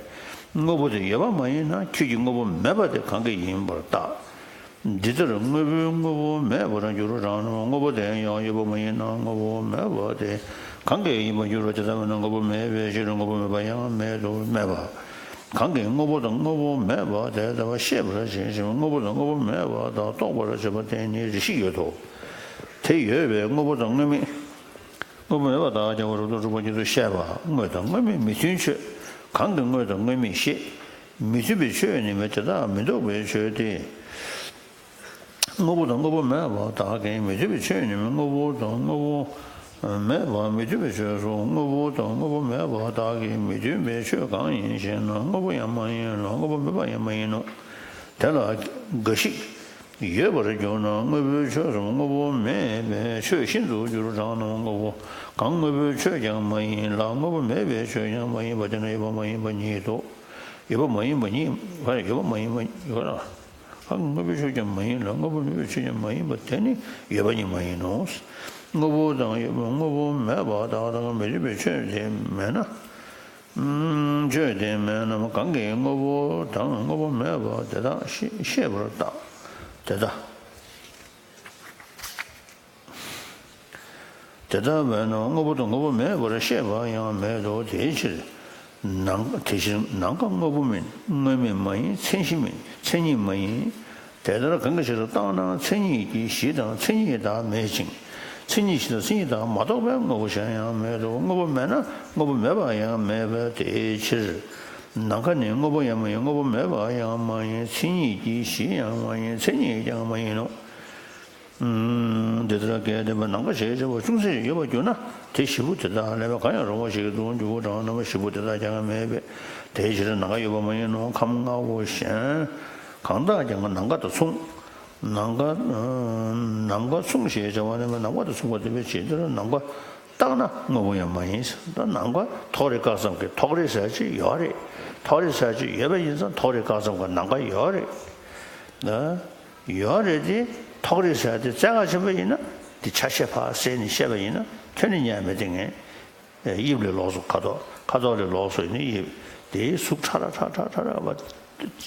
དངོས་པོ་དེ་ཡོད་པ་མ་ཡིན་ན་ཁྱོད་ཀྱི་དངོས་པོ་མེད་པ་དེ་གང་གིས་ཡིན་པར་བརྟག་འདི་ལྟར་དངོས་པོའི་དངོས་པོ་མེད་པར་འགྱུར་རང་ན། དངོས་པོ་དེ་ཡང་ཡོད་པ་མ་ཡིན་ན་དངོས་པོ་མེད་པ་དེ་གང་གིས་ཡིན་པར་འགྱུར་རོ། དེ་ལྟ་བས་ན་དངོས་པོ་མེད་པའི་ཕྱིར། དངོས་པོ་མེད་པ་ཡང་མེད་དུ་སྨྲས་པ། གང་གིས་དངོས་པོ་དང་དངོས་པོ་མེད་པ་དེ་ལྟ་བ་ཤེས་པར་བྱེད་ཅིང་། དངོས་པོ་དང་དངོས་པོ་མེད་པ་དག་རྟོགས་པར་བྱེད་པ་དེ་ནི་རེ་ཞིག་ཡོད་དོ། དེ་ཡོད་པས་དངོས་པོ་དང་དངོས་མེད། དངོས་པོ་མེད་པ་དག་ཀྱང་རབ་ཏུ་གྲུབ་པ་ཉིད་དུ་བཤད་པ། དངོས་དང་དངོས་མེད་མི་མཐུན་ཆོས། གང་གིས་དངོས་དང་དངོས་མེད་ཤེས། མི་མཐུན་པའི་ཆོས་ནི་མེད་དེ་དག་མི་ལྡོག་པའི་ཆོས་ཏེ། དངོས་པོ་དང་དངོས་པོ་མེད་པ་དག་གིས་མི་མཐུན་པའི་ཆོས་ནི་མེད། དངོས་པོ་དང་དངོས་པོ་མེད་པ་མི་མཐུན་པའི་ཆོས་སོ། དངོས་པོ་དང་དངོས་པོ་མེད་པ་དག་གིས་མི་མཐུན་པའི་ཆོས་གང་ཡིན་ཞེ་ན། དངོས་པོ་ཡང་མ་ཡིན་ལ་དངོས་པོ་མེད་པ་ཡང་མ་ཡིན་ནོ། དེ་ལ་འགའ་ཞིག་ཡོད་པར་གྱུར་ན་དངོས་པོའི་ཆོས་སམ་དངོས་པོ་མེད་པའི་ཆོས་ཤིན་ཏུ་འགྱུར་གྲང་ན། དངོས་པོ་གང་དངོས་པོའི་ཆོས་ཀྱང་མ་ཡིན་ལ་དངོས་པོ་མེད་པའི་ཆོས་ཀྱང་མ་ཡིན་པ་དེ་ནི་ཡོད་པ་མ་ཡིན་པ་ཉིད་དོ། ཡོད་པ་མ་ཡིན་པ་ཉིད། ཡོད་པ་མ་ཡིན་པ་ཡོད་ལ། ཨ། དངོས་པོའི་ཆོས་ཀྱང་མ་ཡིན་ལ་དངོས་པོ་མེད་པའི་ཆོས་ཀྱང་མ་ཡིན་པ་དེ་ནི་ཡོད་པ་ཉིད་མ་ཡིན་ནོ། དངོས་པོ་དང་ཡོད་པ་དངོས་པོ་མེད་པ་དག་དང་མི་མཐུན་པའི་ཆོས་དེ་མེད་ན། ཨུམ། ཆོས་དེ་མེད་ན་གང་གིས་དངོས་པོ་དང་དངོས་པོ་མེད་པ་དེ་དག་ཤེས་ཤེས་པར་བརྟག་དེ་ལྟ། དེ་ལྟ་བས་ན་དངོས་པོ་དང་དངོས་པོ་མེད་པར་ཤེས་པ་ཡང་མེད་དོ། དེའི་ཕྱིར་ནམ་དེ་ཕྱིར་ནམ་མཁའ་དངོས་པོ་མིན། དངོས་མེད་མ་ཡིན། མཚན་གཞི་མིན། མཚན་ཉིད་མ་ཡིན། དེ་ལྟར་གང་གི་ཕྱིར་བརྟགས་ན་མཚན་ཉིད་ཀྱི་གཞི་དང་མཚན་ཉིད་དག་མེད་ཅིང་། མཚན་ཉིད་གཞི་དང་མཚན་ཉིད་དག་མ་གཏོགས་པའི་དངོས་པོ་གཞན་ཡང་མེད་དོ། དངོས་པོ་མེད་ན་དངོས་པོ་མེད་པ་ཡང་མེད་པ་དེའི་ཕྱིར། ནམ་མཁའ་ནི་དངོས་པོ་ཡང་མ་ཡིན། དངོས་པོ་མེད་པ་ཡང་མ་ཡིན། མཚན་ཉིད་ཀྱི་གཞི་ཡང་མ་ཡིན། མཚན་ཉིད་ཀྱང་མ་ཡིན་ནོ། ཨུམ། འདི་ལྟར་གལ་ཏེ་ནམ་མཁའ་ཞེས་བྱ་བ་ཅུང་ཟད་ཡོད་པར་གྱུར་ན་དེ་བཞི་པོ་དེ་དག་ལས་པ་གང་ཡང་རུང་བ་ཞིག་ཏུ་འགྱུར་གྲང་ན་བཞི་པོ་དེ་དག་ཀྱང་མེད་པས། དེའི་ཕྱིར་ནམ་མཁའ་ཡོད་པ་མ་ཡིན་ནོ། ཁམས་ལྔ་པོ་གཞན་གང་དག་ཀྱང་ནམ་མཁའ་དང་མཚུངས། ནམ་མཁའ་ནམ་མཁའ་མཚུངས་ཞེས་བྱ་བ་ནི་ནམ་མཁའ་དང་མཚུངས་པ་སྟོན་པའི་ཕྱིར། དེ་ལ་ནམ་མཁའ་བརྟགས་ན་དངོས་པོ་ཡང་མ་ཡིན། ད་ནམ་མཁའ་ཐོགས་རེག་བཀག་ཙམ་གྱི་ཐོགས་རེག་ཟེར་ཅིག་ཡོད་རེད། ཐོགས་རེག་ཟེར་ཅིག་ཡོད་པ་ཡིན་ཙང་ཐོགས་རེག་བཀག་ཙམ་གྱི་ནམ་མཁའ་ཡོད་རེད། ཡོད་རེད་དེ། ཐོགས་རེག་ཟེར་དེ་བཙལ་ག་ཕྱིན་པ་ཡིན་ན་དེ་ཆ་ཤས་ཕར་བསལ་ནས་བཤད་པ་ཡིན་ན་ཁྱོན་ནས་རྙེད་མེད་དེ་ངས་དབྱིབས་ལས་ལོགས་སུ་ཁ་དོག་ཁ་དོག་ལས་ལོགས་སུ་ཡིན་ན་དབྱིབས་དེའི་གཟུགས་ཁྲ་ར་ཁྲ་ཁྲ་ཁྲ་ར་བ་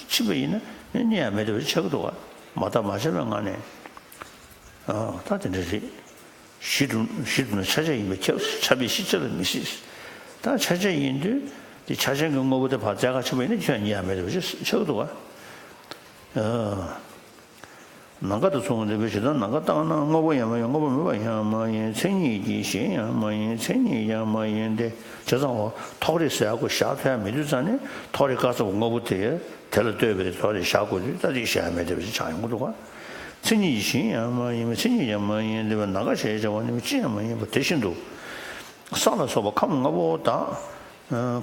ཕྱིན་པ་ཡིན་ན་རྙེད་མེད་དེ་བ་ཆགས་ཀྱི་འདུག་ག་མ་བརྟགས་མ་དཔྱད་པའི་ངང་ནས། ཨ། ད་དེ་འདྲ་རེད། གཞི་གྲུབ་གཞི་གྲུབ་ན་ཆ་ཤས་ཡིན་པས་ཁྱབ། ཆ་པའི་གཞི་ཆ་ལ་མི་སྲིད། ད་ཆ་ཤས་ཡིན་དུས་དེ་ཆ་ཅན་གྱི་དངོས་པོ་དེ་ཕར་བཙལ་ག་ཕྱིན་པ་ཡིན་ན་ཁྱོན་རྙེད་མེད་དེ་བ་ཆགས་ཀྱི་འདུག་ག་ཨ། ནམ་མཁའ་དང་མཚུངས་པ་སྟོན་པའི་ཕྱིར། ད་ནམ་མཁའ་བརྟགས་ན་དངོས་པོ་ཡང་མ་ཡིན། དངོས་པོ་མེད་པ་ཡང་མ་ཡིན། མཚན་ཉིད་ཀྱི་གཞི་ཡང་མ་ཡིན། མཚན་ཉིད་ཡང་མ་ཡིན་ཏེ། བྱས་ཙང་འོ་ཐོགས་རེག་ཟེར་ཡག་གོ་བཞག་ཐུབ་ཡ་མེད་དུས་ཙང་ནས་ཐོགས་རེག་བཀག་ཙམ་གྱི་དངོས་པོ་དེ་དེ་ལ་ལྟོས་པའི་ཐོགས་རེག་བཞག་དགོས་དུས་ད་དེ་བཞག་ཡ་མེད་དེ་བ་ཆགས་ཡོང་གི་འདུག་ག་མཚན་ཉིད་ཀྱི་གཞི་ཡང་མ་ཡིན་པས་མཚན་ཉིད་ཀྱང་མ་ཡིན། དེ་བས་ནམ་མཁའ་ཞེས་བྱ་བ་ནི་ཅི་ཡང་མ་ཡིན་པ་དེ་བཞིན་དུ། ས་ལ་སོགས་པ་ཁམས་ལྔ་པོ་དག་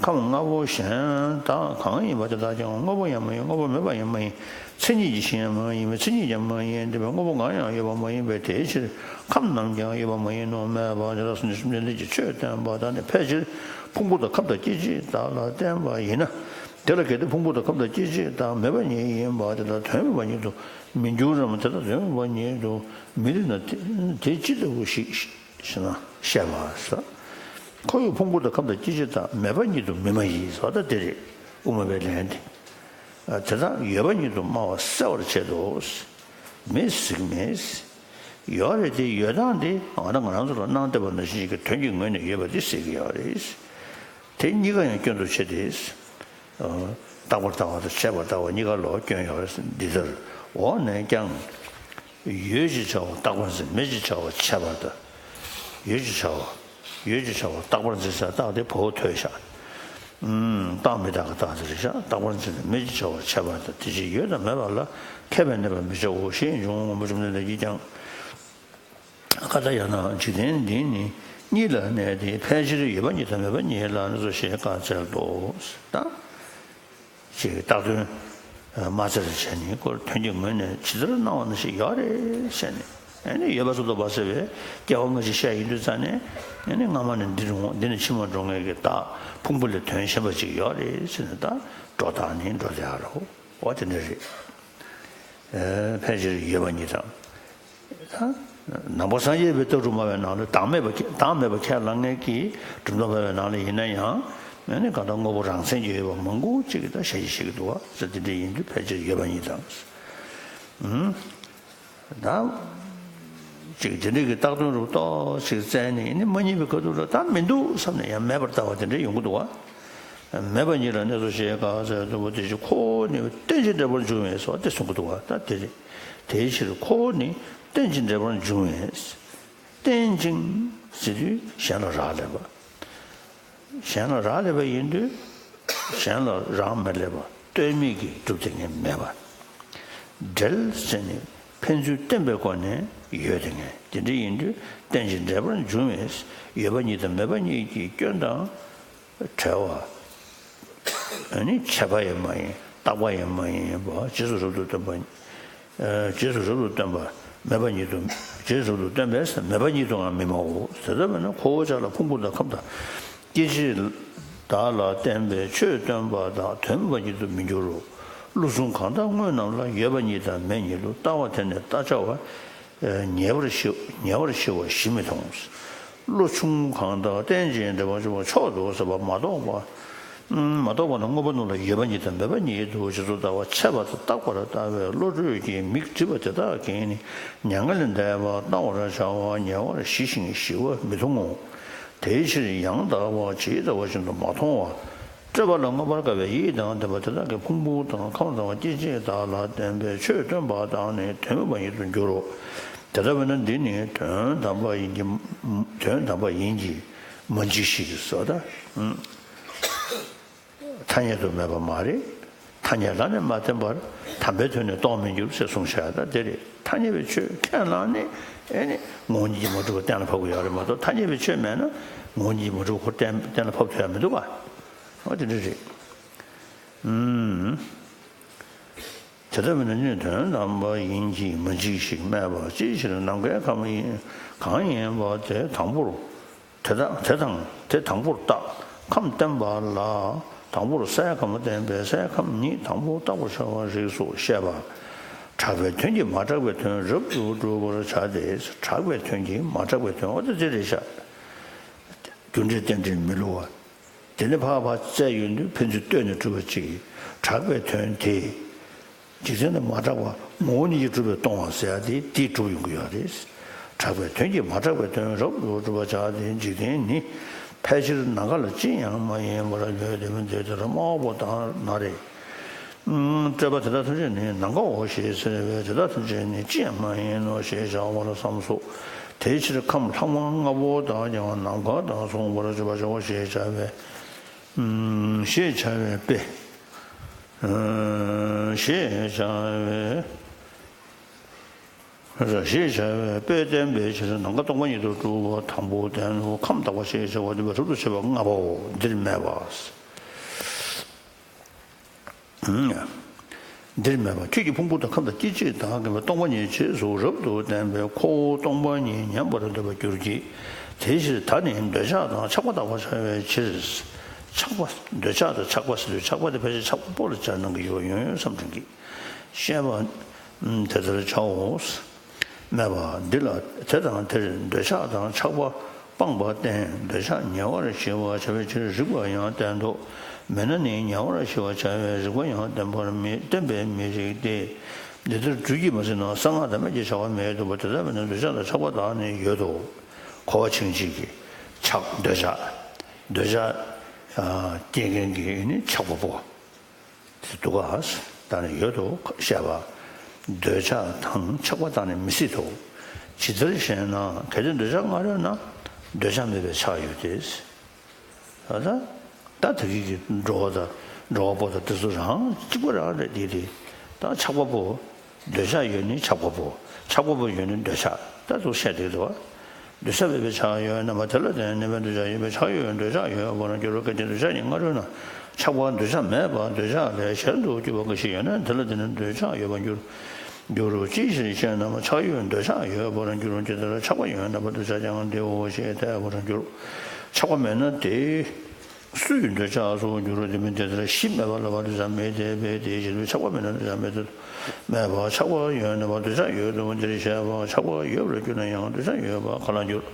ཁམས་ལྔ་པོ་གཞན་དག་གང་ཡིན་པ་དེ་དག་ཀྱང་དངོས་པོ་ཡང་མ་ཡིན། དངོས་པོ་མེད་པ་ཡང་མ་ཡིན། མཚན་ཉིད་ཀྱི་གཞི་ཡང་མ་ཡིན་པས་མཚན་ཉིད་ཀྱང་མ་ཡིན། དེ་བས་དངོས་པོ་གང་ཡང་ཡོད་པ་མ་ཡིན་པས་དེའི་ཕྱིར་ཁམས་རྣམས་ཀྱང་ཡོད་པ་མ་ཡིན་ནོ་སྨྲས་པ། དེ་ལ་སེམས་ཅན་སེམས་ཅན་ལས་ཀྱི་ཆོས་བསྟན་པ་དག་ནི་ཕལ་ཆེར་ཕུང་པོ་དང་ཁམས་དང་སྐྱེ་མཆེད་དག་ལ་བརྟེན་པ་ཡིན་ན། དེ་ལ་གལ་ཏེ་ཕུང་པོ་དང་ཁམས་དང་སྐྱེ་མཆེད་དག་མེད་པ་ཉིད་ཡིན་པ་དེ་དག་དོན་མེད་པ་ཉིད་དུ་མི་འགྱུར་རམ། དེ་དག་དོན་མེད་པ་ཉིད་དུ་མི་རིགས་ན་དེ་ཅི་ལྟ་བུ་ཞིག་ཞེ་ན། བཤད་པ་ཟེར། ཁོ་བོས་ཕུང་པོ་དང་ཁམས་དང་སྐྱེ་མཆེད་དག་མེད་པ་ཉིད་དུ་མི་སྨྲ་ཡི་ཟེར་བ་ད་དེ་རེད། དབུ་མ་པའི་ལན་དེ། དེ་དག་ཡོད་པ་ཉིད་དུ་སྨྲ་བ་བསལ་བར་བྱེད་དོ། མེད་ཟེར་གྱི་མེད། ཡོད་རེད་དེ་ཡོད་སྟངས་དེ་ང་རང་ང་རང་ཚོ་ལ་སྣང་བསྡད་པ་ནང་བཞིན་གྱི་དོན་གྱི་ངོས་ནས་ཡོད་པ་དེ་ཟེར་གྱི་ཡོད་རེད། དེ་གཉིས་ཀ་ཡང་སྐྱོན་དུ་ཆེ་སྟེ། རྟག་པར་ལྟ་བ་དང་ཆད་པར་ལྟ་བ་གཉིས་ཀ་ལོག་སྐྱོན་ཡོད་རེད། འདི་ལྟར་འོག་ནས་ཀྱང་། ཡོད་ཅེས་བྱ་བ་རྟག་པར་འཛིན། མེད་ཅེས་བྱ་བ་ཆད་པར་ལྟ། ཡོད་ཅེས་བྱ་བ། ཡོད་ཅེས་བྱ་བ་རྟག་པར་འཛིན་ཟེར་རྟགས་དེ་བོ་ཐོས་ཤག་རྟག་མི་རྟག་གི་རྟགས་དེ་རེད་ཤག་རྟག་པར་འཛིན་ནས་མེད་ཅེས་བྱ་བ་ཆད་པར་ལྟ། དེ་ཕྱིར་ཡོད་དང་མེད་པ་ལ་མཁས་པས་གནས་པར་མི་བྱའོ་ཞེས་འབྱུང་། དབུ་མ་བཅོམ་ལྡན་འདས་ཀྱིས་ཀྱང་། ཀ་ཏྱ་ཡ་ན་འཇིག་རྟེན་འདི་ནི་གཉིས་ལ་གནས་ཏེ། ཕལ་ཆེར་ཡོད་པ་ཉིད་དང་མེད་པ་ཉིད་ལ་ནི་སོ་ཞེས་བཀའ་སྩལ་ཏོ། ད། ཅེས་བཏགས་དོན་མ་བཙལ་བྱས་ནས་ཁོ་དོན་གྱི་ངོས་ནས་ཇི་ལྟར་སྣང་བ་ནང་བཞིན་ཡོད་རེད་བཤད་ནས། ཨ་ནི་ཡོད་པ་སོ་སོ་བ་ཟེར་བའི་སྐྱེ་བ་སྔ་ཕྱི་བཤད་ཡིན་དུས་ཙང་ནས། ཨ་ནི་སྔ་མ་ནས་འདི་རུང་འདི་ནས་ཕྱི་མ་འགྲོ་མཁན་གྱི་བདག་ཕུང་པོ་ལས་དོན་གཞན་པ་ཅིག་ཡོད་རེད་ཟེར་ནས། ད་སྒྲོ་བཏགས་ནས་འགྲོ་བསྡད་ཡ་རོ། འོ་དེ་འདྲ་རེད། ཕལ་ཆེར་ཡོད་པ་ཉིད་དང་། ད་ནང་པ་སངས་རྒྱས་པའི་ལྟ་གྲུབ་སྨྲ་བའི་ནང་ལ་བདག་མེད་པ་ཁས་བདག་མེད་པ་ཁས་བླངས་མཁན་གྱི་གྲུབ་མཐའ་སྨྲ་བའི་ནང་ལ་ཡིན་ན་ཡང་། ཨ་ནི་གང་ལྟར་དངོས་པོ་རང་མཚན་གྱི་ཡོད་པ་མང་པོ་ཅིག་གིས་ད་ཞལ་གྱིས་བཞེས་ཀྱི་འདུག་བ། ཟེར་དེ་འདྲ་ཡིན་དུས་ཕལ་ཆེར་ཡོད་པ་ཉིད་དང་། ཨུམ། ད་ཅིག་དེ་འདྲ་གི་བཏགས་དོན་རུ་ཏོག་ཅིག་བཙལ་ནས་ནི་མ་རྙེད་པའི་ཁ་ཐུག་ལ་ད་མི་འདུག་བསམ་ནས་ཡང་མེད་པར་ལྟ་བ་དེ་འདྲ་ཡོང་གི་འདུག་བ། མེད་པ་ཉིད་ལ་གནས་སོ་ཞེས་གང་ཟེར་དུ་བ་དེ་བཞིན་ཁོ་བོ་ནི་རྟེན་ཅིང་འབྲེལ་པར་འབྱུང་བས་སོ་དེ་གསུང་གི་འདུག་བ། ད་དེ་རེད། དེའི་ཕྱིར་ཁོ་བོ་ནི་རྟེན་ཅིང་འབྲེལ་པར་འབྱུང་བས། རྟེན་ཅིང་ཟེར་དུས་གཞན་ལ་རག་ལས་པ། གཞན་ལ་རག་ལས་པ་ཡིན་དུས་གཞན་ལ་རག་མི་ལས་པ་ལྟོས་མེད་ཀྱིས་གྲུབ་སྡོད་མཁན་མེད་པ། འབྲེལ་ཟེར་ནས་ཕན་ཚུན་བརྟེན་པའི་སྒོ་ནས་ཡོད་སྡོད་མཁན་དེ་འདྲ་ཡིན་དུས་རྟེན་ཅིང་འབྲེལ་པར་འབྱུང་བས་ཡོད་པ་ཉིད་དང་མེད་པ་ཉིད་ཀྱི་སྐྱོན་དང་བྲལ་བ། ཨ་ནི་ཆད་པ་ཡང་མ་ཡིན་རྟག་པ་ཡང་མ་ཡིན་པ་རྗེས་སུ་རབ་ཏུ་བསྟན་པ། ཨ་རྗེས་སུ་རབ་ཏུ་བསྟན་པ་མེད་པ་ཉིད་དུ། རྗེས་སུ་རབ་ཏུ་བསྟན་པས་མེད་པ་ཉིད་དུའང་མི་སྨྲའོ། དེ་ལྟ་བས་ན་ཁོ་བོ་ཅག་ལ་ཕུང་པོ་དང་ཁམས་དང་སྐྱེ་མཆེད་དག་ལ་བརྟེན་པའི་ཆོས་སྟོན་པ་དག་དོན་མེད་པ་ཉིད་དུ་མི་འགྱུར་རོ། བློ་ཆུང་གང་དག་དངོས་རྣམས་ལ་ཡོད་པ་ཉིད་དང་མེད་ཉིད་དུ་ལྟ་བ་དེ་ནི་བརྟག་བྱ་བ། ཉེ་བར་ཞི་ཉེ་བར་ཞི་བ་ཞི་མི་མཐོང་། བློ་ཆུང་གང་དག་རྟེན་ཅིང་འབྲེལ་པར་འབྱུང་བ་མཆོག་ཏུ་ཟབ་པ་མ་རྟོགས་པ། མ་རྟོགས་པ་ནི་དངོས་པོ་རྣམས་ལ་ཡོད་པ་ཉིད་དང་མེད་པ་ཉིད་དུ་རྗེས་སུ་ལྟ་བ་ཆད་པ་དང་རྟག་པར་ལྟ་བའི་བློ་གྲོས་ཀྱིས་མིག་བསྒྲིབས་པ་དེ་དག་གིས་ནི་མྱ་ངན་ལས་འདས་པ་བལྟ་བར་བྱ་བ་ཉེ་བར་ཞི་ཞིང་ཞི་བ་མི་མཐོང་ངོ་། དེའི་ཕྱིར་ཡང་དག་པ་ཇི་ལྟ་བ་བཞིན་དུ་མ་མཐོང་བ། སྤྲོས་པ་ལ་མངོན་པར་དགའ་བའི་ཡིད་དང་ལྡན་པ་དེ་དག་གིས་ཕུང་པོ་དང་ཁམས་དང་སྐྱེ་མཆེད་དག་ལ་བརྟེན་པའི་ཆོས་སྟོན་པ་དག་ནི་དོན་མེད་པ་ཉིད་དུ་འགྱུར་རོ། དེ་ལྟ་བས་ན་འདི་ནི་དོན་དམ་པ་ཡིན་གྱི། དོན་དམ་པ་ཡིན་གྱི་མ་འཇིགས་ཤིག་ཟེར་ད། ཐ་སྙད་དུ་མེད་པ་མ་རེད། ཐ་སྙད་ལ་ནི་མ་བརྟེན་པར་དམ་པའི་དོན་ནི་རྟོགས་མི་འགྱུར་ཞེས་གསུངས་བཞག་ད་དེ་རེད། ཐ་སྙད་པའི་ཆོས་ཁས་བླངས་ནས་ཨེ་ནི་ངོ་བོ་ཉིད་ཀྱིས་མ་གྲུབ་པ་གཏན་ལ་ཕབ་དགོས་ཡོད་རེད་མ་གཏོགས་ཐ་སྙད་པའི་ཆོས་མེད་ན་ངོ་བོ་ཉིད་ཀྱིས་མ་གྲུབ་པ་ཁོ་གཏན་གཏན་ལ་ཕབ་ཐུབ་ཡ་མི་འདུག་བ། འོ་དེ་འདྲ་རེད། ཨུམ། དེ་ལྟ་བས་ན་ནི་དོན་དམ་པ་ཡིན་གྱི་མ་འཇིགས་ཤིག་སྨྲས་པ། ཅིའི་ཕྱིར་ནམ་མཁའི་ཁམས་ཡིན་གང་ཡིན་པ་དེ་དང་པོར། དེ་དང་དེ་དང་དེ་དང་པོར་བརྟག་ཁམས་བསྟན་པ་ལ། དང་པོར་སའི་ཁམས་བསྟན་པས་སའི་ཁམས་ཉིད་དང་པོ་བརྟག་པར་བྱ་བར་རིགས་སོ་ཞེས་པ། གྲགས་པའི་དོན་གྱིས་མ་གྲགས་པའི་དོན་རབ་ཏུ་སྒྲུབ་པར་བྱ་སྟེ། གྲགས་པའི་དོན་གྱིས་མ་གྲགས་པའི་དོན་འོ་ད་དེ་རེད་ཤག་རྒྱུ་འབྲས་རྟེན་འབྲེལ་མི་བསླུ་བ། དེ་ནས་ཕར་ཕར་བཙལ་ཡོང་དུས་ཕན་ཚུན་ལྟོས་ནས་གྲུབ་པ་གཅིག་གྲགས་པའི་དོན་དེ། འཇིག་རྟེན་དུ་མ་གྲགས་པ་ངོ་བོ་ཉིད་ཀྱིས་གྲུབ་པའི་སྟོང་པ་ཟེར་ཡ་དེ་དེས་གྲུབ་ཡོང་གི་ཡོད་རེད། གྲགས་པའི་དོན་གྱིས་མ་གྲགས་པའི་དོན་རབ་ཏུ་གྲུབ་པར་བྱ་སྟེ། འཇིག་རྟེན་ནི་ཕལ་ཆེར་ནམ་མཁའ་ལ་ཅི་ཡང་མ་ཡིན་པར་ཡོད་དེ་མིན་ཏེ་དེ་ལ་སྨྲ་བ་པོ་དག་ན་རེ། སྤྲོས་པ་དེ་དག་ཐམས་ཅད་ནི་ནམ་མཁའོ་ཞེས་ཟེར་བས་དེ་དག་ཐམས་ཅད་ནི་ཅི་ཡང་མ་ཡིན་ནོ་ཞེས་བྱ་བར་བསམས་སོ། དེའི་ཕྱིར་ཁམས་ལྷག་མ་ལྔ་པོ་དག་ཀྱང་ནམ་མཁའ་དང་མཚུངས་པར་བརྗོད་པར་བྱའོ་ཞེས་བྱ་བས། ཞེས་བྱ་བའི་དཔེ། ཞེས་བྱ་བའི། ཞེས་བྱ་བའི་དཔེ་བསྟན་པའི་ཕྱིར་ནམ་མཁའ་སྟོང་པ་ཉིད་དུ་གྲུབ་པ་དང་པོ་བསྟན་ནོ། ཁམས་དག་པ་ཞེས་བྱ་བ་འདི་པ་རབ་ཏུ་ཕྱེ་བ་ལྔ་པའོ། འདིར་སྨྲས་པ། འདིར་སྨྲས་པ། ཁྱོད་ཀྱིས་ཕུང་པོ་དང་ཁམས་དང་སྐྱེ་མཆེད་དག་གི་སྟོང་པ་ཉིད་རྗེས་སུ་རབ་ཏུ་བསྟན་པས་ཁོ་བོ་སྟོང་པ་ཉིད་ཉམས་པར་འདོད་པར་འགྱུར་གྱི། དེའི་ཕྱིར་ད་ནི་འདོད་ཆགས་དང་ཆགས་པ་དག་པར་བྱ་བའི་ཕྱིར། ཆགས་པ་འདོད་ཆགས་དང་ཆགས་པ་ཟེར་དུས་ཆགས་པ་དེ་ཕལ་ཆེར་ཆགས་པ་པོ་ལ་སྦྱར་གནང་གི་ཡོད་པ་ཡོང་ཡོད་བསམ་དྲན་གྱི། བཤད་པ། དེ་ལྟར་བྱའོ། སྨྲས་པ། འདི་ལ་དེ་དང་དེར་འདོད་ཆགས་དང་ཆགས་པ་སྤངས་པ་བསྟན། འདོད་ཆགས་ཉེ་བར་ཞི་བར་བྱ་བའི་ཕྱིར་རིགས་པ་ཡང་བསྟན་ཏོ། མེད་ན་ནི་ཉེ་བར་ཞི་བར་བྱ་བའི་རིགས་པ་ཡང་བསྟན་པར་མི་བསྟན་པས་མི་རིགས་ཏེ། འདི་ལྟར་སྦྲུལ་གྱིས་མ་ཟིན་ན་གསང་སྔགས་དམ་པས་ཀྱང་བྱ་བ་མེད་འདུག་པ། དེ་ལྟ་བས་ན་འདོད་ཆགས་དང་ཆགས་པ་དག་ནི་ཡོད་དོ། འཁོར་བ་འཆིང་བྱེད་ཀྱི་ཆགས་འདོད་ཆགས། འདོད་ཆགས་སྐྱེ་མཁན་གྱི་ནི་ཆགས་པ་པོ། དེ་འདུག་ག་ད་ནི་ཡོད་དོ་བཤད་པ། འདོད་ཆགས་དང་ཆགས་པ་དག་ནི་མི་སྲིད་དོ། ཇི་ལྟར་ཞེ་ན། གལ་ཏེ་འདོད་ཆགས་སྔར་ཡོད་ན། འདོད་ཆགས་མེད་པའི་ཆགས་ཡོད་དེ། ད་ད་ད་གི་གི་འགྲོ་བ་དང་འགྲོ་བ་པོ་དང་དེ་ཚོ་རང་གཅིག་པ་རང་རེད་དེ་དེ། ད་ཆགས་པ་པོ། འདོད་ཆགས་ཡོད་ནི་ཆགས་པ་པོ། ཆགས་པ་པོ་ཡོད་ནི་འདོད་ཆགས། ད་དུ་བཤད་དེ་འདུག་བ། འདོད་ཆགས་མེད་པའི་ཆགས་ཡོད་རྣམ་པ་དེ་ལ་བརྟེན་ནས་འདོད་ཆགས་ཡོད་པའི་ཆགས་ཡོད་འདོད་ཆགས་ཡོད་པར་འགྱུར་རོ། གལ་ཏེ་འདོད་ཆགས་ཉིད་སྔར་ཡོད་ན། ཆགས་པ་འདོད་ཆགས་མེད་པ་འདོད་ཆགས་ལས་གཞན་དུ་གྱུར་པ་འགའ་ཞིག་ཡོད་ན་དེ་ལ་བརྟེན་ནས་འདོད་ཆགས་ཡོད་པར་འགྱུར། འགྱུར་རོ། ཅིའི་ཕྱིར་ཞེ་ན། ཆགས་ཡོད་འདོད་ཆགས་ཡོད་པར་འགྱུར་རོ། ཇི་ལྟར་ཆགས་པ་ཡོད་རྣམ་པ་འདོད་ཆགས་ཀྱང་དེའོ་ཞེས་འཐད་པར་འགྱུར། ཆགས་པ་མེད་ན་དེ། སུ་ཡི་འདོད་ཆགས་སུ་འགྱུར་རོ། དེ་མིན་དེ་ལྟར་གཞི་མེད་པ་ལ་བ་འདོད་ཆགས་མེད་དེ་བས་དེའི་ཕྱིར་ཆགས་པ་མེད་ན་འདོད་ཆགས་མེད་དེ། མེད་པར་ཆགས་པ་ཡོད་ན་བ་འདོད་ཆགས་ཡོད་དོ། འདིར་བཤད་པ། ཆགས་པ་ཡོད་པར་གྱུར་ན་ཡང་འདོད་ཆགས་ཡོད་པར་ག་ལ་འགྱུར།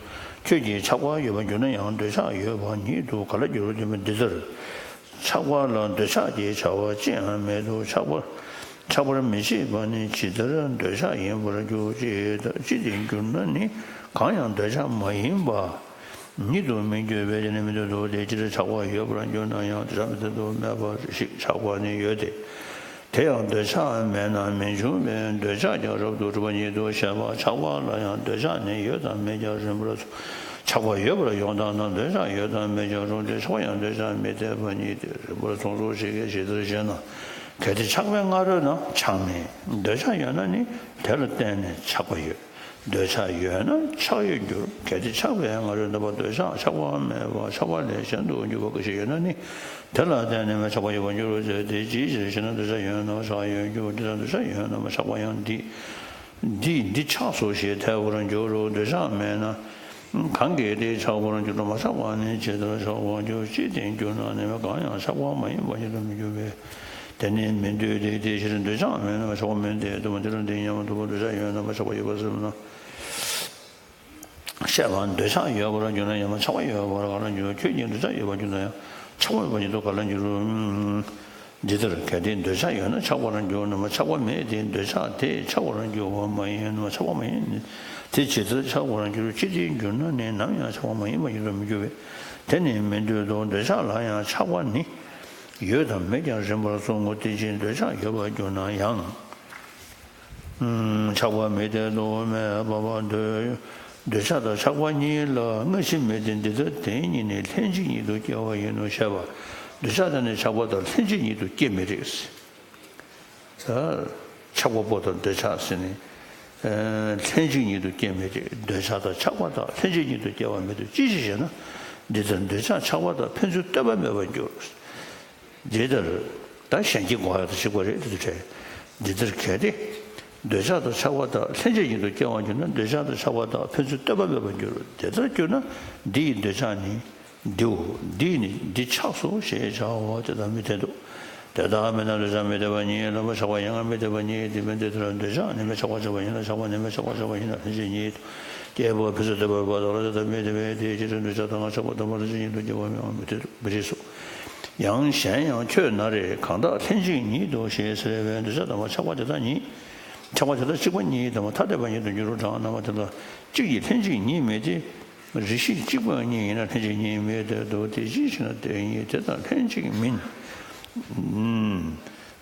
ཁྱོད་ཀྱིས་ཆགས་པ་ཡོད་པར་གྱུར་ན་ཡང་འདོད་ཆགས་ཡོད་པ་ཉིད་དུ་ག་ལ་འགྱུར་ཏེ། འདི་ལྟར་ཆགས་པ་ལ་འདོད་ཆགས་ཀྱི་བྱ་བ་ཅི་ཡང་མེད་དོ། ཆགས་པ་ཆགས་པར་མི་བྱེད་པ་ནི་ཇི་ལྟར་འདོད་ཆགས་ཡིན་པར་འགྱུར། ཅི་ལྟར་ཅི་སྟེ་འགྱུར་ན་ནི་གང་ཡང་འདོད་ཆགས་མ་ཡིན་པ་ཉིད་དུ་མི་འགྱུར་བས། དེ་ནི་མི་འདོད་དོ། དེ་ཅི་ལྟར་ཆགས་པ་ཡོད་པར་གྱུར་ན་ཡང་འདོད་ཆགས་མི་འདོད་དོ། མེད་པར་ཞིག་ཆགས་པ་ནི་ཡོད་དེ། དེ་ཡང་འདོད་ཆགས་མེད་ན་མི་འབྱུང་བས། འདོད་ཆགས་ཀྱང་རབ་ཏུ་གྲུབ་པ་ཉིད་དུ་བཤད་པ། ཆགས་པ་ལ་ཡང་འདོད་ཆགས་ནི་ཡོད་དང་མེད་ཀྱང་རིམ་པར་སོང་། ཆགས་པ་ཡོད་པར་ཡོངས་བཏང་ན་འདོད་ཆགས་ཡོད་དང་མེད་ཀྱང་རུང་སྟེ། ཆགས་པ་ཡང་འདོད་ཆགས་མི་འཐད་པ་ཉིད་དེ། རིམ་པར་སོང་ཚུལ་ཞིག་གིས་ཇི་ལྟར་ཞེ་ན། གལ་ཏེ་ཆགས་པའི་སྔ་རོལ་ན་ཆགས་མེད། འདོད་ཆགས་ཡོད་ན་ནི་དེ་ལ་བརྟེན་ནས་ཆགས་པ་ཡོད། འདོད་ཆགས་ཡོད་ན་ཆགས་ཡོད་འགྱུར། གལ་ཏེ་ཆགས་པའི་སྔ་རོལ་ན་བ་འདོད་ཆགས་ཆགས་པ་མེད་པ་ཆགས་པ་ལས་གཞན་དུ་གྱུར་པ་འགའ་ཞིག་ཡོད་ན་ནི་དེ་ལ་བརྟེན་ནས་མ་ཆགས་པ་ཡོད་པར་འགྱུར་རོ་ཟེར། དེ་ཅིའི་ཕྱིར་ཞེ་ན། འདོད་ཆགས་ཡོད་ན་ཆགས་ཡོད་འགྱུར། འདི་ལྟར་འདོད་ཆགས་ཡོད་ན་མ་ཆགས་པ་ཡང་འདི་འདིས་འདི་ཆགས་སོ་ཞེས་ཐལ་བར་འགྱུར་རོ། འདོད་ཆགས་མེད་ན་གང་གིས་དེ་ཆགས་པར་འགྱུར་རོ། མ་ཆགས་པ་ནི་ཇི་ལྟར་ཆགས་པར་འགྱུར། ཅི་སྟེ་འགྱུར་ན་ནི་གང་ཡང་ཆགས་པ་མ་ཡིན་པ་ཉིད་དུ་མི་འགྱུར་བས། དེ་ནི་མི་འདོད་དེ། དེའི་ཕྱིར་འདོད་ཆགས་མེད་ན་མ་ཆགས་པ་མིན་ཏེ། དུ་མ་འདི་ལ་འདི་སྙམ་དུ་བ། འདོད་ཆགས་ཡོད་ན་མ་ཆགས་པ་ཡོད་པར་སེམས་ན། བཤད་པ། འདོད་ཆགས་ཡོད་པར་གྱུར་ན་ཡང་མ་ཆགས་པ་ཡོད་པར་ག་ལ་འགྱུར། ཁྱོད་ཀྱིས་འདོད་ཆགས་ཡོད་པར་གྱུར་ན་ཡང་ཆགས་པ་མེད་པ་ཉིད་དུ་ག་ལ་འགྱུར། འདི་ལྟར་གལ་ཏེ་འདོད་ཆགས་ཡོད་ན་ཆགས་པར་འགྱུར་ན་མ་ཆགས་པ་མེད་དེ། འདོད་ཆགས་དེས་ཆགས་པར་འགྱུར་བ་མ་ཡིན་ནོ། ཆགས་པ་མ་ཡིན་ནི་དེ་ཇི་ལྟར་ཆགས་པར་འགྱུར། ཅི་སྟེ་འགྱུར་ན་ནི་ནམ་ཡང་ཆགས་པ་མ་ཡིན་པ་ཉིད་དུ་མི་འགྱུར་བས། དེ་ནི་མི་འདོད་དོ། འདོད་ཆགས་ལ་ཡང་ཆགས་པ་ནི་ཡོད་དང་མེད་ཀྱང་རིམ་པར་སོང་ངོ་། དེ་ཕྱིར་འདོད་ཆགས་ཡོད་པར་གྱུར་ན་ཡང་། ཆགས་པ་མི་འཐད་དོ། མེད་པ་བ། འདོད་འདོད་ཆགས་དང་ཆགས་པ་གཉིས་ལ་སྔ་ཕྱི་མེད་དེ། འདི་ལྟར་དེ་གཉིས་ནི་ལྷན་ཅིག་ཉིད་དུ་སྐྱེ་བ་ཡིན་ནོ་ཞེས་པ། འདོད་ཆགས་དང་ནི་ཆགས་པ་དག་ལྷན་ཅིག་ཉིད་དུ་སྐྱེ་མི་རིགས། ཆགས་པ་པོ་དང་འདོད་ཆགས་ཟེར་ནས་ལྷན་ཅིག་ཉིད་དུ་སྐྱེ་མི་རིགས། འདོད་ཆགས་དང་ཆགས་པ་དག་ལྷན་ཅིག་ཉིད་དུ་སྐྱེ་བ་མི་འདོད། ཅི་ཕྱིར་ཞེ་ན། འདི་ལྟར་འདོད་ཆགས་ཆགས་པ་དག་ཕན་ཚུན་ལྟོས་པ་མེད་པར་འགྱུར། འདི་ལྟར་ད་གཞན་གྱི་གོ་ཡག་དང་གཅིག་པ་རེད། འདི་ལྟར་འདི་ལྟར་གལ་ཏེ་འདོད་ཆགས་དང་ཆགས་པ་དག་ལྷན་ཅིག་ཉིད་དུ་སྐྱེ་བར་འགྱུར་ན། འདོད་ཆགས་དང་ཆགས་པ་དག་ཕན་ཚུན་ལྟོས་པ་མེད་པར་འགྱུར། དེ་ལྟར་གྱུར་ན་འདི་ཡི་འདོད་ཆགས་ནི་འདིའོ། འདིས་ནི་འདི་ཆགས་སོ་ཞེས་བྱའོ། དེ་དག་མི་འཐད་དོ། དེ་དག་མེད་ན་འདོད་ཆགས་མི་འཐད་པ་ཉིད་ལ་མ་ཆགས་པ་ཡང་མི་འཐད་པ་ཉིད་དེ་མི་འཐད་དེ། འདོད་ཆགས་ནི་མི་ཆགས་པ་ཆགས་པ་ཡིན་ལ། ཆགས་པ་ནི་མི་ཆགས་པ་ཆགས་པ་ཡིན་ན་ལྷན་ཅིག་ཉིད་དུ་སྐྱེ་བ་ཕན་ཚུན་ལྟོས་པ་མེད་པ་དག་ལ། དེ་དག་མི་འཐད་པས། དེའི་ཕྱིར་འདོད་ཆགས་དང་ཆགས་པ་དག་མ་ལྷན་ཅིག་ཉིད་དུ་སྐྱེ་བ་མི་འཐད་དོ། མི་རིགས་སོ། ཡང་གཞན་ཡང་ཁྱོད་ན་རེ། གང་དག་ལྷན་ཅིག་ཉིད་དོ་ཞེས་ཟེར་བས། འདོད་ཆགས་དང་མ་ཆགས་པ་དེ་དག་ཉིད། ཆགས་པ་དེ་དག་གཅིག་པ་ཉིད་དང་མ་ཐ་དད་པ་ཉིད་དུ་འགྱུར་རོ། གྲངས་རྣམ་པ་དེ་དག་གཅིག་ཡིན་ལྷན་ཅིག་ཉིད་མེད་དེ། རེ་ཞིག་གཅིག་པ་ཉིད་ཡིན་ན་ལྷན་ཅིག་ཉིད་མེད་དེ། དེ་ཅིའི་ཕྱིར་ན་དེ་ཉིད་དེ་དང་ལྷན་ཅིག་མིན།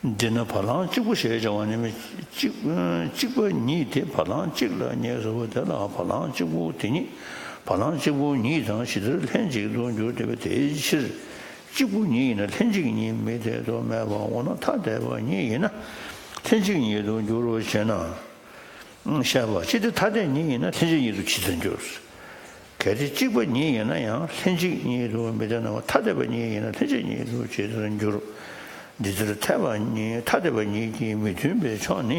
འདི་ན་བ་ལང་གཅིག་པུ་ཞེས་བྱ་བ་ནི་མི་གཅིག་གཅིག་པ་ཉིད་དེ་བ་ལང་གཅིག་ལ་ངེས་སོ། དེ་ལ་བ་ལང་གཅིག་པུ་དེ་ཉིད་བ་ལང་གཅིག་པུ་ཉིད་དང་ཇི་ལྟར་ལྷན་ཅིག་ཏུ་འགྱུར་ཏེ། དེའི་ཕྱིར་གཅིག་པུ་ཉིད་ཡིན་ན་ལྷན་ཅིག་ཉིད་མེད་དེ་དོ། མེད་པ་འོ་ན་ཐ་དད་པ་ཉིད་ཡིན་ན་ལྷན་ཅིག་ཉིད་དུ་འགྱུར་རོ་ཞེ་ན། བཤད་པ། ཅི་སྟེ་ཐ་དད་ཉིད་ཡིན་ན་ལྷན་ཅིག་ཉིད་དུ་ཇི་ལྟར་འགྱུར། གལ་ཏེ་གཅིག་པ་ཉིད་ཡིན་ན་ཡང་ལྷན་ཅིག་ཉིད་དུ་མི་འཐད་ན་བ། ཐ་དད་པ་ཉིད་ཡིན་ན་ལྷན་ཅིག་ཉིད་དུ་ཇི་ལྟར་འགྱུར། འདི་ལྟར་ཐ་དད་པ་ཉིད་ཐ་དད་པ་ཉིད་ཀྱིས་མི་མཐུན་པའི་ཕྱོགས་ནི།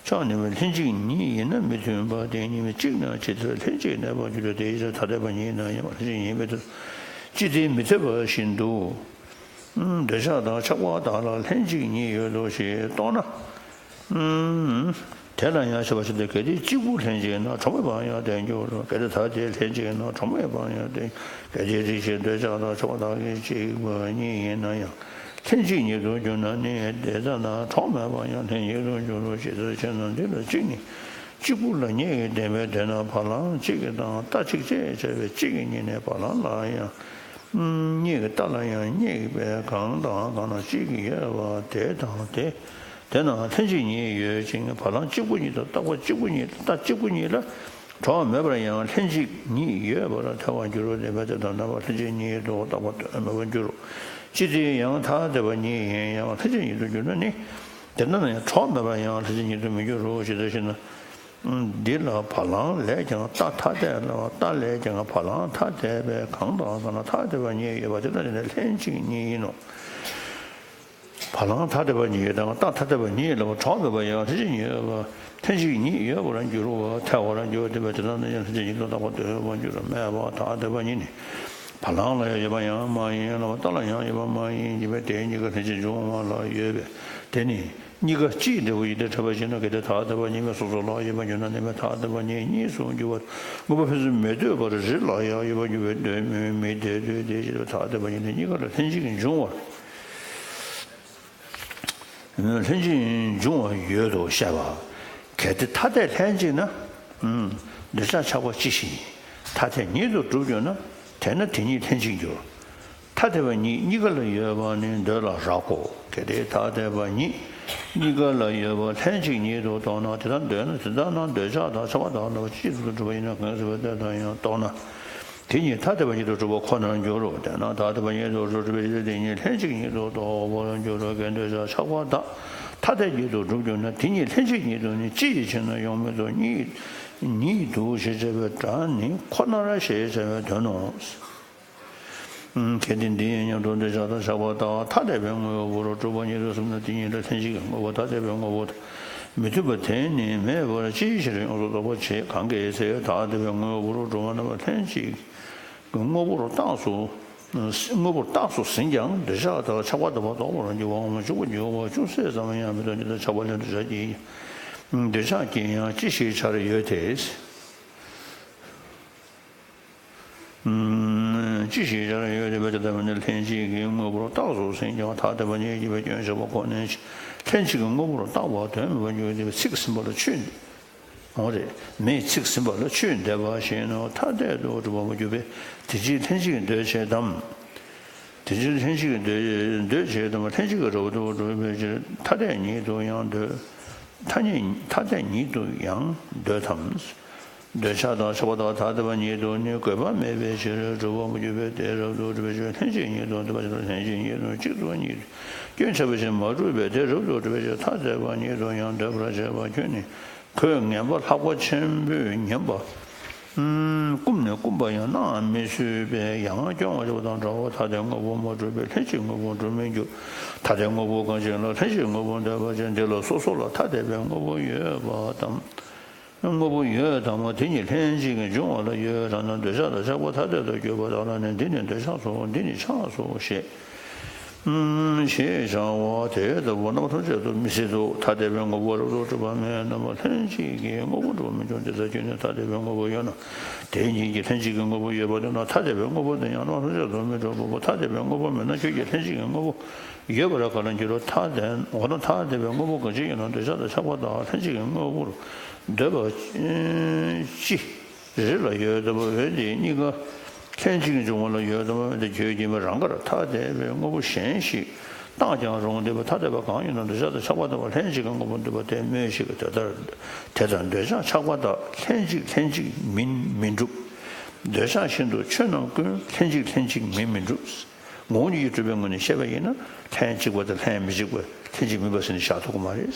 ཕྱོགས་ནི་ལྷན་ཅིག་ཉིད་ཡིན་ན་མི་མཐུན་པ་དེ་ཉིད་མི་གཅིག་ན་ཇི་ལྟར་ལྷན་ཅིག་གནས་པར་འགྱུར་ཏེ། དེའི་ཕྱིར་ཐ་དད་པ་ཉིད་ཡིན་ན་ཡང་ལྷན་ཅིག་ཉིད་མི་འཐད། ཅི་སྟེ་མི་འཐད་པ་བཞིན་དུ། འདོད་ཆགས་དང་ཆགས་པ་དག་ལ་ལྷན་ཅིག་ཉིད་ཡོད་དོ་ཞེས་རྟོགས་ན། དེ་ལ་ཡང་ཞེས་པ་ཞིག་སྟེ། གལ་ཏེ་གཅིག་པུ་ལྷན་ཅིག་ན་གྲངས་མེད་པར་ཡང་དེ་འགྱུར་རོ། གལ་ཏེ་ཐ་དད་ལྷན་ཅིག་ན་གྲངས་མེད་པར་ཡང་དེ། གལ་ཏེ་རེ་ཞིག་འདོད་ཆགས་དང་ཆགས་པ་དག་གིས་གཅིག་པ་ཉིད་ཡིན་ན་ཡང་ལྷན་ཅིག་ཉིད་དུ་འགྱུར་ན་ནི་དེ་ལྟ་ན་གྲངས་མེད་པར་ཡང་ལྷན་ཅིག་ཏུ་འགྱུར་རོ། ཇི་ལྟར་ཞེ་ན། འདི་ལ་གཅིག་ནི་གཅིག་པུ་ལ་ངེས་ཀྱི་བདེན་པས་འདོད་ན་བ་ལང་གཅིག་དང་རྟ་གཅིག་ཅེས་བྱ་བའི་གཅིག་གི་གཉིས་ནི་བ་ལང་ལ་ཡང་། གཉིས་ཀྱི་རྟ་ལ་ཡང་གཉིས་པས་གང་དང་གང་ན་གཅིག་ཡོད་པ་དེ་དང་དེ། དེ་ན་ལྷན་ཅིག་ཉིད་ཡོད་ཅིང་བ་ལང་གཅིག་པུ་ཉིད་དང་རྟག་པ་གཅིག་པུ་ཉིད་དང་རྟགས་གཅིག་པུ་ཉིད་ལ་གྲངས་མེད་པར་ཡང་ལྷན་ཅིག་ཉིད་ཡོད་པར་ཐལ་བར་འགྱུར་རོ། བདེན་པ་དེ་དང་རྣམ་པ་ལྷན་ཅིག་ཉིད་དུ་རྟག་པ་དོན་མེད་པར་འགྱུར་རོ། ཅི་སྟེ་ཡང་ཐ་དད་པ་ཉིད་ཡིན་ཡང་ལྷན་ཅིག་ཉིད་དུ་འགྱུར་ན་ནི། དེ་ལྟ་ན་ཡང་གྲངས་མེད་པར་ཡང་ལྷན་ཅིག་ཉིད་དུ་མི་འགྱུར་རོ། ཇི་ལྟར་ཞེ་ན། འདི་ལ་བ་ལང་ལས་ཀྱང་རྟ་ཐ་དད་ལ། རྟ་ལས་ཀྱང་བ་ལང་ཐ་དད་པས་གང་དང་གང་ན་ཐ་དད་པ་ཉིད་ཡོད་པ་དེ་ལ་ནི་ལྷན་ཅིག་ཉིད་ཡིན་ནོ། བ་ལང་ཐ་དད་པ་ཉིད་དང་རྟ་ཐ་དད་པ་ཉིད་ལ་བ་གྲངས་མེད་པ་ཡང་ལྷན་ཅིག་ཉིད་ཡོད་པ། ལྷན་ཅིག་ཉིད་ཡོད་པར་འགྱུར་བ་ཐལ་བར་འགྱུར་བ་དེ་བས་དེ་ལྟ་ན་ཡང་ལྷན་ཅིག་ཉིད་དུ་རྟག་པ་དོན་མེད་པར་འགྱུར་རོ། མེད་པ་ཐ་དད་པ་ཉིད་ནི། བ་ལང་ལ་ཡང་ཡོད་པ་ཡང་མ་ཡིན། ལ་བ་ཏ་ལ་ཡང་ཡོད་པ་མ་ཡིན། ཅེས་པའི་དེ་གཉིས་ཀ་ལྷན་ཅིག་འབྱུང་བ་ལ་ཡོད་པས། དེ་ནི་གཉིས་ཀ་སྤྱིའི་འབྲས་བུ་ཡིན་ཏེ། འཕྲད་པ་ཞིག་ན་གལ་ཏེ་ཐ་དད་པ་ཉིད་མེད་སོ་སོ་ལ་ཡོད་པར་འགྱུར་ན། དེ་མེད་ཐ་དད་པ་ཉིད་གཉིས་སུ་འགྱུར་བ་དངོས་པོ་ཕན་ཚུན་མི་ལྟོས་པར་རི་ལ་ཡང་ཡོད་པར་འགྱུར་བའི་དོན་མིན། མི་དེ་ལྟོས་ཏེ། ཅེས་པའི་ཐ་དད་པ་ཉིད་ནི་གཉིས་ཀ་ལ་ལྷན་ཅིག་འབྱུང་བ། ལྷན་ཅིག་འབྱུང་བ་ཡོད་དོ་ཞེས་པ། གལ་ཏེ་ཐ་དད་ལྷན་ཅིག་ན། འདོད་ཆགས་ཆགས་པ་ཅི་ཞིག་ཡིན། ཐ་དད་ཉིད་དུ་གྲུབ་འགྱུར་ན། དེས་ན་དེ་ཉིད་ལྷན་ཅིག་འགྱུར། ཐ་དད་པ་ཉིད་གཉིས་ཀ་ལ་ཡོད་པ་ནི་འདོད་ལ་རག་གོ། གལ་ཏེ་ཐ་དད་པ་ཉིད་གཉིས་ཀ་ལ་ཡོད་པ་ལྷན་ཅིག་ཉིད་དུ་རྟོགས་ན། དེ་ལྟར་འདོད་ན། དེ་ལྟར་ན་འདོད་ཆགས་དང་ཆགས་པ་དག་ལ་ཅི་ཉིད་དུ་གྲུབ་པ་ཡིན་ན། གང་ཟག་པའི་ལྟོས་དང་ཡང་རྟོགས་ན། དེ་ཉིད་ཐ་དད་པ་ཉིད་དུ་གྲུབ་པ་ཁོ་ནར་འགྱུར་རོ། དེས་ན་ཐ་དད་པ་ཉིད་དུ་གྲུབ་པའི་ཕྱིར་དེ་ཉིད་ལྷན་ཅིག་ཉིད་དུ་རྟོགས་པར་འགྱུར་རོ། གལ་ཏེ་འདོད་ཆགས་ཆགས་པ་དག་ཐ་དད་ཉིད་དུ་གྲུབ་འགྱུར་ན། དེ་ཉིད་ལྷན་ཅིག་ཉིད་དུ་ནི་ཅི་ཡི་ཕྱིར་ན་ཡོང་མི་འདུག། ཉིད་ཉིད་དུ་ཞེས་བྱ་བའི་སྒྲ་ནི་ཁོ་ནར་ཞེས་བྱ་བའི་དོན་ནོ། གལ་ཏེ་འདི་ཡིན་སྙམ་དུ་འདོད་ཆགས་དང་ཆགས་པ་དག་ཐ་དད་པའི་དངོས་པོར་གྲུབ་པ་ཉིད་དུ་སེམས་ན། དེ་ཉིད་ལ་ལྷན་ཅིག་གི་དངོས་པོ་ཐ་དད་པའི་དངོས་པོ་དང་མི་མཐུན་པ་དེ་ནི་མེད་པར་ཅིའི་ཕྱིར་ཡོངས་སུ་རྟོག་པར་བྱེད། གང་གི་ཚེ་ཐ་དད་པའི་དངོས་པོར་གྲུབ་པ་རྣམ་པ་ལྷན་ཅིག་གི་དངོས་པོར་རྟགས་སུ། དངོས་པོར་རྟགས་སུ་ཟིན་ཀྱང་འདོད་ཆགས་དང་ཆགས་པ་དང་བ་ལྡོག་པར་འགྱུར་བའམ་འཇུག་པར་འགྱུར་བ་ཅུང་ཟད་ཙམ་ཡང་མི་འདུག། འདི་ལྟར་ཆགས་པ་ལས་འདོད་ཆགས་ཀྱི་འདོད་ཆགས་ཀྱིས་ཡང་ཅི་ཞིག་བྱར་ཡོད་དེ། ཅི་ཞིག་བྱར་ཡོད་དེ། དེ་ལྟ་བས་ན་ལྷན་ཅིག་གི་དངོས་པོར་རྟགས་སུ་ཟིན་ཀྱང་ཐ་དད་པ་ཉིད་ཀྱིས་པའི་སྐྱོན་བྱས་པ་ཁོ་ནའི་ཕྱིར། ལྷན་ཅིག་གི་དངོས་པོར་རྟག་པ་དོན་མེད་པར་འགྱུར་ཏེ། ཚིག་ཟིན་པ་ལ་ཆོས་འོ་རེད། མེའི་ཚིག་ཟིན་པ་ལ་ཆོས་འདེབས་པ་བཞིན་ནོ། ཐ་དད་དུ་གྲུབ་པ་མ་གྱུར་པས་དེ་ཕྱིར་ལྷན་ཅིག་འདོད་བྱེད་དམ། དེ་ཕྱིར་ལྷན་ཅིག་འདོད་འདོད་བྱེད་དམ། ལྷན་ཅིག་གི་རབ་ཏུ་གྲུབ་པའི་ཕྱིར་ཐ་དད་ཉིད་དུ་ཡང་འདོད། ཐ་སྙད་ཐ་དད་ཉིད་དུ་ཡང་འདོད་དམ། འདོད་ཆགས་དང་ཆགས་པ་དག་ཐ་དད་པ་ཉིད་དུ་ནི་དགོས་པ་མེད་པའི་ཕྱིར་གྲུབ་པ་མ་གྱུར་པས་དེ་རབ་ཏུ་གྲུབ་པའི་ཕྱིར་ལྷན་ཅིག་ཉིད་དུ་འདོད་པ་ཞེས་པ་ལྷན་ཅིག་ཉིད་དུ་གཅིག་ཏུ་ཉིད་སྐྱོན་བྱས་པ་ཞིག་མ་གྲུབ་པས་དེ་རབ་ཏུ་གྲུབ་པའི་ཕྱིར་ཐ་དད་པ་ཉིད་དུ་ཡང་འདོད་པར་བྱེད་པ་ཁྱོད་ནི། གོས་ངན་པ་ལྷག་པ་ཆེན་པོས་ཉེན་པ། ཨུམ། བསྐུམས་ནས་བསྐུམས་པ་ཡང་གནང་མི་བཟོད་པས་ཡང་སྐྱོང་བར་བྱེད་པ་དང་འདྲ་བར་ཐ་དད་དངོས་པོ་མ་གྲུབ་པས་ལྷན་ཅིག་དངོས་པོ་གྲུབ་མི་འགྱུར། ཐ་དད་དངོས་པོ་གང་ཞིག་ལ་ལྷན་ཅིག་དངོས་པོ་འདོད་པ་ཅན་དེ་ལ་སོ་སོ་ལ་ཐ་དད་པའི་དངོས་པོ་ཡོད་པ་དང་། དངོས་པོ་ཡོད་དམ། དེ་ཉིད་ལྷན་ཅིག་གི་འབྱུང་བ་ལ་ཡོད་དམ་ན། འདོད་ཆགས་དང་ཆགས་པ་ཐ་དད་དུ་གྱུར་པ་དག་ལ་ནི་འདི་ནི་འདོད་ཆགས་སོ། འདི་ནི་ཆགས་སོ་ཞེས། ཞེས་བྱ་བ་དེ་ལྟ་བུ་རྣམ་པ་ཐམས་ཅད་དུ་མི་སྲིད་དོ། ཐ་དད་པའི་དངོས་པོ་རབ་ཏུ་གྲུབ་པ་མེད་རྣམ་པ་ལྷན་ཅིག་གི་དངོས་པོ་གྲུབ་པར་མི་འགྱུར། དེ་ལྟར་ཁྱོད་ནི་ཐ་དད་པའི་དངོས་པོ་ཡོད་ན་དེ་ཉིད་ཀྱིས་ལྷན་ཅིག་གི་དངོས་པོ་ཡོད་པར་འདོད་ན། ཐ་དད་པའི་དངོས་པོ་དེ་ཡང་རྣམ་པ་ཐམས་ཅད་དུ་མི་གྲུབ་བོ། ཐ་དད་པའི་དངོས་པོ་མེད་ན་ཁྱོད་ཀྱིས་ལྷན་ཅིག་གི་དངོས་པོ་ཡོད་པར་ག་ལ་འགྱུར་རོ། ཐ་དད་འོ་ན་ཐ་དད་པའི་དངོས་པོ་གང་ཞིག་ཡིན་ན་འདོད་ཆགས་དང་ཆགས་པ་དག་ལྷན་ཅིག་གི་དངོས་པོར་འདོད་པ་ཅི། རི་ལ་ཡོད་དམ། འོན་ཏེ་གཉིས་ཀ་ལྷན་ཅིག་འབྱུང་བ་ལ་ཡོད་དམ། འོན་ཏེ་ཁྱོད་ཀྱིས་མི་རང་དགར་ཐ་དད་པའི་དངོས་པོ་གཞན་ཞིག་བཏགས་ཀྱང་རུང་སྟེ། ཐ་དད་པ་གང་ཡིན་ན་འདོད་ཆགས་དང་ཆགས་པ་དག་ལྷན་ཅིག་གི་དངོས་པོར་འདོད་པ་དེ་སྨོས་ཤིག། དེ་ལྟར་དེ་ལྟར་འདོད་ཆགས་ཆགས་པ་དག་ལྷན་ཅིག་ལྷན་ཅིག་མིན་མི་འགྲུབ། འདོད་ཆགས་བཞིན་དུ་ཆོས་རྣམས་ཀུན་ལྷན་ཅིག་ལྷན་ཅིག་མིན་མི་འགྲུབ། ངོ་བོ་ཉིད་ཀྱིས་གྲུབ་པའི་ངོས་ནས་བཤད་པ་ཡིན་ན། ལྷན་ཅིག་པ་དང་ལྷན་མི་གཅིག་པ། ལྷན་ཅིག་མིན་པ་ཟེར་ནས་བཞག་ཐུབ་ཀྱི་མ་རེད།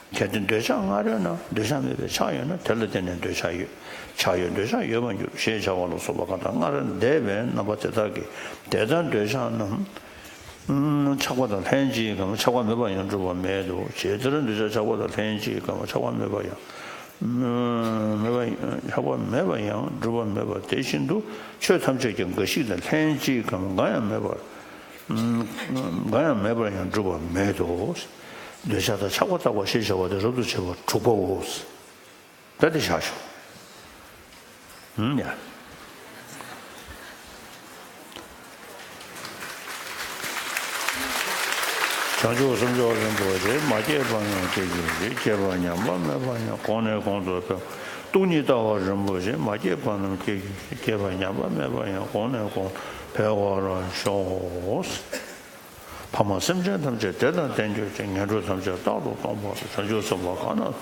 གལ་ཏེ་འདོད་ཆགས་སྔར་ཡོད་ན་འདོད་ཆགས་མེད་པའི་ཆགས་ཡོད་ན། དེ་ལ་བརྟེན་ནས་འདོད་ཆགས་ཡོད། ཆགས་ཡོད་འདོད་ཆགས་ཡོད་པར་འགྱུར་ཞེས་བྱ་བ་ལ་སོགས་པ་གང་དག་སྔར་འདས་པའི་རྣམ་པ་དེ་དག་གིས་དེ་ལྟར་འདོད་ཆགས་རྣམས་ཆགས་པ་དང་ལྷན་ཅིག་གམ་ཆགས་པ་མེད་པར་ཡང་གྲུབ་པ་མེད་དོ། ཇི་ལྟར་འདོད་ཆགས་ཆགས་པ་དང་ལྷན་ཅིག་གམ་ཆགས་པ་མེད་པར་ཡང་མེད་པ་ཆགས་པ་མེད་པར་ཡང་གྲུབ་པ་མེད་པ་དེ་བཞིན་དུ་ཆོས་ཐམས་ཅད་ཀྱང་འགའ་ཞིག་དང་ལྷན་ཅིག་གམ་འགའ་ཡང་མེད་པར། འགའ་ཡང་མེད་པར་ཡང་གྲུབ་པ་མེད་དོ། འདོད་ཆགས་དང་ཆགས་པ་བརྟག་པ་ཞེས་བྱ་བ་དེ་རབ་ཏུ་བྱེད་པ་དྲུག་པའོ། ད་དེ་བཞག་ཤོག་ཧུམ་ཡ། བྱང་ཆུབ་སེམས་མཆོག་རིན་པོ་ཆེ། མ་སྐྱེས་པ་རྣམས་སྐྱེ་གྱུར་ཅིག། སྐྱེས་པ་ཉམས་པ་མེད་པ་ཡང་། གོང་ནས་གོང་དུ་འཕེལ་བ། སྟོང་ཉིད་ལྟ་བ་རིན་པོ་ཆེ། མ་སྐྱེས་པ་རྣམས་སྐྱེ་གྱུར་ཅིག། སྐྱེས་པ་ཉམས་པ་མེད་པ་ཡང་། གོང་ནས་གོང་དུ་འཕེལ་བར་ཤོག་ཕ་མ་སེམས་ཅན་ཐམས་ཅད་དེ་དང་ལྡན་གྱུར་ཅིག། ངན་འགྲོ་ཐམས་ཅད་རྟག་ཏུ་སྟོངས་པར་ཤོག་བྱང་ཆུབ་སེམས་དཔའ་གང་རྣམས་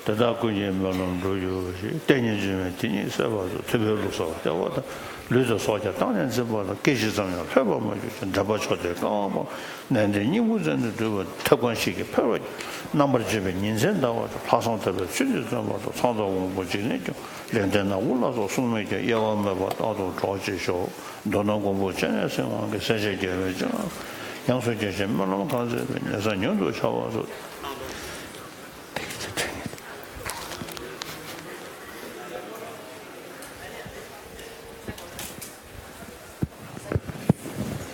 དེ་དག་ཀུན་གྱི་སྨོན་ལམ་འགྲུབ་གྱུར་ཅིག། ལྟས་ངན་སྦྱིན་པའི་དེ་ཉིད་སད་པར་ཤོག་ཐུབ་པའི་ལུགས་སྲོལ་བསྟེན་པ་དང་། ལུས་དང་སྲོག་ཀྱང་བཏང་ནས་འཛིན་པ་དང་། སྐད་ཅིག་ཙམ་ཡང་ལྷོད་པར་མ་གྱུར་ཅིག། འདྲེན་པ་མཆོག་དེས་བཀའ་དབང་དཔག་ནན་ཏན་སྙིང་པོ་བཙན་དུ་བསྡུས་པ། ཐབས་གང་ཞིག་གིས་འཕེལ་བར་རྣམ་པར་བརྗོད་པའི་ཉིན་མཚན་ཟླ་བ་དང་། ལྷག་བསམ་དད་པའི་ཚུལ་གྱིས་བརྩོན་པ་དང་། ཚངས་དང་དབང་པོ་འཇིག་རྟེན་སྐྱོང་། ལེགས་ལྡན་ནག་པོ་ལ་སོགས་སྲུང་མས་ཀྱང་། གཡེལ་བ་མེད་པར་རྟག་ཏུ་གྲོགས་བྱེད་ཤོག་མདོར་ན་མགོན་པོ་སྤྱན་རས་གཟིགས་དབང་གིས་སེམས་ཅན་དགེ་བའི་བྱ་ཡང་སུ་སྐྱེ་ཞིང་སྨོན་ལམ་གང་མཛད་པའི་ཉེ་ས་མྱུར་དུ་འཆར་བར་ཤོག།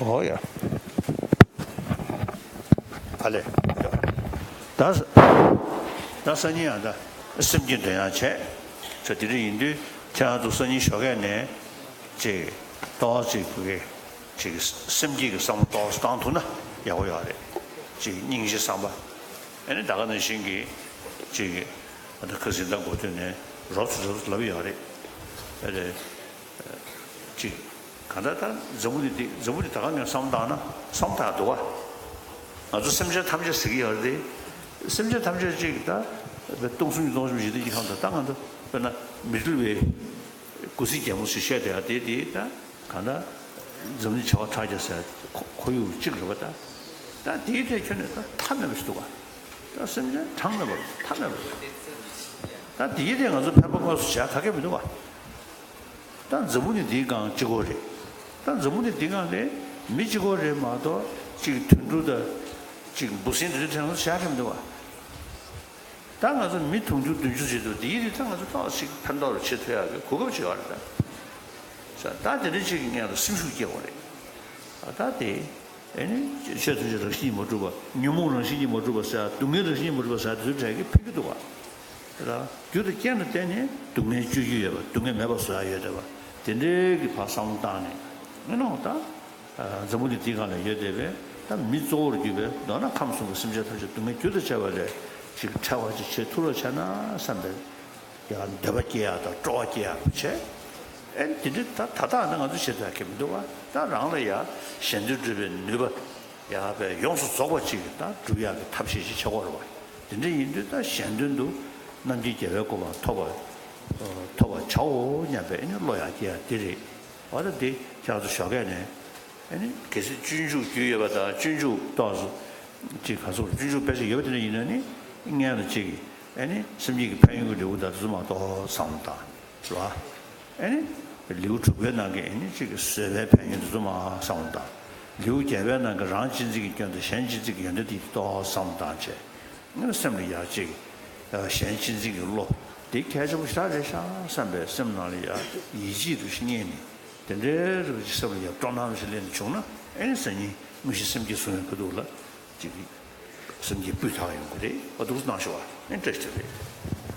ཨོ་ཡ། ཕ་ལེ། ད་ད་སང་ཉིན་ཡང་ད་སེམས་ཀྱི་འདོན་ཡང་བྱས། ཚོ་དེ་འདྲ་ཡིན་དུས་ཁྱེད་རང་ཚོ་སང་ཉིན་ཞོགས་ཀས་ནས་ཅིག་ཏོག་ཙམ་གི་ཅིག་སེམས་ཀྱི་གི་བསམ་བློ་ཏོག་ཙམ་བཏང་ཐུབ་ན་ཡག་པོ་ཡོད་རེད། ཅིག་སྙིང་རྗེ་བསམ་པ། ཨ་ནི་ད་ག་ནང་བཞིན་གྱི་ཅིག་ཨ་ད་ཁ་སང་ད་འགོ་ཐོན་ནས་རོབ་ཙམ་རོབ་ཙམ་ལབ་ཡོད་རེད། ཨ་རེད། ཅིག་གང་ལྟར་ད་འཛམ་བུ་གླིང་འདི་འཛམ་བུ་གླིང་ད་ག་ངས་བསམ་བཏང་ན་བསམ་བཏང་འདུག་བ། ང་ཚོ་སེམས་ཅན་ཐམས་ཅད་ཟེར་གྱི་ཡོད་རེད་དེ། སེམས་ཅན་ཐམས་ཅད་ཅིག་ད་སྟོང་གསུམ་གྱི་སྟོང་གསུམ་ཞིག་དེ་ཅིག་ཧང་ད་ད་ང་ཚོ་དཔེར་ན་མི་འགྲུལ་བའི་སྐུ་ཚེ་རྒྱལ་མོ་ཞིག་བཤད་བསྡད་ཡ་དེ་དེ་ད་གང་ལྟར་འཛམ་གླིང་བྱེ་བ་ཕྲག་བརྒྱ་ཟེར་ཁོ་ཁོར་ཡུག་གཅིག་རེད་བ་ད། ད་དེའི་ཐད་ཁྱོན་ནས་ད་ཐབས་མེད་པ་ཞིག་འདུག་བ། ད་སེམས་ཅན་གྲངས་མེད་པ་ཐབས་མེད་པ་རེད། ད་དེའི་ཐད་ང་ཚོ་ཕན་པ་དངོས་སུ་བྱ་ག་གེ་མི་འདུག་བ། ད་འཛམ་བུ་གླིང་འདིའི་སྒང་གཅིག་པོ་རེད། ད་འཛམ་བུ་གླིང་འདིའི་སྒང་ལས་མི་གཅིག་པོ་རེད་མ་གཏོགས་གཅིག་དུད་འགྲོ་དང་གཅིག་འབུ་སྲིན་དེ་ཚོའི་གྲས་ལ་བཞག་གི་མི་འདུག་བ། ད་ང་ཚོ་མི་དུང་ཕྱུར་བདུན་ཅུ་ཟེར་འདུག་འདིའི་རིགས་ད་ང་ཚོ་ཏོག་ཙམ་ཕན་ཐོགས་རུ་བྱེད་ཐུབ་ཡག་གི་གོ་སྐབས་ཅིག་ཡོད་རེད་ད། ད་དེ་འདྲ་ཅིག་གི་སྔོན་ལ་སེམས་ཤུགས་སྐྱེ་དགོས་རེད། ད་དེ། ཨེ་ནི། ཆོས་ཐམས་ཅད་རང་བཞིན་གྱིས་མ་གྲུབ་པ། ཉོན་མོངས་རང་བཞིན་གྱིས་མ་གྲུབ་པ་ཟེར་ཡ། སྡུག་བསྔལ་རང་བཞིན་གྱིས་མ་གྲུབ་པ་ཟེར་ཡ་དེ་ཚོའི་གྲས་ཀྱིས་ཕན་གྱི་འདུག་བ། ར། རྒྱུ་དང་རྐྱེན་ལ་བརྟེན་ནས་སྡུག་བསྔལ་སྤྱོད་རྒྱུ་ཡོད་པ། སྡུག་བསྔལ་མེད་པ་བཟོ་ཡ་ཡོད་བསྡད་པ། དེ་འདྲའི་གི་ཕར་བསམ་བློ་བཏང་ནས་ཨེ་ནོ་ད། འཛམ་བུ་གླིང་འདིའི་སྒང་ལ་ཡོད་བསྡད་པའི་ད་མི་གཙོ་བོར་གྱུར་པའི་མདོར་ན་ཁམས་གསུམ་གྱི་སེམས་ཅན་ཐམས་ཅད་སྡུག་བསྔལ་རྒྱུ་དང་བཅས་པ་ལས་ཅིག་ཐར་བ་ཅིག་བྱེད་ཐུབ་རོགས་བྱས་ན་བསམ་པའི། ཡང་འདོད་པ་སྐྱེ་ཡག་དང་སྤྲོ་བ་སྐྱེ་ཡག་བྱས། ཨེ་འདི་འདྲ་ད་ད་ལྟ་ནི་ང་ཚོ་བྱེད་ཐུབ་ཡག་གི་མི་འདུག་བ། ད་རང་ལ་ཡ་གཞན་དོན་སྒྲུབ་པའི་ནུས་པ་ཡག་པའི་ཡོངས་སུ་རྫོགས་པ་ཅིག་ད་སྒྲུབ་ཡག་གི་ཐབས་ཤེས་ཅིག་བྱེད་དགོས་རེད་བ། དེ་འདྲ་ཡིན་དུས་ད་གཞན་དོན་དུ་རྣམ་མཁྱེན་རྒྱལ་བའི་གོ་འཕང་ཐོབ་པ་ཐོབ་པར་བྱའོ་སྙམ་པའི་ཨེ་ནི་བློ་ཡང་སྐྱེ་ཡག་འདི་རེད། འོ་ད་འདི་ཁྱེད་རང་ཚོ་ཞོགས་ཀས་ནས། ཨ་ནི་གལ་སྲིད་སྤྱོད་འཇུག་རྒྱུས་ཡོད་པ་དང་སྤྱོད་འཇུག་ཏོག་ཙམ་ཅིག་ག་ཚོད་སྤྱོད་འཇུག་དཔེ་ཆ་ཡོད་པ་དེ་འདྲ་ཡིན་ན་ནི་སྔོན་ལ་ཅིག་ཨ་ནི་སེམས་བསྐྱེད་ཀྱི་ཕན་ཡོན་གྱི་ལེའུ་དང་དེ་ཚོ་མར་ཏོག་ཙམ་བསམ་བློ་བཏང་། རེད་བ། ཨ་ནི་ལེའུ་དྲུག་པའི་ནང་གི་ཨ་ནི་ཅིག་གི་བཟོད་པའི་ཕན་ཡོན་དེ་ཚོ་མར་བསམ་བློ་བཏང་། ལེའུ་བརྒྱད་པའི་ནང་གི་རང་གཅེས་འཛིན་གྱི་སྐྱོན་དང་གཞན་གཅེས་འཛིན་གྱི་ཡོན་ཏན་དེ་ཏོག་ཙམ་བསམ་བློ་བཏང་བྱས། ཨ་ནི་སེམས་ལ་ཡག་ཅིག་གཞན་གཅེས་འཛིན་གྱི་བློ་དེ་གལ་ཆེན་པོ་ཞེ་དྲག་རེད་ཤག་བསམ་པའི་སེམས་ནང་ལ་ཡ་ཡིད་ཆེས་རུ་ཞིག་རྙེད་ནས། དེ་འདྲའི་རིགས་ཀྱི་སེམས་ལ་ཡང་སྤྲོ་སྣང་ཞིག་སླེབས་ནས་བྱུང་ན་ཨེ་ནི་སང་ཉིན་དངོས་གཞི་སེམས་བསྐྱེད་བཟུང་བའི་ཁ་ཐུག་ལ་ཅིག་སེམས་བསྐྱེད་སྤུས་དག་ཡོང་གི་རེད། ཨ་འདུག་སེ་གནང་ཤོག་ཨ། ཨེ་བཀྲ་ཤིས་བདེ་ལེགས།